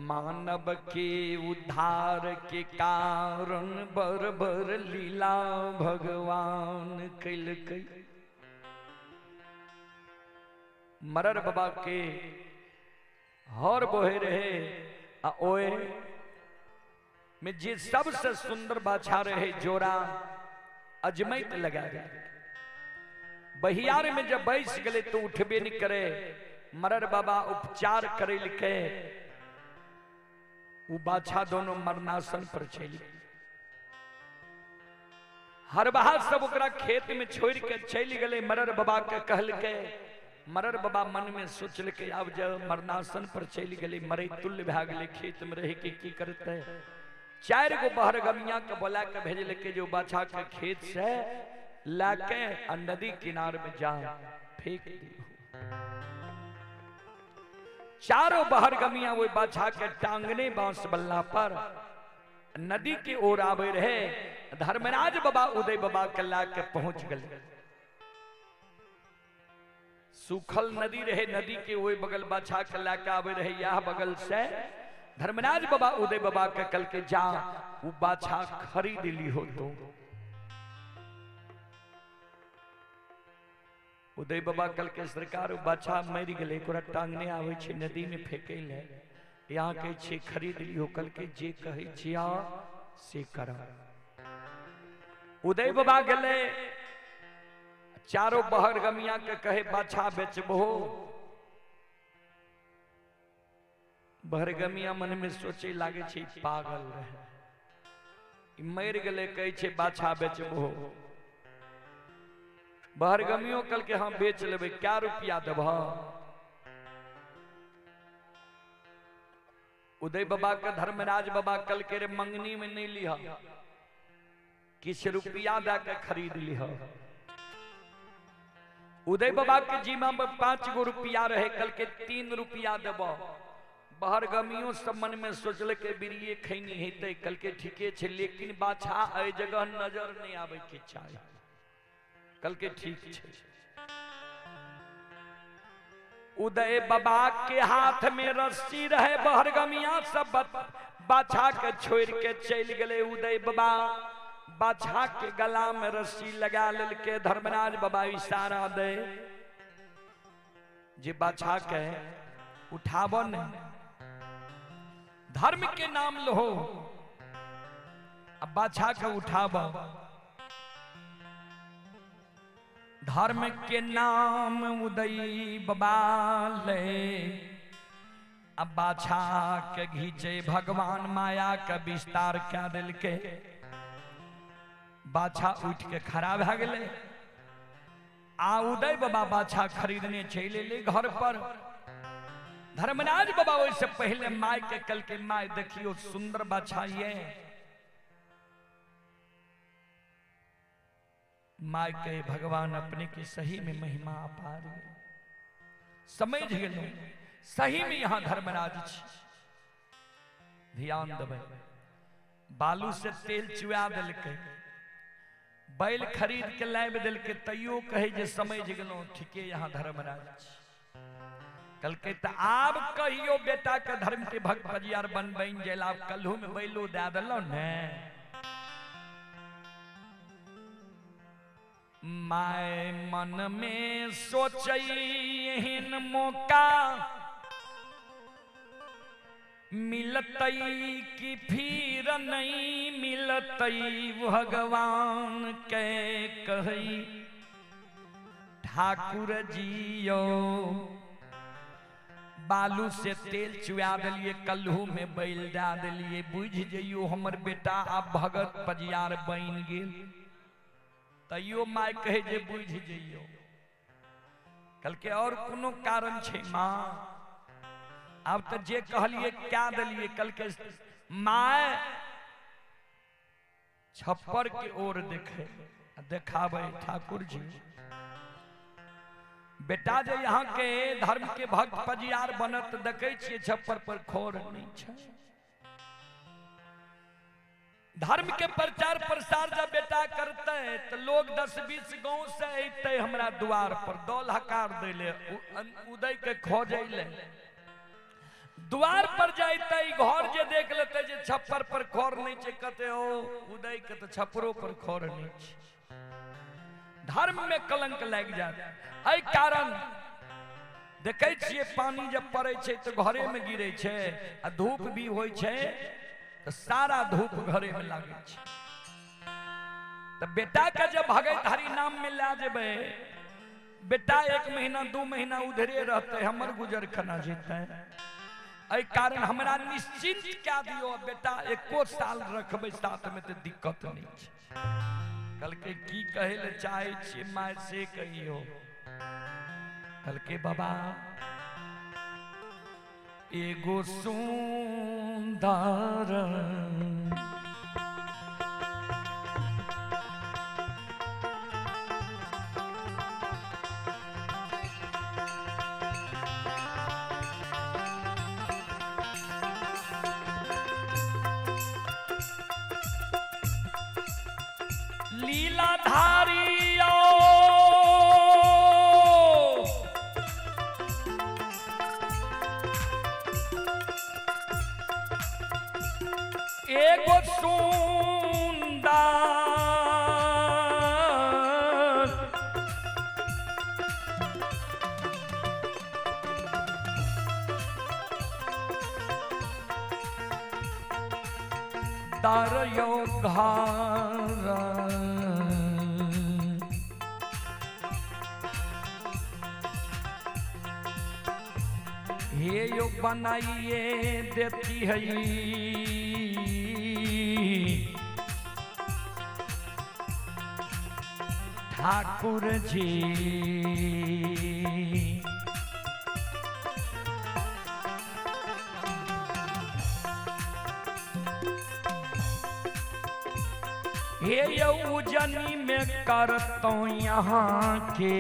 मानव के उद्धार के कारण बर बर लीला भगवान कैलकै। मरर बाबा के हर बोहे रहे आ ओए में जे सबसे सुंदर बाछा रहे जोड़ा अजमैत लगा गया। बहियार में जब बैस गए तो उठबे नहीं करे। मरर बाबा उपचार करे लिखे, वो बाछा दोनों मरनासन पर चली। हरबहा सब ओकरा खेत में छोड़ के चल गए। मरर बाबा के कहलके, मरर बाबा मन में सोचलके आब जब मरनासन पर चल गए, मरे तुल्य भए गेलै, खेत में रह के की करते। 4 गो बहरगमिया के बोला के भेजलके जो बाछा के खेत से लाके आ नदी किनार में जा फेंक दियो। चारों बहरगमिया वो बाछा के टांगने बांस बल्ला पर नदी के ओर आवे रहे। धर्मराज बाबा उदय बाबा के ला के पहुंच गए। सूखल नदी रहे, नदी के ओहि बगल बाछा के ला के आवे रहे, यह बगल से धर्मराज बाबा उदय बाबा के कल के जा वो बाछा खरीद ली हो। तो उदय बाबा कल के सरकार बाछा मरि गेलै, ओकरा टांगने आबै छै, नदी में फेंकै ले, यहाँ कहै छै खरीद लियो। कल के जे कहै छिया से कर। उदय बाबा गेलै, चारों बहरगमिया के कहे बाछा बेचबो। बहरगमिया मन में सोचे लागे छै पागल रहे, मरि गेलै कहै छै बाछा बेचबो। बहरगमियो कल के हम बेच लेबै, क्या रुपया देबह। उदय बाबा के धर्मराज बाबा कल के रे मंगनी में नहीं लिह, किस रुपया दे के खरीद लिह। उदय बाबा के जीमा में 5 गो रुपया रहे, कल के 3 रुपया देब। बहरगमियो सब मन में सोचल के बीड़िए खैनी हेतै, कल के ठीके छै, लेकिन बाछा एहि जगह नजर नहीं आबै के चाही। कल के ठीक छै। उदय बाबा के हाथ में रस्सी रहे, बहरगमिया सब बाछा के छोड़ के चल गए। उदय बाबा बाछा के गला में रस्सी लगा लेलके। धर्मराज बाबा इशारा दे जे बाछा के उठाब नहीं, धर्म के नाम लो, अब बाछा के उठाब। धर्म के नाम उदय बाबा ले, अब बाछा के घीचे भगवान माया के विस्तार क्या दिलके। बाछा उठ के खड़ा भए गेलै। आ उदय बाबा बाछा खरीदने चलि एलै घर पर। धर्मराज बाबा ओहिसे पहले my के कल के my देखियो सुंदर बाछा ये। My के भगवान अपने के सही में महिमा अपार है, समझ गेलहुं सही में यहाँ धर्मराज छी। ध्यान देबै, बालू से तेल चुआ देलकै, बैल खरीद के लाबि देलकै, तैयो कहै जे समझ गेलहुं ठीके यहाँ धर्मराज छी। कहलकै तऽ आब कहियो बेटा के धर्म के भक्त बजियार बन बनि जाय, आब कल्हू में बैलो दए देलहुं ने। My मन में सोचै एहन मौका मिलतै कि फिर नहीं मिलतै, भगवान के कहै ठाकुर जियो बालू से तेल चुआ देलिए, कल्हू में बैल दए देलिए, बुझि जइयो हमर बेटा आब भगत पजियार बनि गेल। तैयो माय कहे जे बुझि जइयो। कहलकै और कोनो कारण छै माँ? आब तऽ जे कहलिए क्या देलिए। कहलकै my छप्पर के ओर देखे देखाबै ठाकुर जी, बेटा जे यहाँ के धर्म के भक्त पजियार बनत देखे छियै छप्पर पर खोर नहीं छै। धर्म के प्रचार प्रसार जब बेटा करते तो लोग 10-20 गांव से अयते हमरा द्वार पर दौल हकार दै ले, उदय के खोजै ले। द्वार पर जाते घर जे देख लेते जे छप्पर पर खोर नहीं छै, कहते हो उदय के तो छप्परो पर खोर नहीं छै। धर्म में कलंक लागि जात। एहि कारण देखै छियै पानी जब पड़ै छै तो घरे में गिरै छै, आ धूप भी होइ छै तो सारा धूप घरे में लागै छै। तो बेटा के जब भगत हरि नाम में लए जेबै, बेटा 1 महीना 2 महीना उधरे रहते, हमर गुजर खाना जेतै। एहि कारण हमरा निश्चिंत कए दियौ, बेटा 1 साल रखबै साथ में तो दिक्कत नहीं छै। कहलकै की कहै लए चाहै छियै माय से कहियौ। कहलकै बाबा एगो सुंदर लीलाधारी एगो सुंदर दरियो घर हे यो बनाइए देती है। ठाकुर जी हे यो उजनी में करतो यहाँ के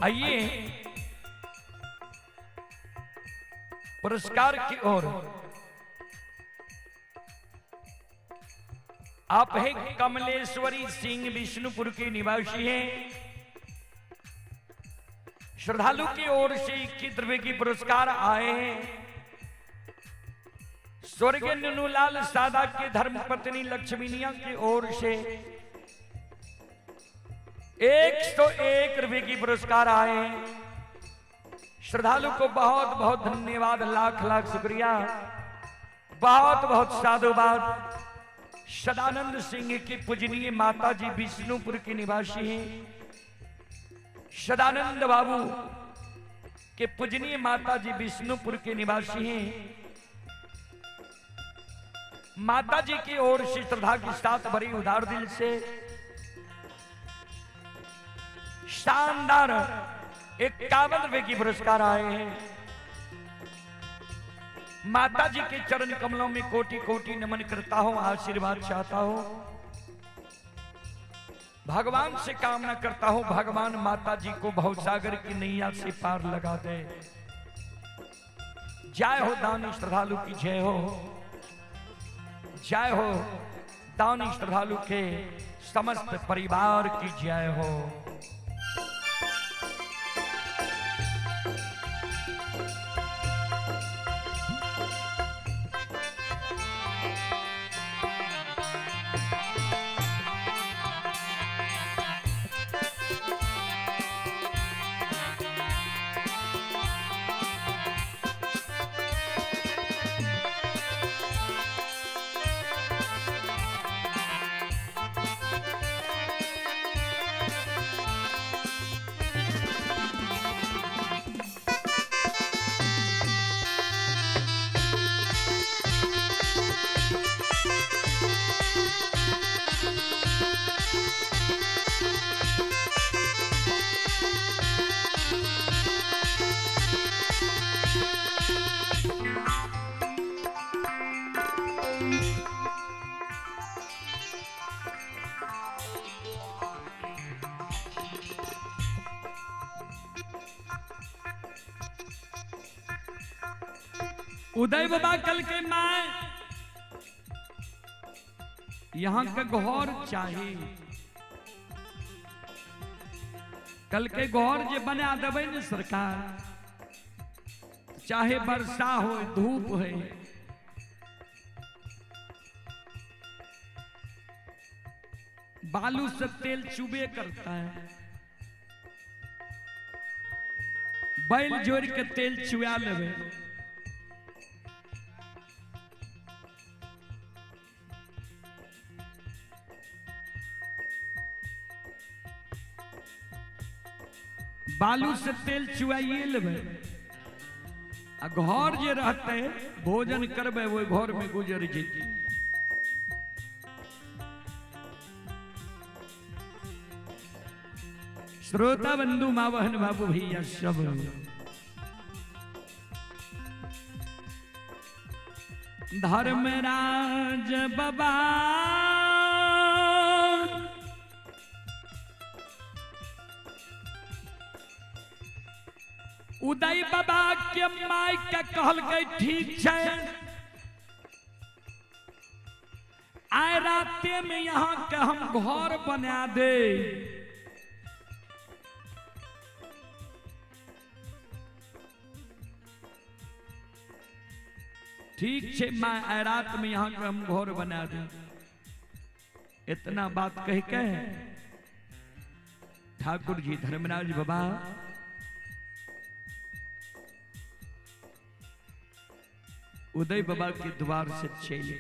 आइए पुरस्कार की ओर। आप हैं कमलेश्वरी सिंह, विष्णुपुर के निवासी हैं। श्रद्धालु की ओर से 21 रुपए की पुरस्कार आए हैं। स्वर्गीय नुनूलाल सादा के धर्मपत्नी लक्ष्मीनिया की ओर से 101 रुपए की पुरस्कार आए। श्रद्धालु को बहुत बहुत धन्यवाद, लाख लाख शुक्रिया, बहुत बहुत साधुवाद। सदानंद सिंह की पूजनीय माता जी विष्णुपुर के निवासी हैं। सदानंद बाबू के पूजनीय माता जी विष्णुपुर के निवासी हैं। माता जी की ओर से श्रद्धा के साथ भरी उदार दिल से शानदार 51 रुपए की पुरस्कार आए हैं। माता जी के चरण कमलों में कोटि कोटि नमन करता हूं, आशीर्वाद चाहता हूं, भगवान से कामना करता हूं भगवान माता जी को भवसागर की नैया से पार लगा दे। जय हो दानी श्रद्धालु की जय हो, जय हो। दानी श्रद्धालु के समस्त परिवार की जय हो। उदय बाबा कल के माए यहाँ के घर चाहिए। कल के घर जे बना देबै ने सरकार, चाहे वर्षा हो धूप है, बालू से तेल चुबे करता है, बैल जोड़ के तेल चुआ लेवे। बालू से तेल चुआइए लेवे आ घर जे रहते भोजन करबे वो घर में गुजर जेतै। श्रोता बंधु माँ बहन बाबू भैया सब, धर्मराज बाबा उदय बाबा के माय के कहलकै ठीक छै, आइ राते में यहाँ के हम घर बना दे। ठीक छै माय, आइ रात में यहाँ के हम घर बना दे। इतना बात कह के ठाकुर जी धर्मराज बाबा उदय बाबा के द्वार से चले।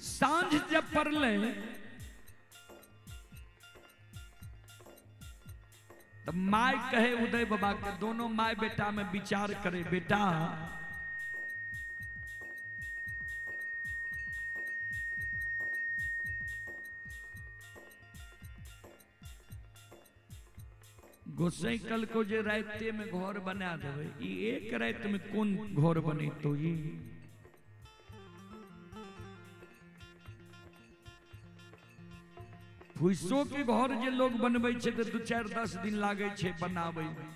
सांझ जब पड़ले तो my कहे उदय बाबा के, दोनों my बेटा में विचार करे, बेटा गोसाई कल को जे राते में घर बना देवे, एक रात में कौन घर बनेतो? ये फूसो के घर जे लोग बनबै छै तो 2 4 10 दिन लागे छै बनाबै में,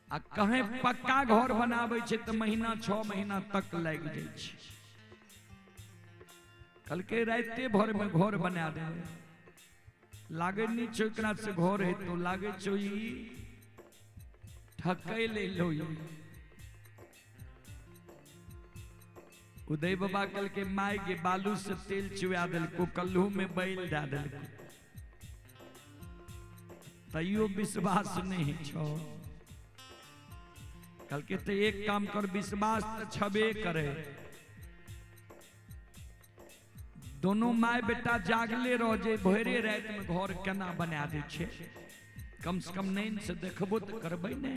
आ कहें पक्का घर बनाबै छै तो महीना 6 महीना तक लागि जाइ छै। कल के राते भर में घर बना देवे, लागे नहीं छो एकरा से घर हेतो, लागे छो ई ठकै ले लो। उदय बाबा कल के my के बालू से तेल चुआ देलको, कल्हू में बैल दे देलको, तैयो विश्वास नहीं छो। कल के तो एक काम कर, विश्वास तो छबे करे। दोनों my बेटा जागले रह जे भोरे रात में घर केना बना दे छे, कम से कम नैन से देखबो तो करबै ने।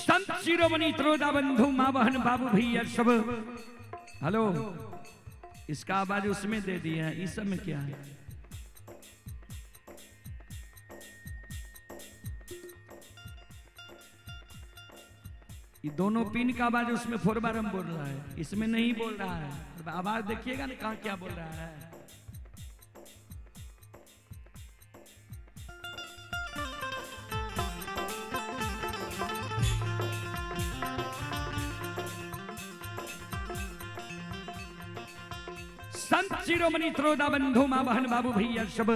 संत शिरोमणि त्रोदा बंधु माँ बहन बाबू भैया सब। हेलो, इसका आवाज उसमें दे दिया है, इस सब में क्या है? ये दोनों पिन का आवाज उसमें 4 बार हम बोल रहा है, इसमें नहीं बोल रहा है। आवाज देखिएगा ना कहाँ क्या बोल रहा है। संत शिरोमणि त्रोदा बंधु माँ बहन बाबू भैया सब।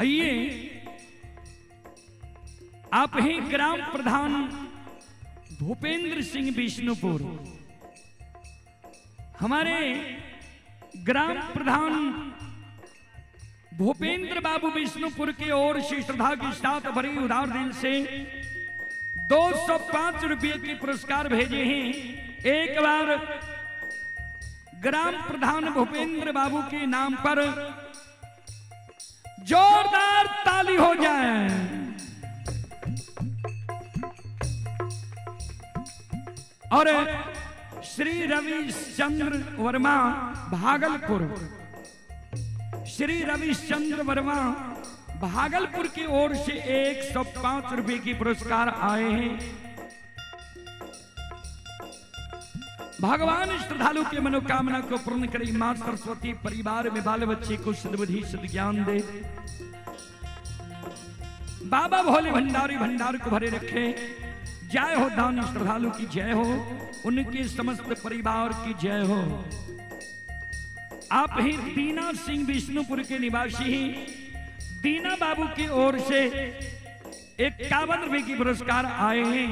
आइए, आप ही ग्राम प्रधान भूपेंद्र सिंह विष्णुपुर, हमारे ग्राम प्रधान भूपेंद्र बाबू विष्णुपुर की ओर से श्रद्धा के साथ भरी उदार दिल से 205 रुपये के पुरस्कार भेजे हैं। एक बार ग्राम प्रधान भूपेंद्र बाबू के नाम पर जोरदार ताली हो जाए। और श्री रविचंद्र वर्मा भागलपुर, श्री रविचंद्र वर्मा भागलपुर की ओर से 105 रुपए की पुरस्कार आए हैं। भगवान श्रद्धालु के मनोकामना को पूर्ण करे। मां सरस्वती परिवार में बाल बच्चे को सद्बुद्धि सद्ज्ञान दे। बाबा भोले भंडारी भंडार को भरे रखे। जय हो दान श्रद्धालु की जय हो, उनके समस्त परिवार की जय हो। आप ही दीना सिंह विष्णुपुर के निवासी ही दीना बाबू की ओर से 51 रुपए की पुरस्कार आए हैं।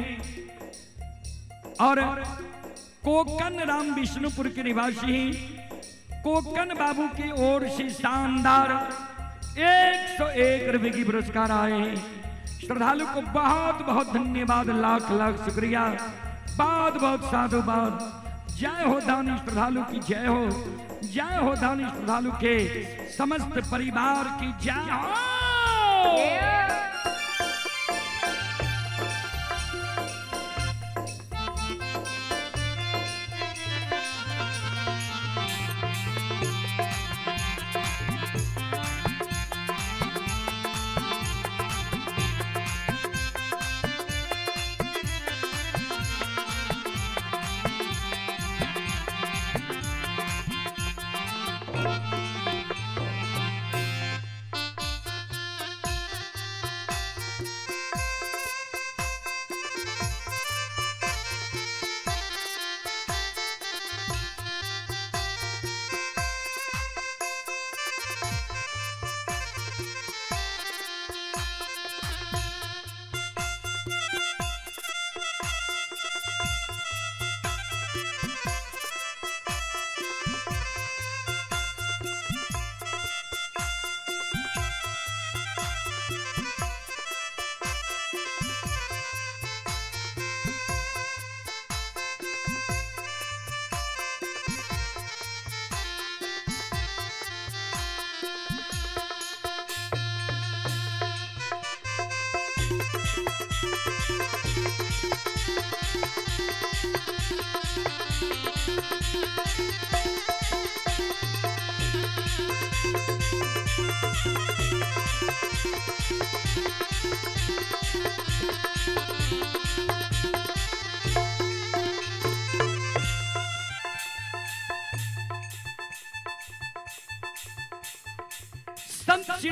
और कोकन राम विष्णुपुर के निवासी ही कोकन बाबू की ओर से शानदार 101 रुपए की पुरस्कार आए हैं। श्रद्धालु को बहुत बहुत धन्यवाद, लाख लाख शुक्रिया, बहुत बहुत साधुवाद। जय हो दानी श्रद्धालु की जय हो, जय हो दानी श्रद्धालु के समस्त परिवार की जय हो।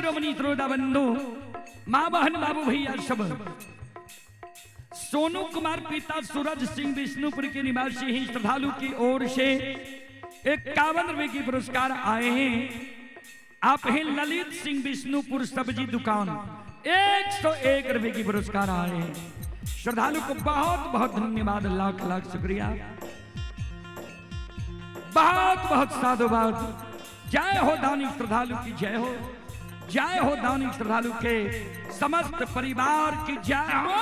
शिरोमणि श्रोता बंधु, माँ बहन बाबू भैया सब, सोनू कुमार पिता सूरज सिंह विष्णुपुर के निवासी ही श्रद्धालु की ओर से 51 रुपए की पुरस्कार आए हैं। आप हैं ललित सिंह विष्णुपुर सब्जी दुकान, 101 रुपए की पुरस्कार आए हैं। श्रद्धालु को बहुत बहुत धन्यवाद, लाख लाख शुक्रिया, बहुत बहुत साधुवाद। जय हो दानी श्रद्धालु की जय हो, जय हो दानी श्रद्धालु के समस्त परिवार की जय हो।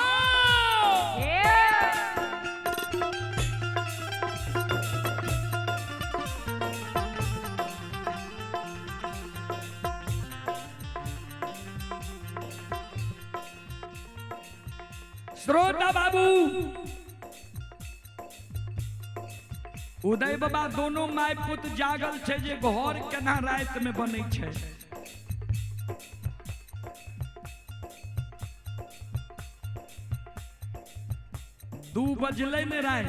श्रोता बाबू उदय बाबा दोनों my पुत जागल छे जे घर केना रात में बनै छे। दू बजले ने रात,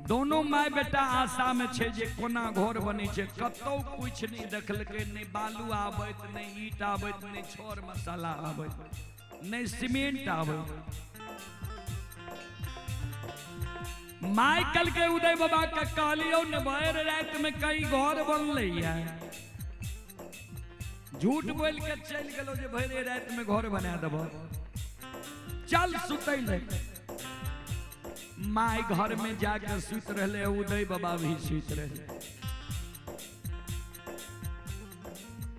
दोनों my बेटा आशा में छे जे कोना घर बनै छे। कतौ कुछ नहीं देखलकै, नहीं बालू आबैत, नहीं ईट आबैत, नहीं छड़ मसाला आबैत, नहीं सीमेंट आबैत। माइकल के उदय बाबा के कहलियो ने भरि रात में कई घर बनलै है, झूठ बोल के चलि गेलो जे भरि रात में घर बना देबो, चल सुतै ले। My घर में जाकर सुत रहले, उदय बाबा भी सुत रहले।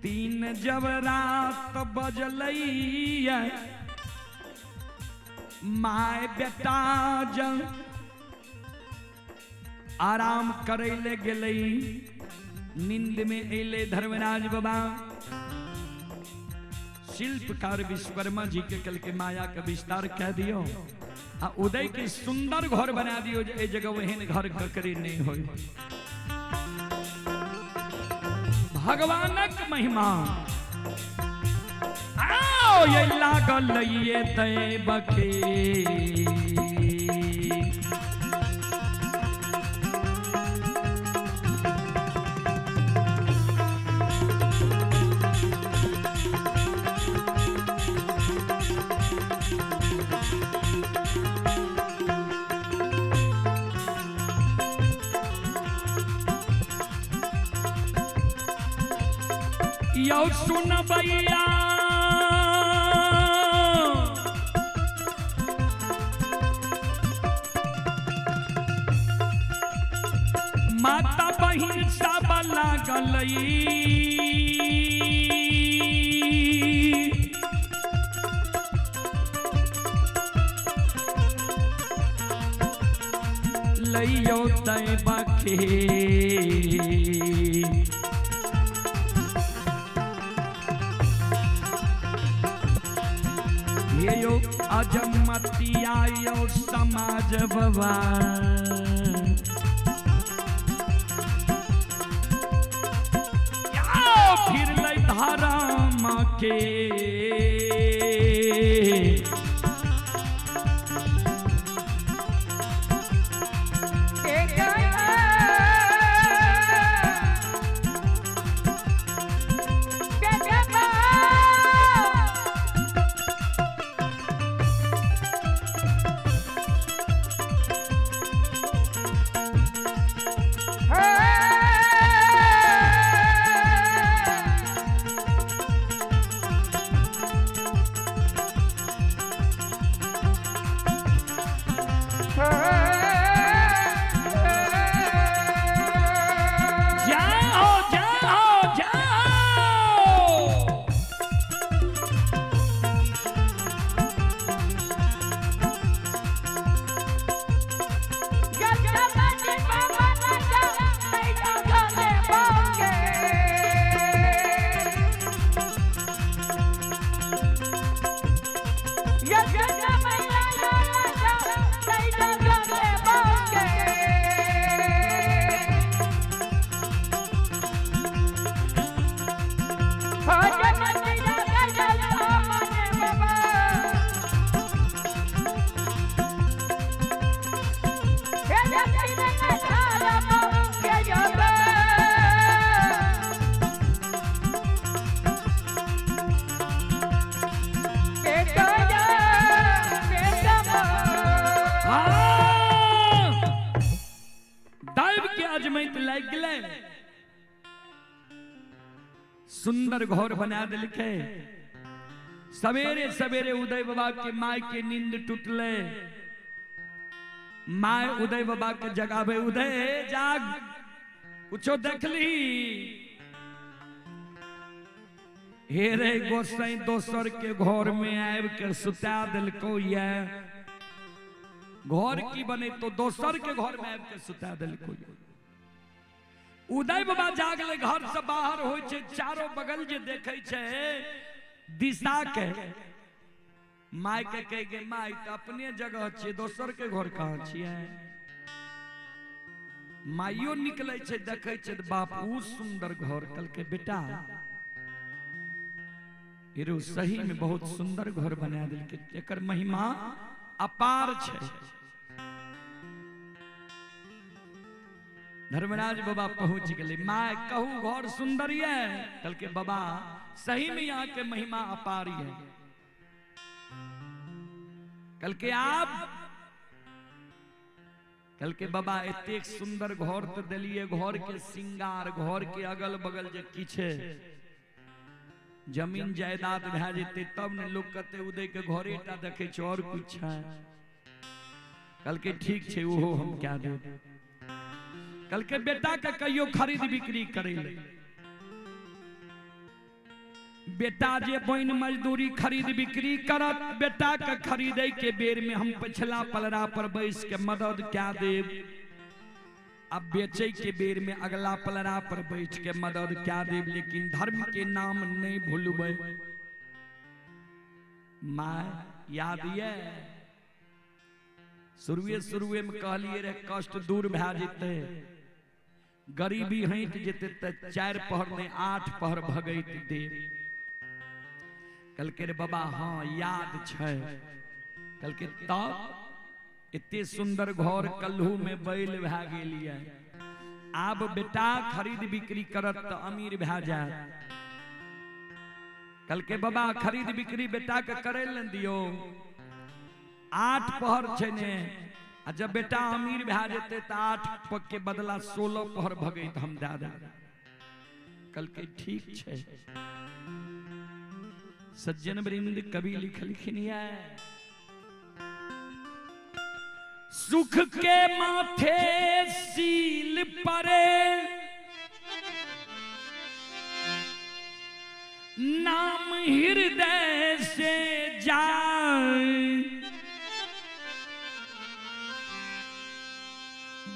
3 जब रात बजलै my बेटा जब आराम करे ले गेलै, नींद में अले धर्मराज बाबा। शिल्पकार विश्वकर्मा जी के कल के माया के विस्तार कह दियो आ उदय के सुंदर घर बना दियो जे ए जगह वहन घर ककरे नहीं होई। भगवानक महिमा आओ ये लागल ये दैव के। यौ सुन भैया माता बहिन सब लागल लइयो दैव के। यो अजमतिया यो समाज बाबा फिर लई धर्म के। लागि गेलै। सुंदर घर बना देलकै। सवेरे सवेरे उदय बाबा के my के नींद टूटले। My उदय बाबा के जगावे, उदय जाग, कुछो देखली। हे रे गोसाई दोसर के घर में आबि के सुता देलको ये। घर की बने तो दोसर के घर में आबि के सुता देलको। उदय बाबा जागले, घर से बाहर होइ छै, चारो बगल जे देखै छै दिशा के। My के कह गे my तऽ अपने जगह छियै, दोसर के घर कहाँ छियै। माइयो निकलै छै, देखै छै बाप उ सुंदर घर। कहलकै बेटा एरो सही में बहुत सुंदर घर बना देलकै, एकर महिमा अपार छै। धर्मराज बाबा पहुंच गए। My कहू घर सुंदर ये? कहलकै बाबा सही में यहाँ के महिमा अपार है। कहलकै आप? कहलकै बाबा एतेक सुंदर घर तो दिलिए, घर के श्रृंगार, घर के अगल बगल जे किछ जमीन जायदाद भए जेतै तब ने लोग कहते उदय के घरे टा देखै छै और कुछ है। कहलकै ठीक छै ओहो हम क्या देब। कहलकै बेटा के कहियो खरीद बिक्री करै ले। बेटा जे बनि मजदूरी खरीद बिक्री करत, बेटा के खरीदे के बेर में हम पिछला पलड़ा पर बैस के मदद क्या देब, अब बेचे के बेर में अगला पलड़ा पर बैठ के मदद क्या देब, लेकिन धर्म के नाम नहीं भूलबै। माँ याद ये शुरुए शुरुए में कहलिए रे कष्ट दूर भए जेतै, गरीबी हटि जेतै तऽ 4 पहर नहीं 8 पहर भगैत देब। कहलकै रे बाबा हाँ याद छै। कहलकै तब एते सुंदर घर कल्हू में बैल भए गेल ये, आब बेटा खरीद बिक्री करत तऽ अमीर भए जायत। कहलकै बाबा खरीद बिक्री बेटा के करै लए दियौ, 8 पहर छै ने, आ जब बेटा अमीर भए जेतै तऽ 8 पग के बदला 16 पहर भगैत हम दए देब। कहलकै ठीक छै। सज्जन वृंद कवि लिखलखिन ये, सुख के माथे सील परे नाम हृदय से जाए,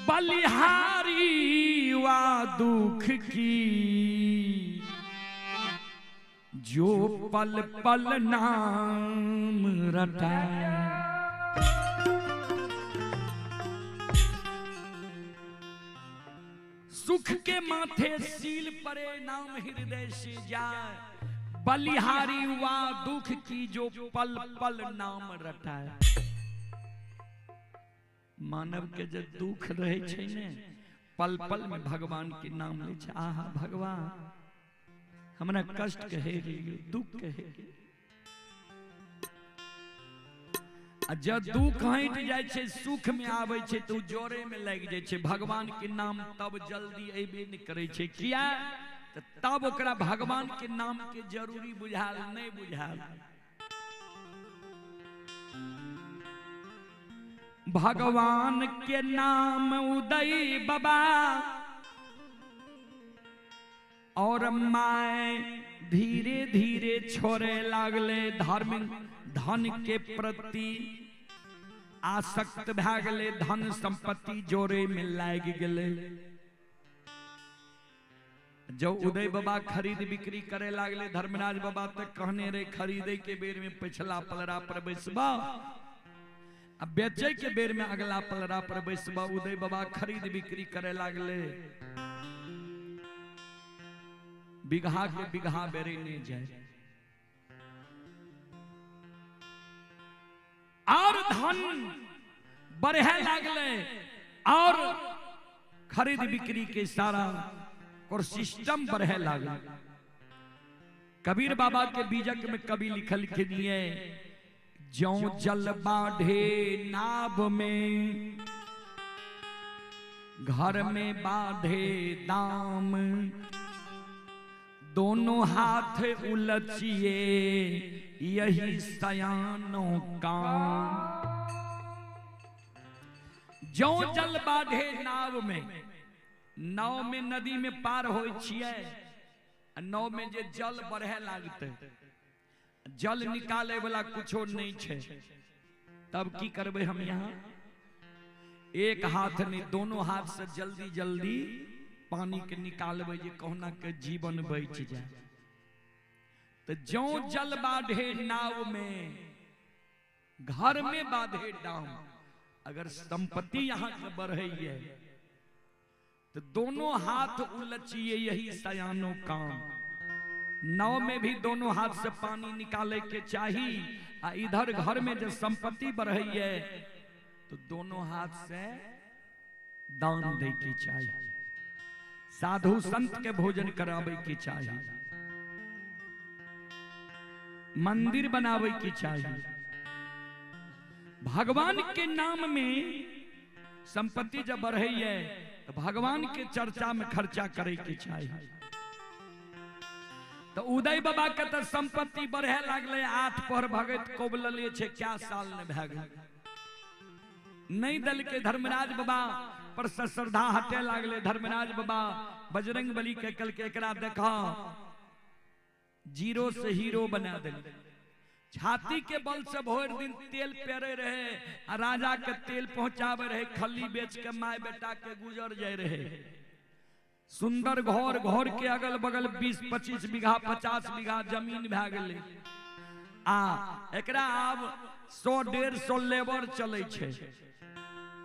बलिहारी वा दुख की जो पल पल नाम रटाए। सुख के माथे सील परे नाम हृदय से जाए, बलिहारी वा दुख की जो पल पल नाम रटाए। मानव के जे दुख रहे छै ने, पल पल में भगवान के नाम लै छै। आहा भगवान हमरा कष्ट के हेर लियौ, दुख के हेर लियौ। आ जब दुख हटि जाइ छै सुख में आबै छै तऽ ओ जोरे में लागि जाइ छै। भगवान के नाम तब जल्दी अयबे नहि करै छै। किया? तऽ तब ओकरा भगवान के नाम के जरूरी बुझायल नहि बुझायल। भगवान के नाम उदय बाबा और my धीरे धीरे छोड़े लागले। धर्म धन के प्रति आसक्त भए गेलै, धन संपत्ति जोड़े में लागि गेलै। जब उदय बाबा खरीद बिक्री करे लागले, धर्मराज बाबा तक कहने रहे खरीदे के बेर में पिछला पलड़ा पर बैसबा, अब बेचे के बेर में अगला पलड़ा पर बैसबा। उदय बाबा खरीद बिक्री करे लागले, बिघा के बिघा बेरे नहीं जाए और धन बढ़े लागले और खरीद बिक्री के सारा और सिस्टम बढ़े लागले। कबीर बाबा के बीजक में कवि लिखल के लिए, ज्यों जल बाढ़े नाव में घर में बाधे दाम, दोनों हाथ उलचिए यही सयानों काम। जो जल बाधे नाव में, नाव में नदी में पार हो छिए, नाव में जे जल बढ़े लागते, जल निकाले वाला कुछो नहीं छे, तब की करबे हम यहाँ? एक हाथ नहीं दोनों हाथ से जल्दी जल्दी पानी के निकालबे जे कहुना के जीवन बच जाए। तो जो जल बाधे नाव में, घर में बाधे डाम। अगर संपत्ति यहाँ के बढ़े है तो दोनों हाथ उलचिए यही सयानो काम। नाव में भी दोनों हाथ से पानी निकाले के चाही, आ इधर घर में जब संपत्ति बढ़े है तो दोनों हाथ से दान दे के चाही, साधु संत के भोजन करावे के चाही, मंदिर बनावे के चाही। भगवान के नाम में संपत्ति जब बढ़े है तो भगवान के चर्चा में खर्चा करे के चाही। तो उदय बाबा के तो संपत्ति बढ़े लागले, 8 पहर भगत कोबलले छे, क्या साल ने भए गेल नहीं दल के। धर्मराज बाबा पर श्रद्धा हटे लागले। धर्मराज बाबा बजरंग बली के कल के एकरा देखा जीरो से हीरो बना दिल। छाती के बल से भोर दिन तेल पेरे रहे आ राजा के तेल पहुंचावे रहे, खली बेच के my बेटा के गुजर जाए रहे। सुंदर घर, घर के अगल बगल 20-25 बीघा 50 बीघा जमीन भए गेलै। आ एकरा आब 100-150 लेबर चलै छै,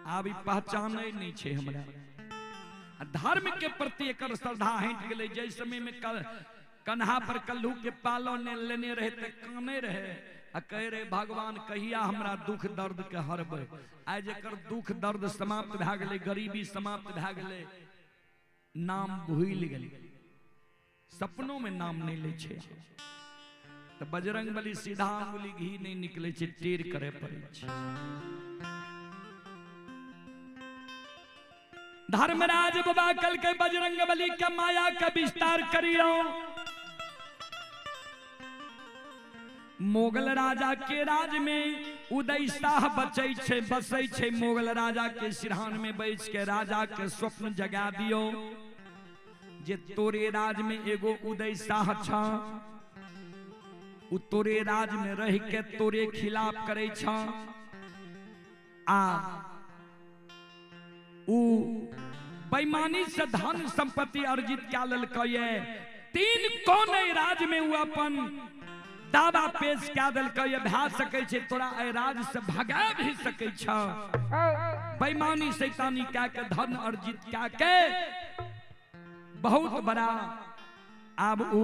आब ई पहचानै नहि छै हमरा। धर्म के प्रति एकर श्रद्धा हटि गेलै। जाहि समय में कन्हा पर कल्हू के पालो ने लेने रहे ते काने रहे आ कह रहे भगवान कहिया हमरा दुख दर्द के हरबै। आइ एकर दुख दर्द समाप्त भए गेलै, गरीबी समाप्त भए गेलै, नाम भूलि गेलै, सपनों में नाम नहीं लै छै। तो बजरंग बली सीधा अंगुली घी नहीं निकले छै, टेर करे पड़े छै। धर्मराज बाबा कल के बजरंग बली के माया का विस्तार करियो। मुगल राजा के राज में उदय शाह बचै छै, बसै छै। मुगल राजा के सिरहान में बैठ के राजा के स्वप्न जगा दियो जे तोरे राज में एगो उदय शाह छ, उ तोरे राज में रह के तोरे खिलाफ करे छ, आ उ बेईमानी से धन संपत्ति अर्जित क्या ललकै। 3 कोने राज में उ अपन दावा पेश क्या दिलकै, भए सकै छै तोरा एहि राज से भगा भी सकै छ। बेईमानी शैतानी क्या के धन अर्जित क्या के बहुत बड़ा आब उ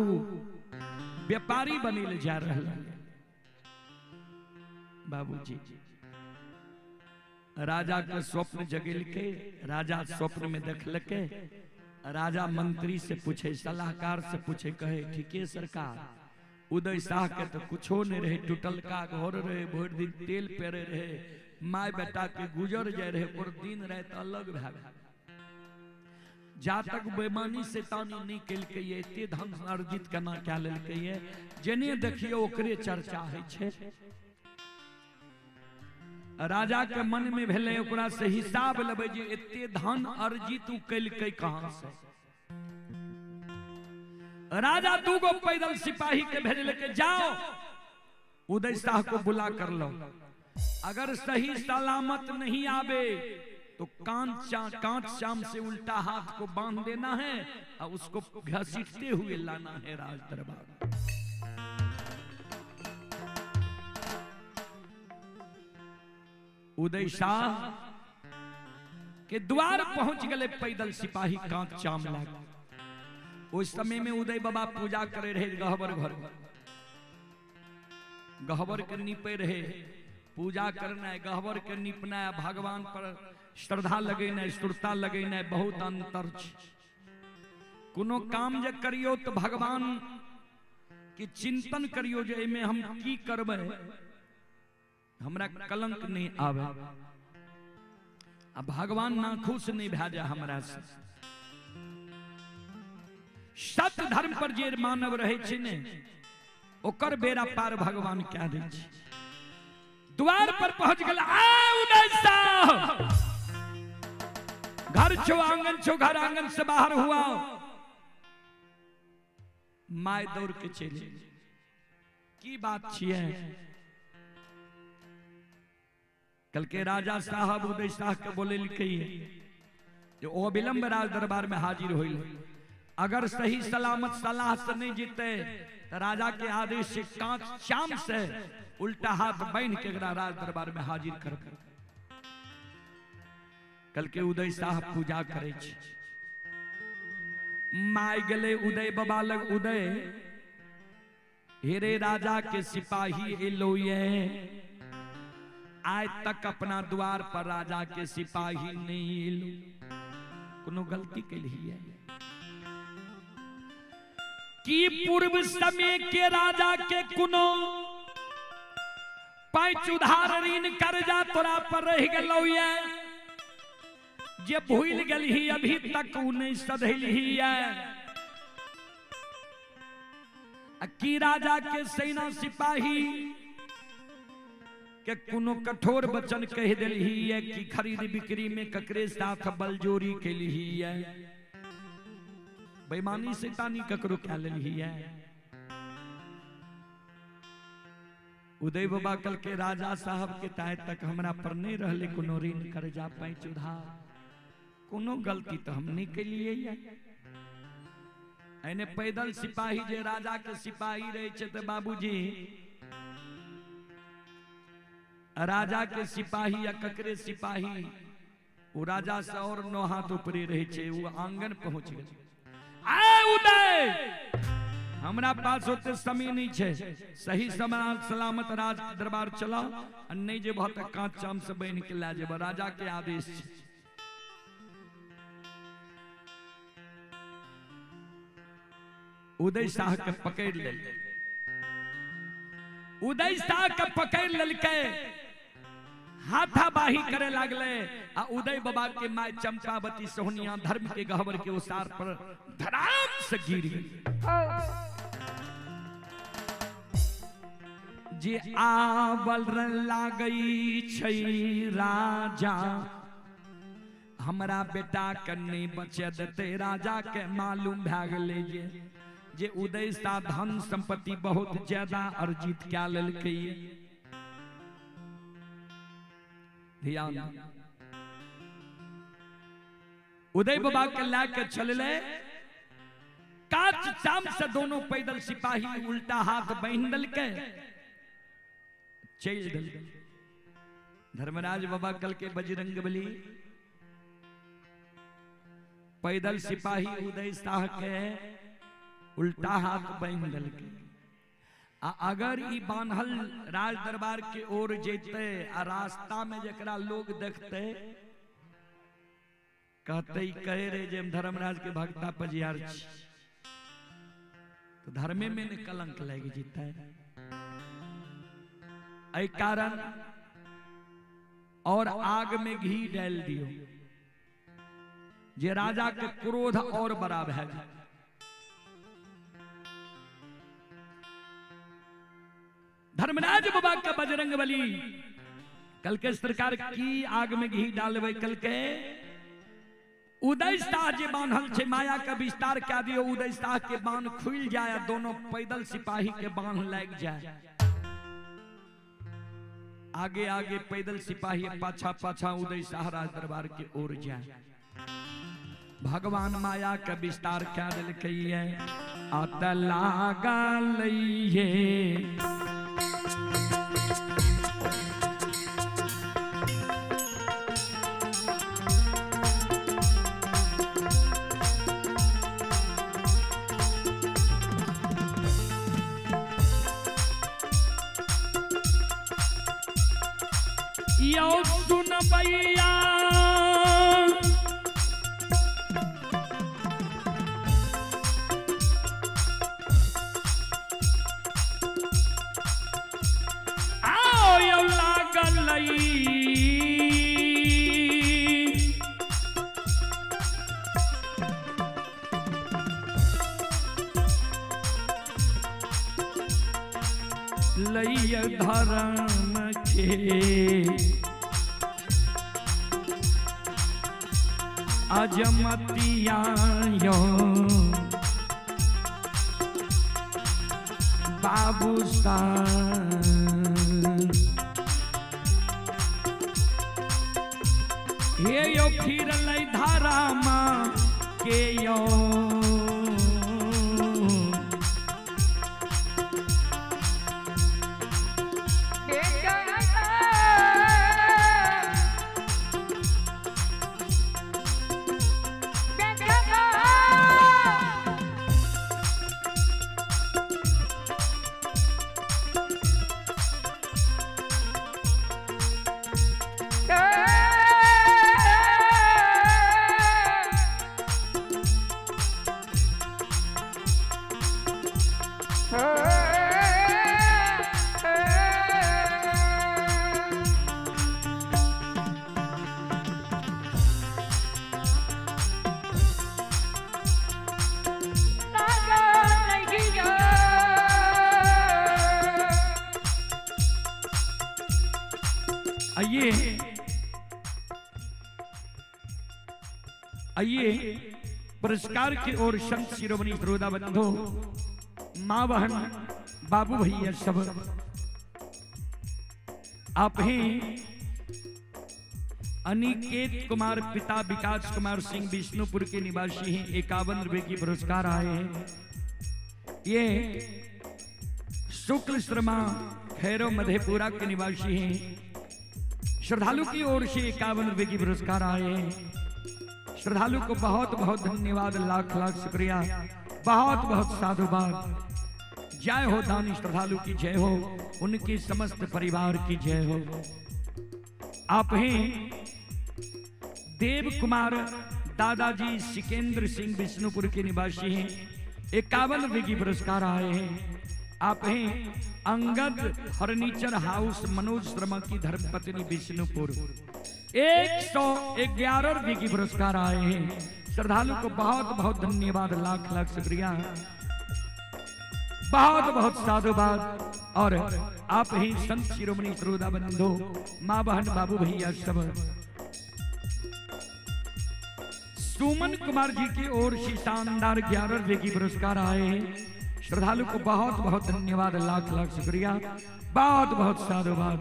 व्यापारी बनी जा रहा। बाबूजी राजा के स्वप्न जगेल के, राजा स्वप्न में देखलके, राजा मंत्री से पूछे, सलाहकार से पूछे, कहे ठीके सरकार उदय शाह के तो कुछो नहीं रहे, टूटल का घर रहे, भर दिन तेल पेरे रहे, my बेटा के गुजर जाए रहे, और दिन रात अलग भए गेल। जा तक बेमानी शैतानी नहीं केलकै एते धन अर्जित केना कए लेलकै, जेने देखियो ओकरे चर्चा होइ छै। राजा के मन में भेलै ओकरा से हिसाब लेबै जे एते धन अर्जित उ केलकै कहाँ से। राजा 2 गो पैदल सिपाही के भेजलकै, जाओ उदय शाह को बुला कर लो, अगर सही सलामत नहीं आवे तो कांच चाम से उल्टा हाथ को बांध देना है और उसको घसीटते हुए लाना है राज दरबार। उदय शाह के द्वार पहुंच गए पैदल सिपाही कांच चाम लाग। उस समय में उदय बाबा पूजा करे रहे गहबर घर, गहबर के नीपे रहे, पूजा करना, गहबर के नीपना, भगवान पर श्रद्धा लगेना, सुरता लगेना, बहुत अंतर छै। कोनो काम जे करियो तो भगवान के चिंतन करियो जे एमे हम की करबै, हमरा कलंक नहीं आवे। आ भगवान नाखुश नहीं भए जाए हमरा से। सत्य धर्म पर जे मानव रहे छै ने, ओकर बेड़ा पार भगवान कए दै छै। द्वार पर पहुंच गेल। आ उदय साहब, घर छो आंगन छो, घर आंगन से बाहर हुआ। My दौड़ के चले, की बात छियै? कल के राजा साहब उदय शाह के बोलेलकै जे ओ अविलंब राज दरबार में हाजिर होइल, अगर सही सलामत सलाह से नहीं जीते तो राजा के आदेश से कांच चाम से उल्टा हाथ बांध के एकरा राज दरबार में हाजिर कर। कल के उदय शाह पूजा करे छै। My गेलै उदय बाबा लग। उदय हेरे, राजा के सिपाही एलो ये, आज तक अपना द्वार पर राजा के सिपाही नहीं एलो, कोनो गलती केलिए की? पूर्व समय के राजा के कोनो पैंच उधार ऋण कर्जा तोरा पर रह गेलौ ये, जे भूल गेलही अभी तक उ नहीं सधेलही ये? आ की राजा के सेना सिपाही के कोनो कठोर वचन कह देलही ये, कि खरीद बिक्री में ककरे साथ बलजोरी केलही ये, बेईमानी शैतानी ककरो कह लेलही ये? उदय बाबा कल के राजा साहब के ताय तक हमरा पर नहीं रहले कोनो ऋण कर्जा पैंच उधार, कोनो गलती तो हम नहीं केलिए ये। एने पैदल सिपाही जे राजा के सिपाही रहे छै ते बाबूजी, राजा के सिपाही या ककरे सिपाही वो राजा से और 9 हाथ ऊपरे रहे छै। वो आंगन पहुंच गेल। आए उदय, हमरा पास ओते समय नहीं छै, सही समय सलामत राज दरबार चला, आ नहीं जेबह तऽ कांच चाम से बान्हि के लए जेबह, राजा के आदेश छै। उदय शाह के पकड़ लेल, उदय शाह के पकड़ लेलकै, हाथाबाही करे लागले। आ उदय बाबा के my Champavati सोहनिया धर्म के गहवर के उसार पर धड़ाम से गिर गई। जे आवल लागई छै राजा, हमरा बेटा के नहीं बचे देते। राजा के मालूम भए गेलै जे उदय शाह धन संपत्ति बहुत ज्यादा अर्जित कए लेलकै। ध्यान, उदय बाबा के ला के चलले, कांच चाम से दोनों पैदल सिपाही उल्टा हाथ बांधि देलकै, चलि देलकै। धर्मराज बाबा कल के बजरंग बली, पैदल सिपाही उदय शाह के उल्टा हाथ बांधि देलकै। आ अगर ई बान्हल राज दरबार के ओर जेते आ रास्ता में जकरा लोग देखते, कहते कहे रहे जे हम धर्मराज के भक्ता पजियार छी, तो धर्मे में ने कलंक लागि जेतै। एहि कारण और आग में घी डाल दियो जे राजा के क्रोध और बड़ा भए जाए। धर्मराज बाबा का बजरंग बली कल के सरकार की आग में घी डालबै। कल के उदय शाह जे बान्हल छै, माया का विस्तार कए दियो, उदय शाह के बांध खुलि जाए, दोनों पैदल सिपाही के बांध लागि जाए, आगे आगे पैदल सिपाही पाछा पाछा उदय शाह राज दरबार के ओर जाए। भगवान माया का विस्तार कए देलकै ये, आत लागल ये यौ सुनबैया, आओ यौ लागल लय धर्म के अजमतिया यो बाबू सा हे यो फिर लय धारा माँ के यो आइए आइए पुरस्कार की ओर संत शिरोमणि श्रोता बंधु माँ बहन बाबू भैया सब आप ही अनिकेत कुमार पिता विकास कुमार सिंह विष्णुपुर के निवासी हैं, 51 रुपए की पुरस्कार आए हैं। ये शुक्ल शर्मा खैरो मधेपुरा के निवासी हैं, श्रद्धालु की ओर से 51 रुपए की पुरस्कार आए हैं। श्रद्धालु को बहुत बहुत धन्यवाद, लाख लाख शुक्रिया, बहुत बहुत साधुवाद। जय हो दानी श्रद्धालु की जय हो, उनके समस्त परिवार की जय हो। आप हैं देव कुमार दादाजी सिकेंद्र सिंह विष्णुपुर के निवासी हैं, 51 रुपए की पुरस्कार आए हैं। आप हैं अंगद फर्नीचर हाउस मनोज शर्मा की धर्मपत्नी विष्णुपुर, 111 रुपए की पुरस्कार आए हैं। श्रद्धालु को बहुत बहुत धन्यवाद, लाख लाख शुक्रिया, बहुत बहुत साधुवाद। और आप ही संत शिरोमणि श्रोता बंधु माँ बहन बाबू भैया सब सुमन कुमार जी की ओर से शानदार 11 रुपए की पुरस्कार आए हैं। श्रद्धालु को बहुत बहुत धन्यवाद, लाख लाख शुक्रिया, बहुत बहुत साधुवाद।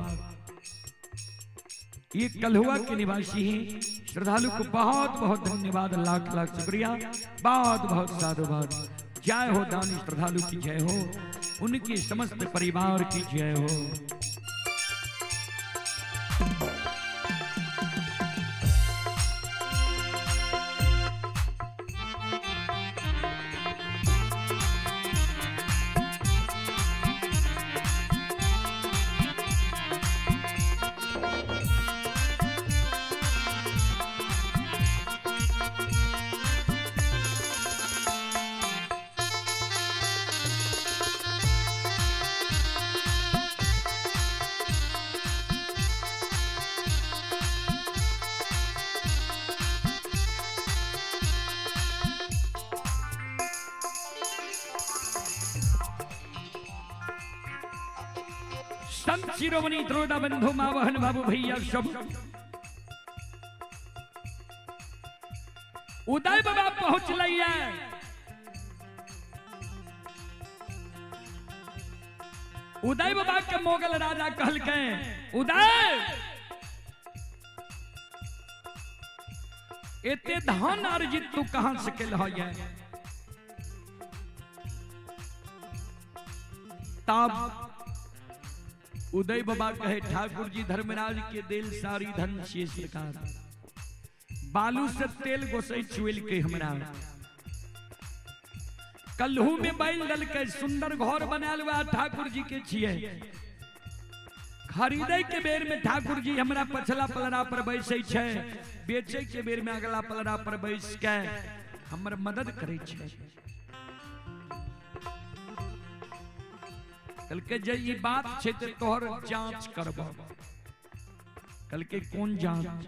ये कलहुआ के निवासी हैं, श्रद्धालु को बहुत बहुत धन्यवाद, लाख लाख शुक्रिया, बहुत बहुत साधुवाद। जय हो दानी श्रद्धालु की जय हो, उनके समस्त परिवार की जय हो। संत शिरोमणि द्रोदा बंधु माँ बहन बाबू भैया सब उदय बाबा पहुंच लिया। उदय बाबा के मोगल राजा कहलकै, उदय एते धन अर्जित तू कहां से केलह? तब उदय बाबा कहे, ठाकुर जी धर्मराज के दिल सारी धन से सरकार, बालू से तेल गोसई चुएल के हमरा, कल्हू में बैल दल के सुंदर घर बनाल हुआ ठाकुर जी के छिए, खरीदे के बेर में ठाकुर जी हमरा पछला पलड़ा पर बैसै छै, बेचे के बेर में अगला पलड़ा पर बैस के हमर मदद करै छै। कहलकै जे ई बात छै ते तोहर जांच करब। कहलकै कोन जांच?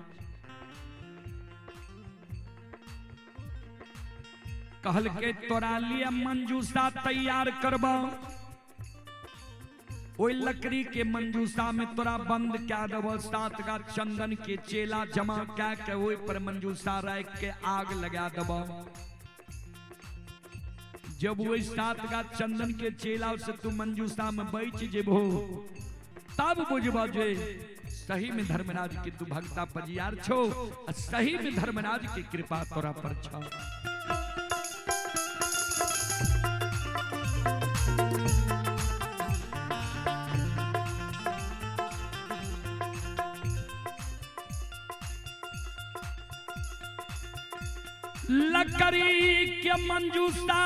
कहलकै तोरा लिए मंजूषा तैयार करब, ओहि लकड़ी के मंजूषा में तोरा बंद कए देबो, 7 गाछ चंदन के चेला जमा कए के ओहि पर मंजूषा राखि के आग लगा देबो। जब वही 7 गाछ चंदन के चेला से तू मंजूषा में बैठ जेबो तब बुझबो जे सही में धर्मराज के तू भक्ता पजियार छो, सही में धर्मराज की कृपा तोरा पर छो। लकड़ी के मंजूषा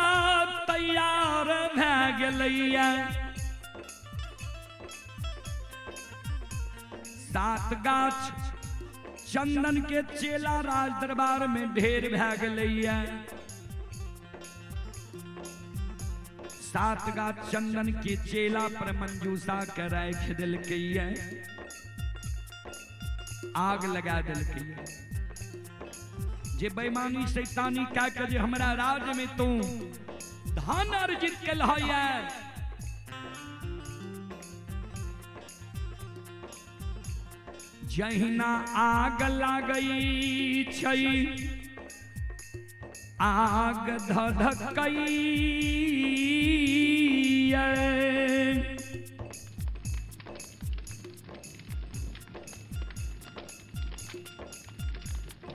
तैयार भए गेलैया, 7 गाछ चंदन के चेला राज दरबार में ढेर भए गेलैया। 7 गाछ चंदन के चेला पर मंजूषा के राखि देलकैया, आग लगा देलकैया। जे बेईमानी शैतानी कए के जे हमरा राज में तू धन अर्जित केलहैया, जहिना आग लागई छै आग धधकैया,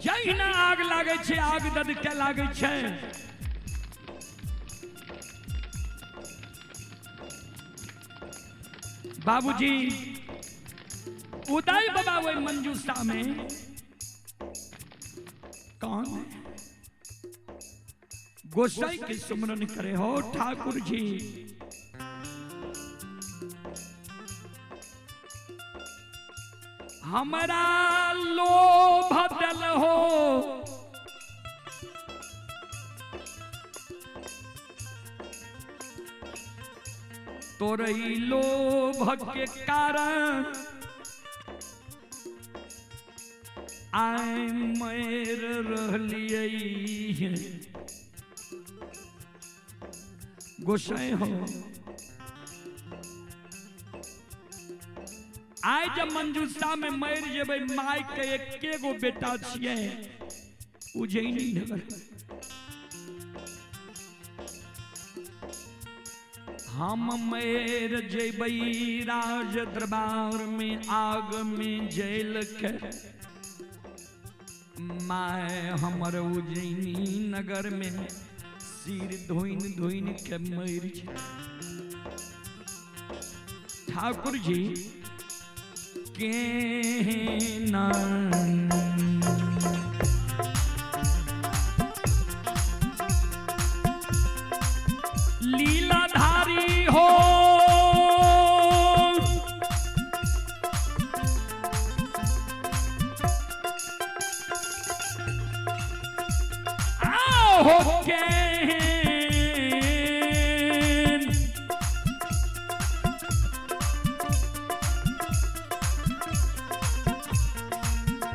जहिना आग लागै छै आग ददके लागै छै। बाबूजी उदय बाबा वही मंजूषा में कौन है? गोसाई के सुमरन करे हो ठाकुर जी। हमारा लोभ दल हो तोरई लोभ के कारण आय मर रहलियै। गोसाई हो आइ जब मंजूषा में मर जेबै, माय के एके गो बेटा छियै उज्जैनी नगर। हम मर जेबै राज दरबार में आग में जल के, my हमर उज्जैनी नगर में सिर धोइन धोइन के मर। ठाकुर जी के नाम लीलाधारी हो आओ के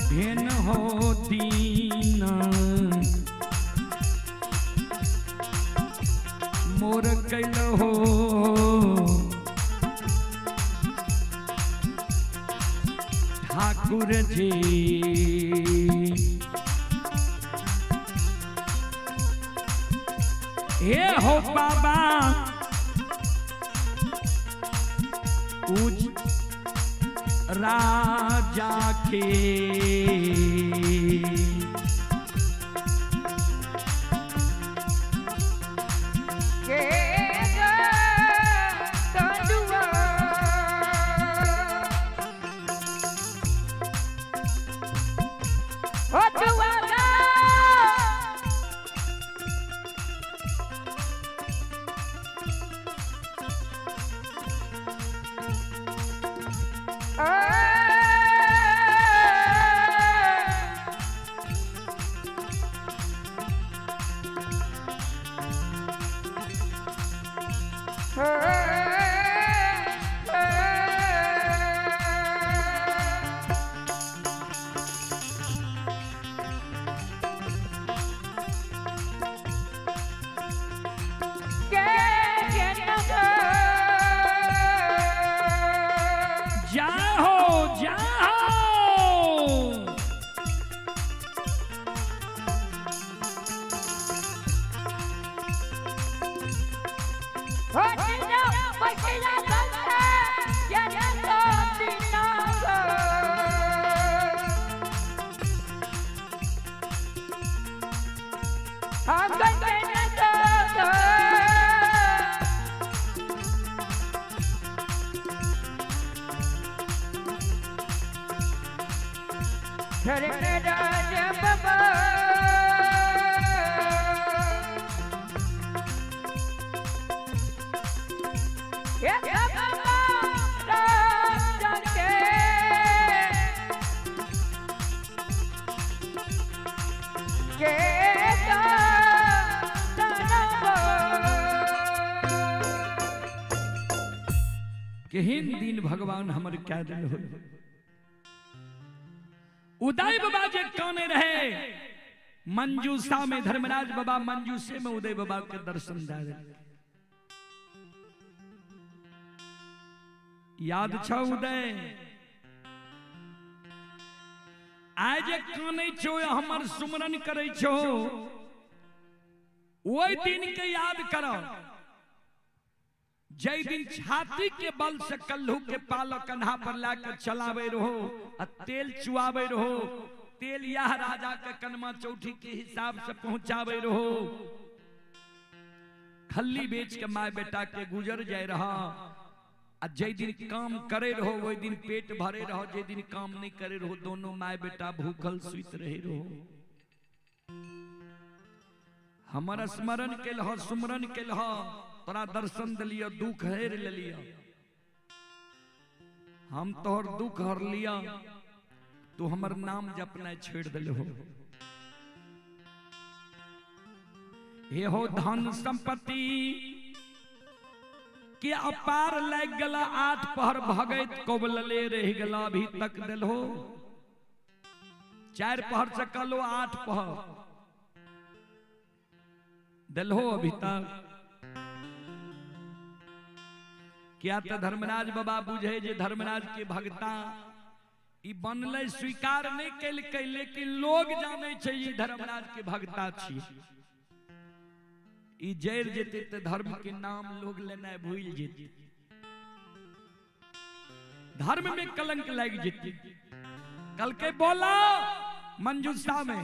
भेन हो दीना मोर कैल हो ठाकुर जी। हे हो बाबा उज राजा के धर्मराज बाबा हे बाबा राजन के केहन दिन भगवान हमर कै दिन हो। उदय बाबा जे काने रहे मंजूषा में, धर्मराज बाबा मंजूषे में उदय बाबा के दर्शन दे देलकै। याद छौ उदय, आइ जे कानै छौ हमर सुमरन करै छौ, ओहि दिन के याद करो जै दिन छाती के बल से कल्हू के पालक कन्हा पर लाकर चलावे रहो आ तेल चुआवे रहो, तेल यह राजा के कनमा चौठी के हिसाब से पहुंचावे रहो, खल्ली बेच के my बेटा के गुजर जाए रहा। आ जै दिन काम करे रहो वही दिन पेट भरे रहो, जै दिन काम नहीं करे रहो दोनों my बेटा भूखल सुत रहे रहो। हमारा स्मरण के लहो सुमरन के लहो, तोरा दर्शन दिलियो दुख हेर लेलियो, हम तोहर दुख हर लिया, तू हमर नाम जपना छोड़ दिल हो। हे हो धन संपत्ति के अपार लग गला, आठ पहर भगैत कोबलले रह गला, अभी तक दिल हो चार पहर से कलो आठ पहर दिल हो अभी तक। क्या तो धर्मराज बाबा बुझे जे धर्मराज के भगता ई बनलै स्वीकार नहीं केलकै, लेकिन लोग जानै छै ई धर्मराज के भगता छी। ई जरि जेतै तऽ धर्म के नाम लोग लेनाइ भूलि जेतै, धर्म में कलंक लागि जेतै। कलकै बोला मंजूषा में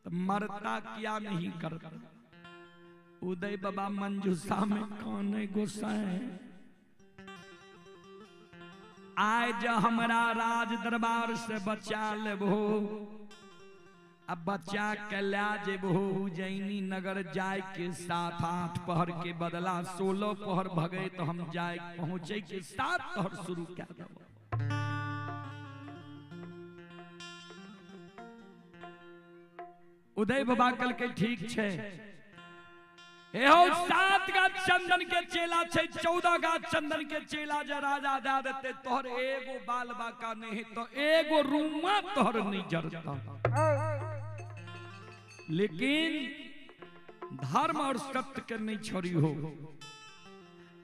तो मरता क्या नहीं करता। उदय बाबा मंजूषा में काने गोसाए, आज हमरा राज दरबार से बचा लेबो, अब बचा के ला जेबो उज्जैनी नगर जाए के साथ आठ पहर के बदला 16 पहर भगे तो हम जाए पहुंचे के 7 पहर शुरू कर देबो। उदय बाबा कल के ठीक छे, हे हो 7 गाछ चंदन के चेला छे, 14 गाछ चंदन के चेला जे राजा दे देते तोहर एगो बाल बाका नहीं तो एगो रूमा तोहर नहीं जरता। लेकिन धर्म और सत्य के नहीं छोड़ी हो।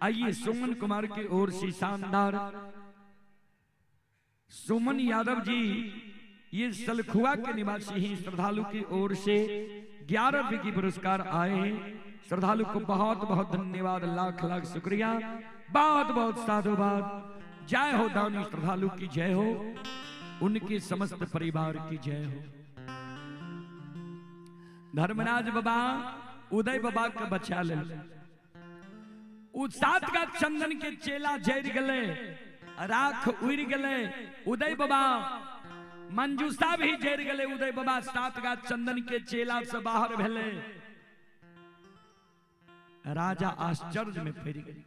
आइए सुमन कुमार की ओर से शानदार सुमन यादव जी, ये सलखुआ के निवासी हैं, श्रद्धालु की ओर से 11 रुपये की पुरस्कार आए हैं। श्रद्धालु को बहुत बहुत धन्यवाद, लाख लाख शुक्रिया, बहुत बहुत साधुवाद। जय हो दानी श्रद्धालु की जय हो, उनके समस्त परिवार की जय हो। धर्मराज बाबा उदय बाबा के बचा ले, 7 गाछ चंदन के चेला जर गले, राख उड़ गले, उदय बाबा मंजूषा भी जर गले, उदय बाबा 7 गाछ चंदन के चेला से बाहर भेले। राजा आश्चर्य में पड़ गए।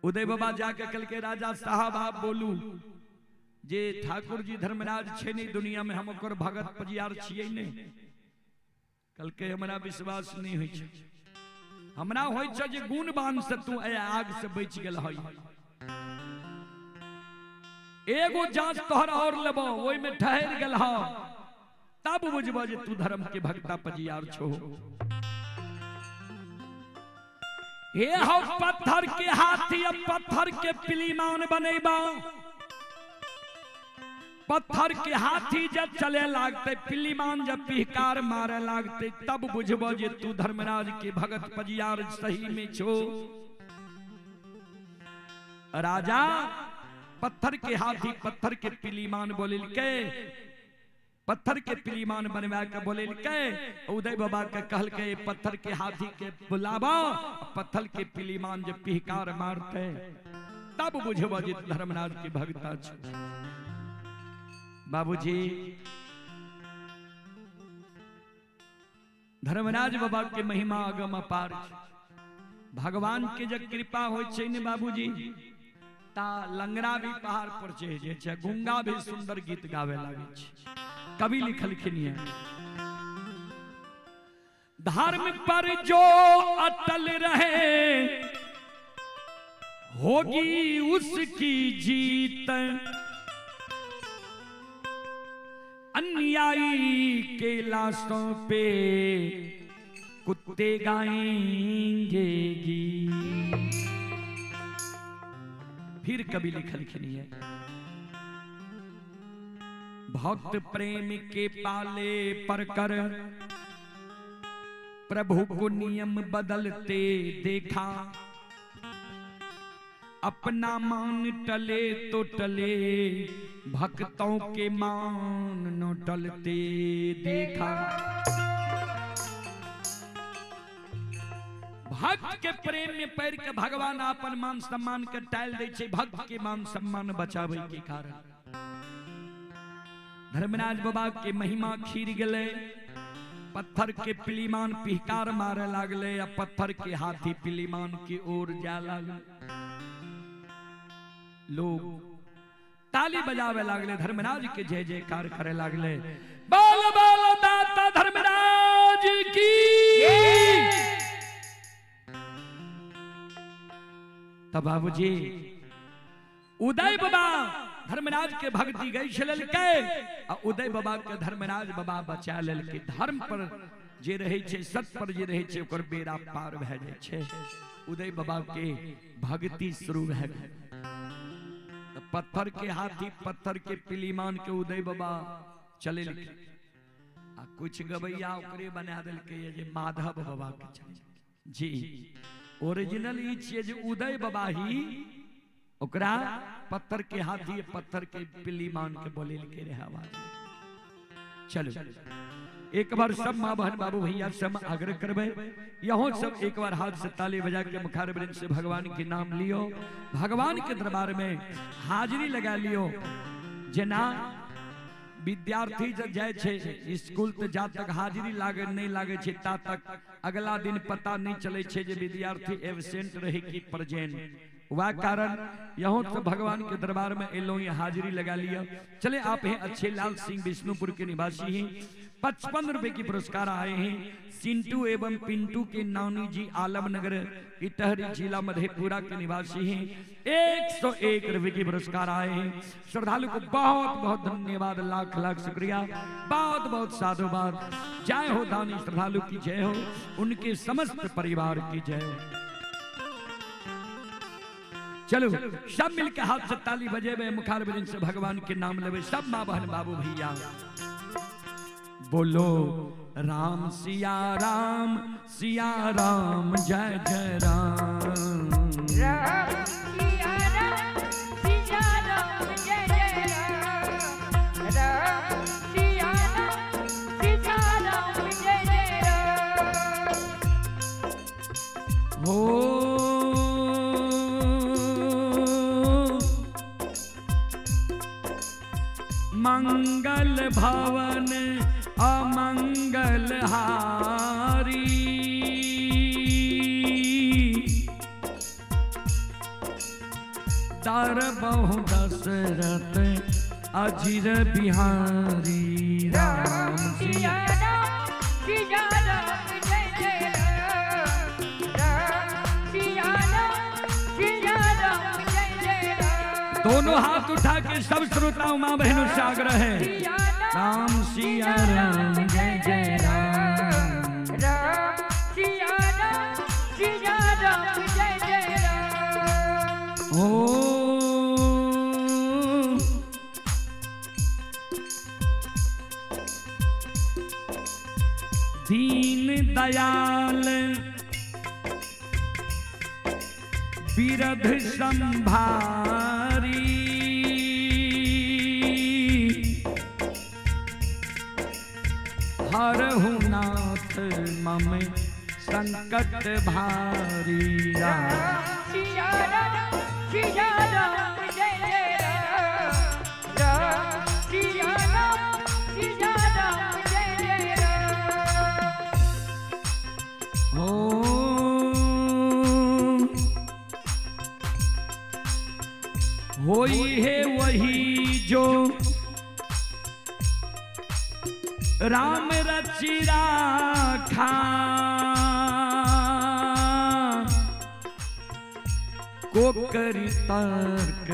उदय बाबा जाके कल के राजा साहब आप बोलू जे ठाकुर जी धर्मराज छे नहीं दुनिया में, हम ओकर भगत पजियार छियै नहीं। कल के हमरा विश्वास नहीं होइ छै, हमरा होइ छै जे गुणवान से तू ए आग से बचि गेल हई। एगो जांच तोहर और लेबो ओहि में ठहर गेल हौ, तब बुझबो जे तू धर्म के भगता पजियार छो। हे हो पत्थर के हाथी अब पत्थर के पिलीमान बनेबा, पत्थर के हाथी जब चले लागते, पिल्लीमान जब पिहकार मारे लागते, तब बुझबो जे तू धर्मराज के भगत पजियार सही में छो। राजा पत्थर के हाथी पत्थर के पिलीमान बोलिलके, पत्थर के पिलीमान बनवा के बोलिलके, उदय बाबा के कहलके पत्थर के हाथी के बुलाबो, पत्थर के पिलीमान जब पिहकार मारते तब बुझबो जे धर्मराज के भगता छो। बाबूजी धर्मराज बाबा के महिमा अगम अपार। भगवान के जब कृपा हो ने बाबूजी ता लंगड़ा भी पहाड़ पर चढ़ जाय छै, गुंगा भी सुंदर गीत गावे लागे छै। कवि लिखलखिन है, धर्म पर जो अटल रहे होगी उसकी जीत, अन्यायी के लाशों पे कुत्ते गाएंगे गीत। फिर कवि लिखलखिन है, भक्त प्रेम के पाले पर कर प्रभु को नियम बदलते देखा, अपना मान टले तो टले भक्तों के मान न टलते देखा। भक्त के प्रेम में पैर के भगवान अपन मान सम्मान के टाल दै छै, भक्त के मान सम्मान बचावे के कारण। धर्मराज बाबा के महिमा खीर गेले, पत्थर के पिलीमान पिहकार मारे लागले, आ पत्थर के हाथी पिलीमान की ओर जा लागले। लोग ताली बजावे लागले, धर्मराज के जय जयकार करे लागले। बोल बोल दाता धर्मराज की। तब बाबूजी उदय बाबा धर्मराज के भक्ति गई छलकै, आ उदय बाबा के धर्मराज बाबा बचा लेलकै। धर्म पर जे रहे छै, सत्य पर जे रहे छै, ओकर बेड़ा पार भए जाइ छै। उदय बाबा के भक्ति शुरू भए गेल। पत्थर के हाथी पत्थर के पिलीमान के उदय बाबा चले, आ कुछ गवैया ओकरे बना देलकै जे माधव बाबा के चले। जी ओरिजिनल ई छियै जे उदय बाबा ही ओकरा पत्थर के हाथी पत्थर के पिलीमान के बोलेलकै रहे आवाज। चलो एक बार सब माँ बहन बाबू भैया सब आग्रह करबे, यहाँ सब एक बार हाथ से ताली बजा के मुखारबिंद से भगवान के नाम लियो, भगवान के दरबार में हाजिरी लगा लियो। जना विद्यार्थी जब जाए छे स्कूल तो जा तक हाजिरी लागे नहीं लागे छे ता तक अगला दिन पता नहीं चले छे जे विद्यार्थी एबसेंट रहे कि प्रेजेंट। वह कारण यहाँ तो भगवान के दरबार में एलो ये हाजिरी लगा लिया। चले आप हैं अच्छे लाल सिंह विष्णुपुर के निवासी हैं, 55 रुपए की पुरस्कार आए हैं। सिंटू एवं पिंटू के नानी जी आलमनगर इटहरी जिला मधेपुरा के निवासी हैं, 101 रुपए की पुरस्कार आए हैं। श्रद्धालु को बहुत बहुत धन्यवाद, लाख लाख शुक्रिया, बहुत बहुत साधुवाद। जय हो दानी श्रद्धालु की जय हो, उनके समस्त परिवार की जय हो। चलो सब मिलके हाथ से ताली बजेबे, मुखारबिंद से भगवान के नाम लेबे। सब माँ बहन बाबू भैया बोलो राम सिया राम सिया राम जय जय राम, राम सिया राम सिया राम जय जय राम, राम सिया राम सिया राम जय जय राम। हो मंगल भवन अमंगल हारी, दर बहु दशरथ अजिर बिहारी, राम सिया राम सिया राम जय जय राम, राम सिया राम सिया राम जय जय राम। दोनों हाथ उठा के सब श्रोताओं माँ बहनों से आग्रह है, राम सिया राम जय जय राम, राम सिया राम सिया राम जय जय राम। ओ दयाल बिरध संभारी, हरहु नाथ मम संकट भारी। राम सिया राम सिया राम जय जय राम, राम सिया राम सिया राम जय जय राम। हो होई है वही जो राम रचि राखा, कोकरी तर्क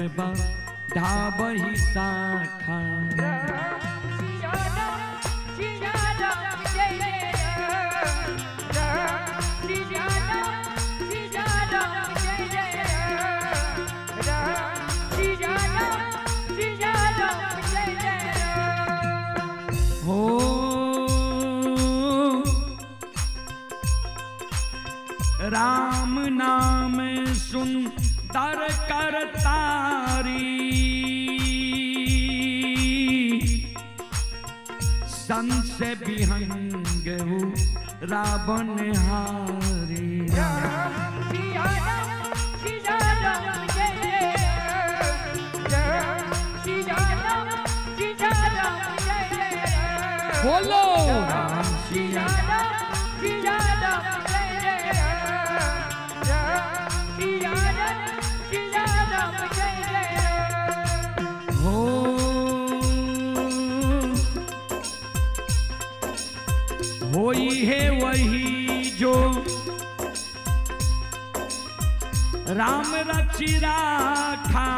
ढाबही शाखा। सिया राम सिया राम जय जय राम, राम सिया राम सिया राम जय जय राम, राम सिया राम सिया राम जय जय राम। हो राम नाम सुंदर करतारी, संसे विहंग रावण हारी। राम सिया राम सिया राम जय जय राम, राम सिया राम सिया राम जय जय राम। बोलो राम सिया सिया राम सिया राम जय जय राम, राम सिया राम सिया राम जय जय राम। हो होई है वही जो राम रचि राखा,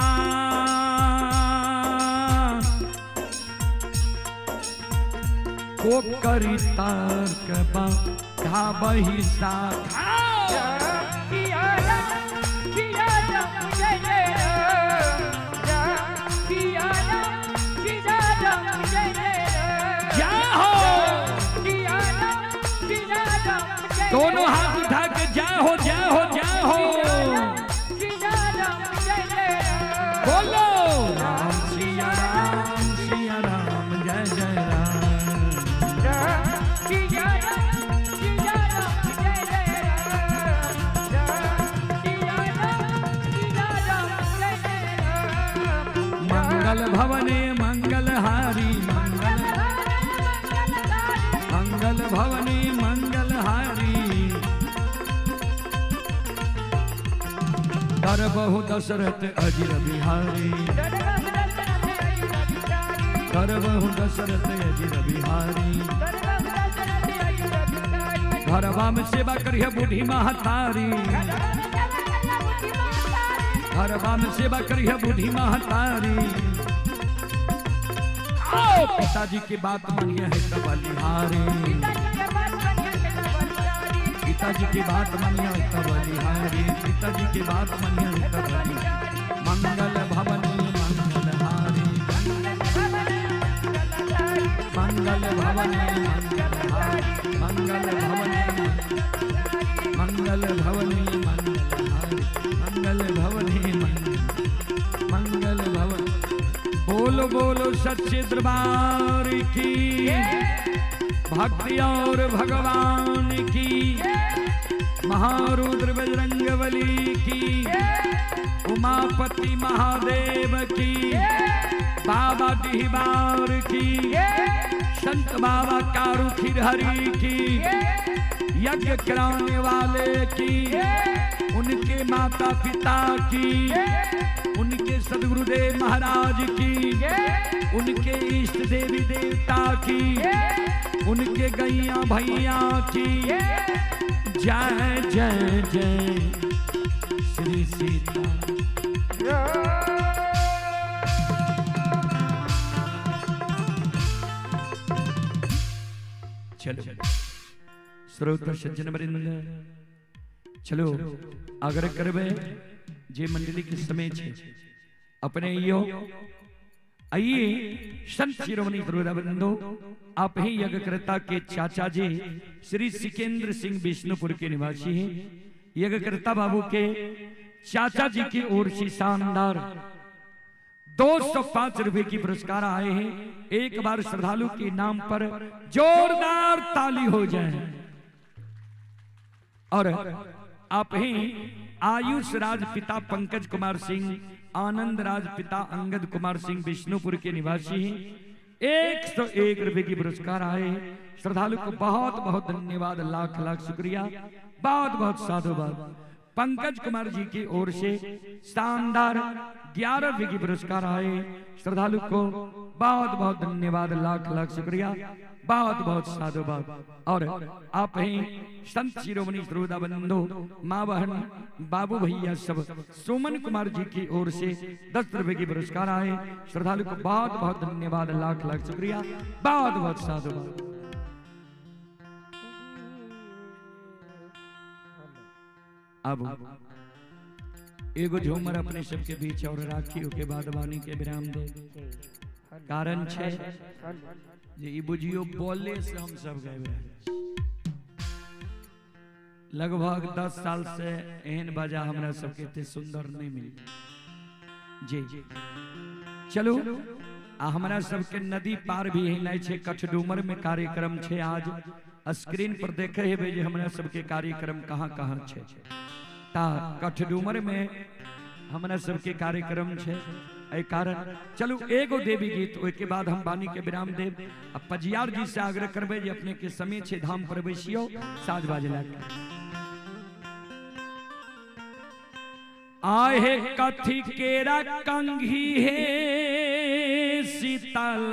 को करी तर्क ढाबही शाखा। सिया राम सिया राम जय जय राम, राम सिया राम सिया राम जय जय राम। जय हो, सिया राम सिया राम जय दोनों हाथ उठा के जय हो जय हो जय हो। सिया राम जय जय राम। बोलो राम सिया राम जय जय राम। राम सिया राम सिया राम जय जय राम, राम सिया राम सिया राम जय जय राम। मंगल भवने मंगलहारी, मंगल मंगल भवने मंगलहारी, कर बहु दशरथ अजिर बिहारी, कर बहु दशरथ अजिर बिहारी। घरवा में सेवा करिए बूढ़ी महतारी, घरवा में सेवा करिए बूढ़ी महतारी। आओ पिताजी की बात मानिए है तब बलिहारी, पिताजी की बात मानिए है तब बलिहारी, पिताजी की बात मानिए है तब बलिहारी। मंगल भवने मंगलहारी, मंगल भवने मंगलहारी, मंगल भवने मंगल भवने मंगलहारी, मंगल भवने मंगल भवन। बोलो बोलो सच्चे दरबार की, भक्ति और भगवान की, महारुद्र बजरंगबली की, उमापति महादेव की, बाबा डिहबार की, संत बाबा कारू खिरहरी की, यज्ञ कराने वाले की, उनके माता पिता की, उनके सदगुरुदेव महाराज की, उनके इष्ट देवी देवता की, उनके गैया भैया की जय जय जय श्री सीता। चलो श्रोता सज्जन वृंद, चलो आग्रह करबे जे मंडली के समय छे अपने इयो आइए संत शिरोमणि बंधु, आप ही यज्ञकर्ता के चाचा जी श्री सिकेंद्र सिंह विष्णुपुर के निवासी हैं। यज्ञकर्ता बाबू के चाचा जी की ओर से शानदार 205 रुपए की पुरस्कार आए हैं। एक बार श्रद्धालु के नाम पर जोरदार ताली हो जाए। और आप ही आयुष राज पिता पंकज कुमार सिंह, आनंद राज पिता अंगद कुमार सिंह विष्णुपुर के निवासी हैं। 101 रुपए की पुरस्कार आए। श्रद्धालु को बहुत बहुत धन्यवाद, लाख लाख शुक्रिया, बहुत बहुत साधुवाद। पंकज कुमार जी की ओर से शानदार 11 रुपए की पुरस्कार आए। श्रद्धालु को बहुत बहुत धन्यवाद, लाख लाख शुक्रिया, बहुत बहुत साधुवाद। और आप ही संत शिरोमणि श्रोता बंधु, माँ बहन बाबू भैया सब सुमन कुमार जी की ओर से 10 रुपए की पुरस्कार आए। श्रद्धालु को बहुत बहुत धन्यवाद, लाख लाख शुक्रिया, बहुत बहुत साधुवाद। अब एगो झूमर अपने सबके बीच और राखी के बाद वाणी के विराम दे। कारण छे जे ई बुझियो बोले से हम सब गए। लगभग 10 साल से एहन बाजा हमरा सबके एते सुंदर नहीं मिली जी। चलो आ हमरा सबके नदी पार भी हेनाइ छे, कठडूमर में कार्यक्रम छे। आज स्क्रीन पर देखे हेबै जे हमरा सबके कार्यक्रम कहाँ कहाँ छे। ता कठडूमर में हमरा सबके कार्यक्रम छे, एहि कारण चलू एगो देवी गीत, ओहि के बाद हम वाणी के विराम देब। आ पजियार जी से आग्रह करबै जे अपने के समय छे धाम पर बैसियो, साँझ बाजे लाग। आहे कथी केरा कंघी हे शीतल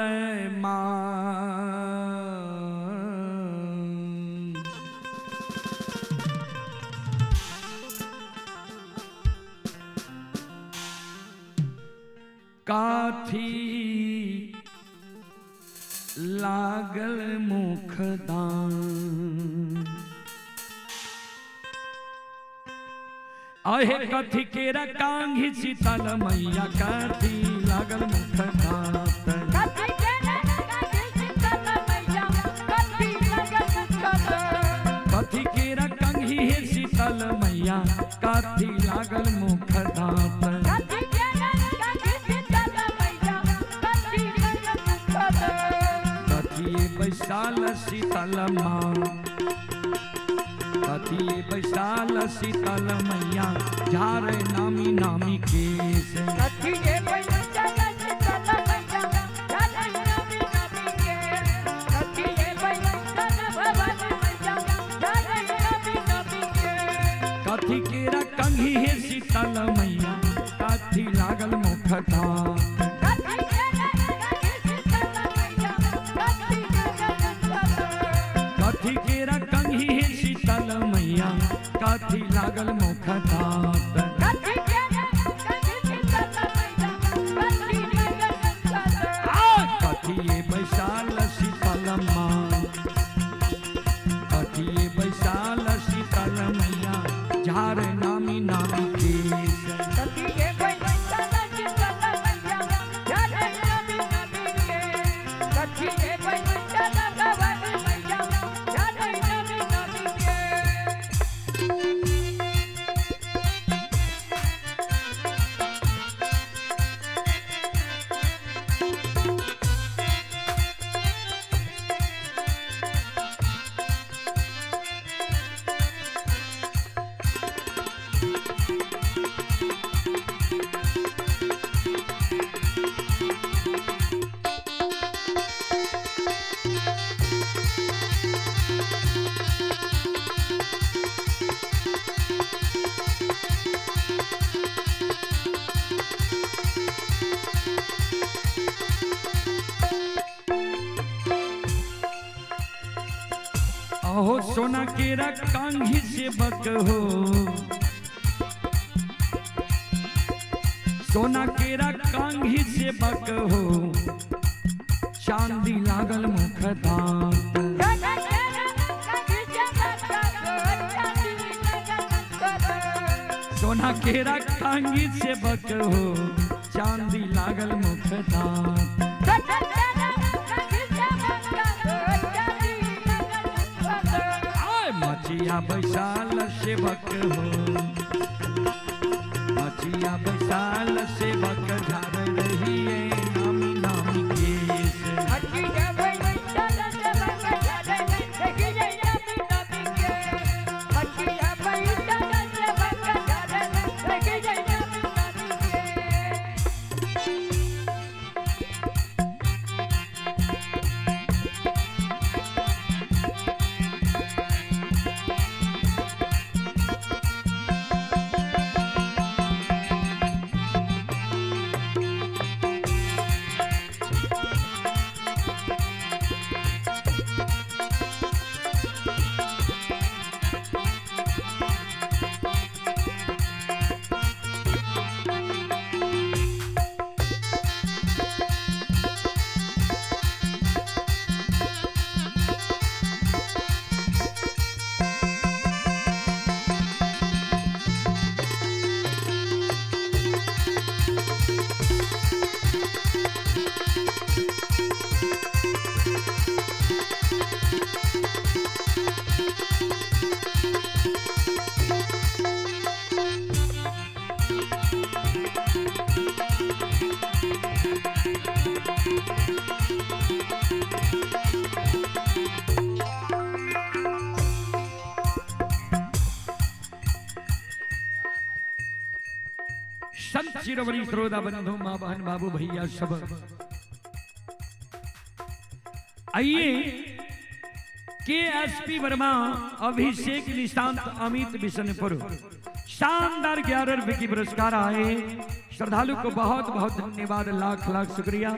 मां, काथी लागल मुखदान। आहे कथी केरा कांघी शीतल मैया, काथी लागल मुखदान। कथी केरा कंघी हे शीतल मैया, काथी लागल मुखदान। बैसाल शीतल माँ, कथी बैसाल शीतल मैया, झारे नामी नामी केस। कथी केरा कंघी हे शीतल मैया, कथी लागल मुखदान। कथी केरा कंघी हे शीतल मैया, कथी लागल मुखदात। कथी बैसाल शीतल माँ, कथी बैसाल शीतल मैया, झार नामी नामी केस। अहो सोना केरा कांघी से बक हो, सोना केरा कांघी से बक हो, चांदी लागल मुखदांत। सोना केरा कांघी से बक हो, चांदी लागल मुख दांत। आय मचिया बैसाल सेवक हो, मचिया बैसाल सेवक झाड़ रही नामी नामी केस। संत शिरोमणि श्रोता बंधु माँ बहन बाबू भैया सब आइए। के एस पी वर्मा, अभिषेक निशांत, अमित बिशनपुर, शानदार 11 रुपए की पुरस्कार आए। श्रद्धालु को बहुत बहुत धन्यवाद, लाख लाख शुक्रिया,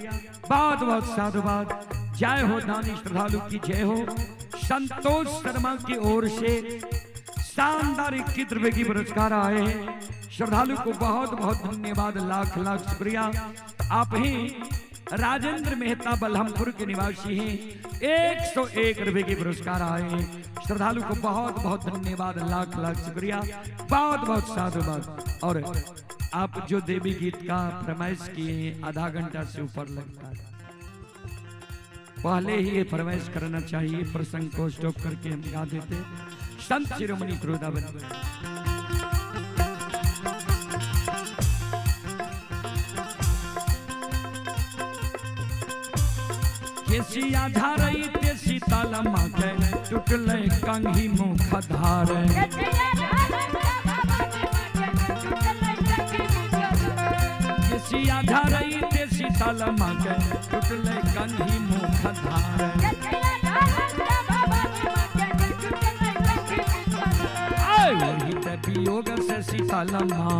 बहुत बहुत साधुवाद। जय हो दानी श्रद्धालु की जय हो। संतोष शर्मा की ओर से शानदार 21 रुपए की पुरस्कार आए। श्रद्धालु को बहुत बहुत धन्यवाद, लाख लाख शुक्रिया। आप ही राजेंद्र मेहता बलहमपुर के निवासी हैं, 101 रुपए के पुरस्कार आए। श्रद्धालु को बहुत बहुत धन्यवाद, लाख लाख शुक्रिया, बहुत बहुत साधुवाद। और आप जो देवी गीत का फरमाइश किए, आधा घंटा से ऊपर लगता है, पहले ही ये फरमाइश करना चाहिए, प्रसंग को स्टॉप करके हम गा देते। संत शिरोमणि क्रोधावन केसिया धारई ते सीताल माथे, टूटले कंघी मुख धारे। केसिया धारई ते सीताल माथे, टूटले कंघी मुख धारे। वही ते वियोग से सीताल माँ,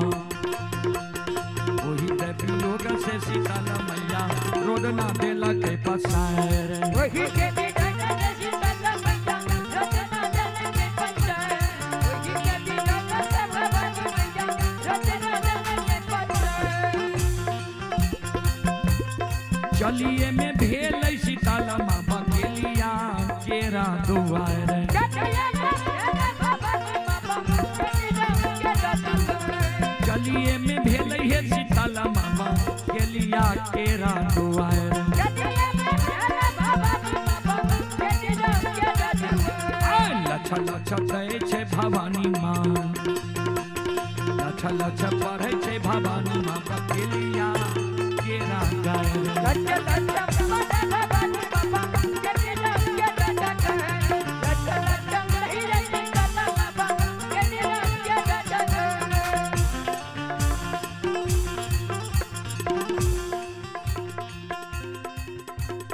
वही ते वियोग से सीताल मैया, रोदना देला के पसार। वही के वियोग से सीताल मैया, रोदना देला के पसार। वही के वियोग से भवानी मैया, रोदना देला के पसार। चलिए में भेल सीताल माँ बकेलिया केरा दुआर। चलिए में भेल हे सीताल मामा केलिया केरा दुआर। लछ लछ दै छै भवानी माँ, लछ लछ पढ़ै छै भवानी माँ बकेलिया केरा गाय।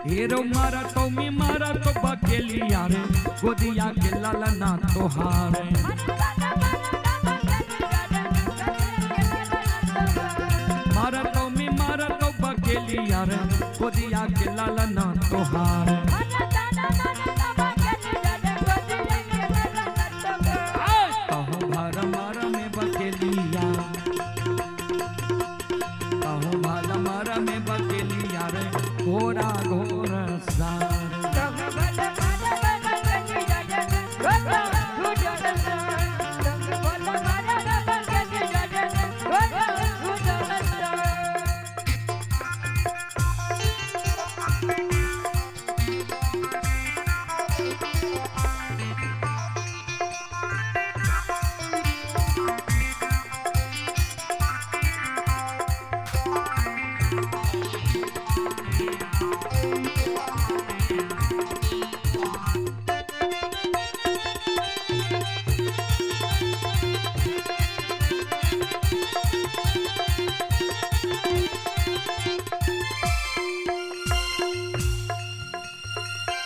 हेरो मारा तो मी मारा तो बकेलिया रे, गोदिया के लालना तोहारे। मारा तो मी मारा तो बकेलिया रे, गोदिया के लालना तोहारे। कहूँ भर मारा में बकेलिया, कहूँ भर मारा में बकेलिया रे, घोरा घोर सार।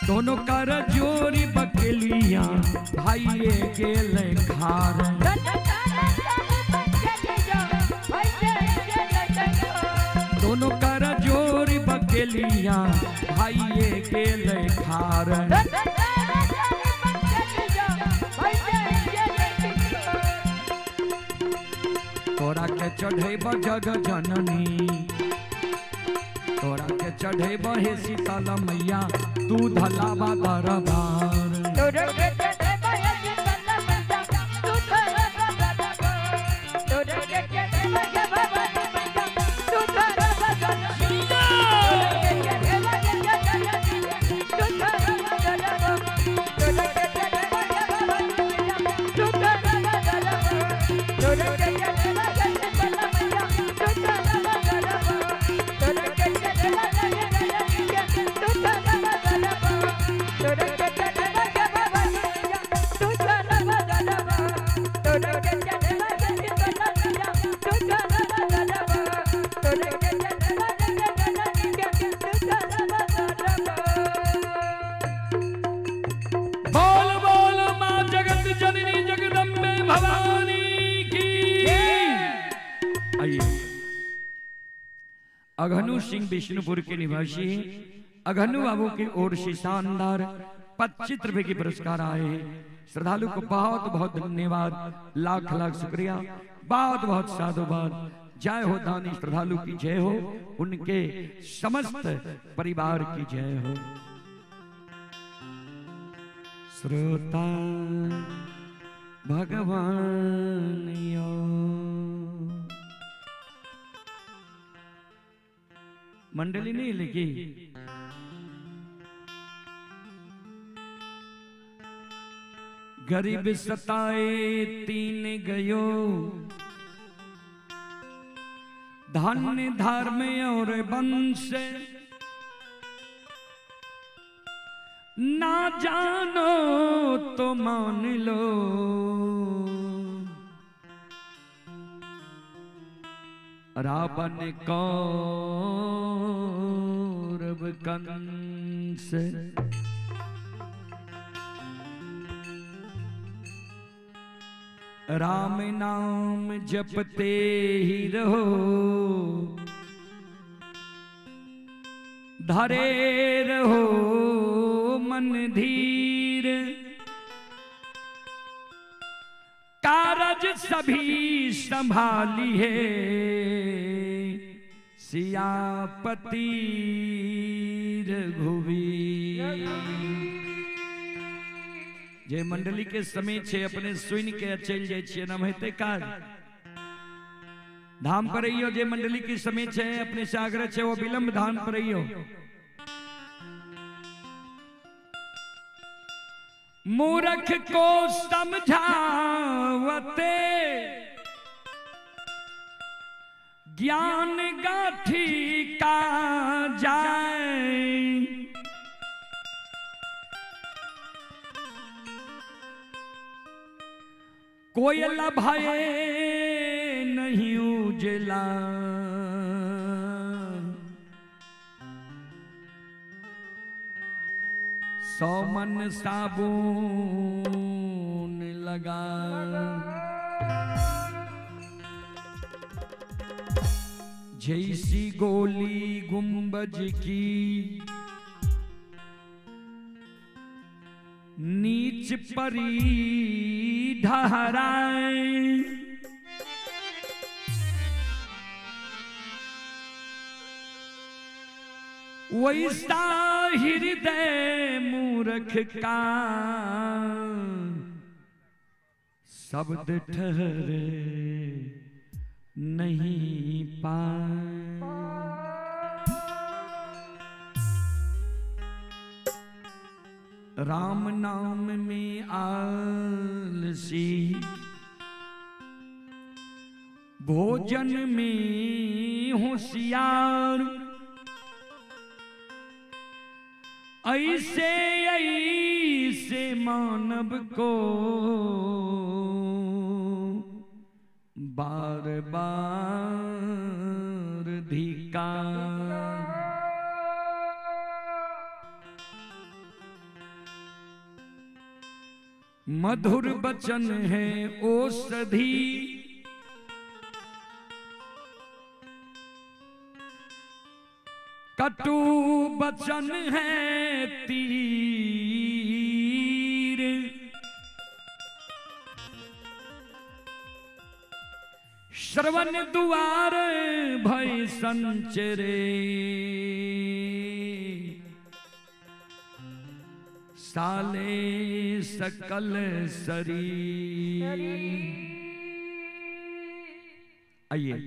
दोनों कर जोरी बकेलिया भाइये गेल खार। दोनों कर जोरी बकेलिया भाइये गेल खार। तोरा के चढ़ेब जग जननी, तोरा के चढ़ेब हे शीतल मैया दूध लावा दरबार। बोल बोल माँ जगत जननी जगदम्बे भवानी की। आइए अघनु सिंह विष्णुपुर के निवासी अघनु बाबू की ओर से शानदार 25 रुपए की पुरस्कार आए। श्रद्धालु को बहुत बहुत धन्यवाद, लाख लाख शुक्रिया, बहुत बहुत साधुवाद। जय हो दानी श्रद्धालु की जय हो, उनके समस्त परिवार की जय हो। श्रोता भगवान यो मंडली नहीं लिखी। गरीब सताए तीन गयो, धन धर्म और वंश, ना जानो तो मान लो। रावण कौरव कंस, राम नाम जपते ही रहो, धरे रहो मन धीर, कारज सभी संभाली है सियापति रघुवीर। जे मंडली के समय छे अपने सुन के चल जाए छियै न हेतै काज। धाम पर अइयो, जे मंडली के समय छे अपने से आग्रह छे वो विलंब धाम पर अइयो। मूर्ख को समझावते ज्ञान गाठी का जाए, कोयला भाए नहीं उजला, सौ मन साबुन लगा। जैसी गोली गुंबज की नीच परी ढहराए, वैसा हृदय मूर्ख का शब्द ठहरे नहीं पाए। राम नाम में आलसी, भोजन में होशियार, ऐसे ऐसे मानव को बार बार धिक्कार। मधुर बचन है औषधि, कटु बचन है तीर। श्रवण दुआर भय संचरे, साले सकल शरीर। आइए,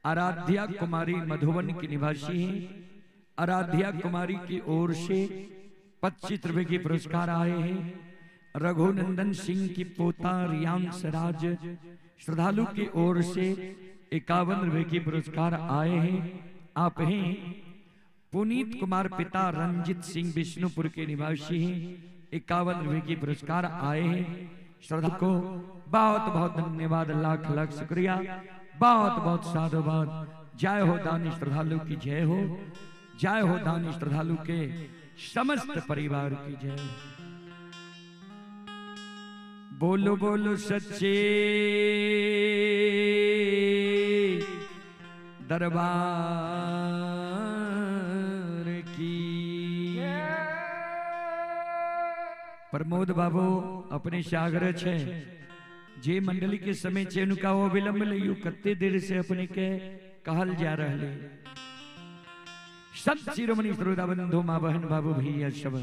आराध्या कुमारी मधुबन की निवासी हैं। आराध्या कुमारी की ओर से 25 रुपए के पुरस्कार आए हैं। रघुनंदन सिंह की पोता रियांश राज श्रद्धालु की ओर से 51 रुपए के पुरस्कार आए हैं। आप हैं पुनीत कुमार पिता रंजित सिंह विष्णुपुर के निवासी हैं, 51 रुपए के पुरस्कार आए हैं। श्रद्धा को बहुत बहुत धन्यवाद, लाख लाख शुक्रिया, बहुत बहुत साधुवाद। जय हो दानी श्रद्धालु की जय हो, जय हो दानी श्रद्धालु के समस्त परिवार की जय हो। बोलो बोलो सच्चे दरबार की। प्रमोद बाबू अपने सागर छे जे मंडली के समय छे उनका वो विलंब लियो, कत्ते देर से अपने के कहल जा रहे। संत शिरोमणि श्रोता बंधु माँ बहन बाबू भैया सब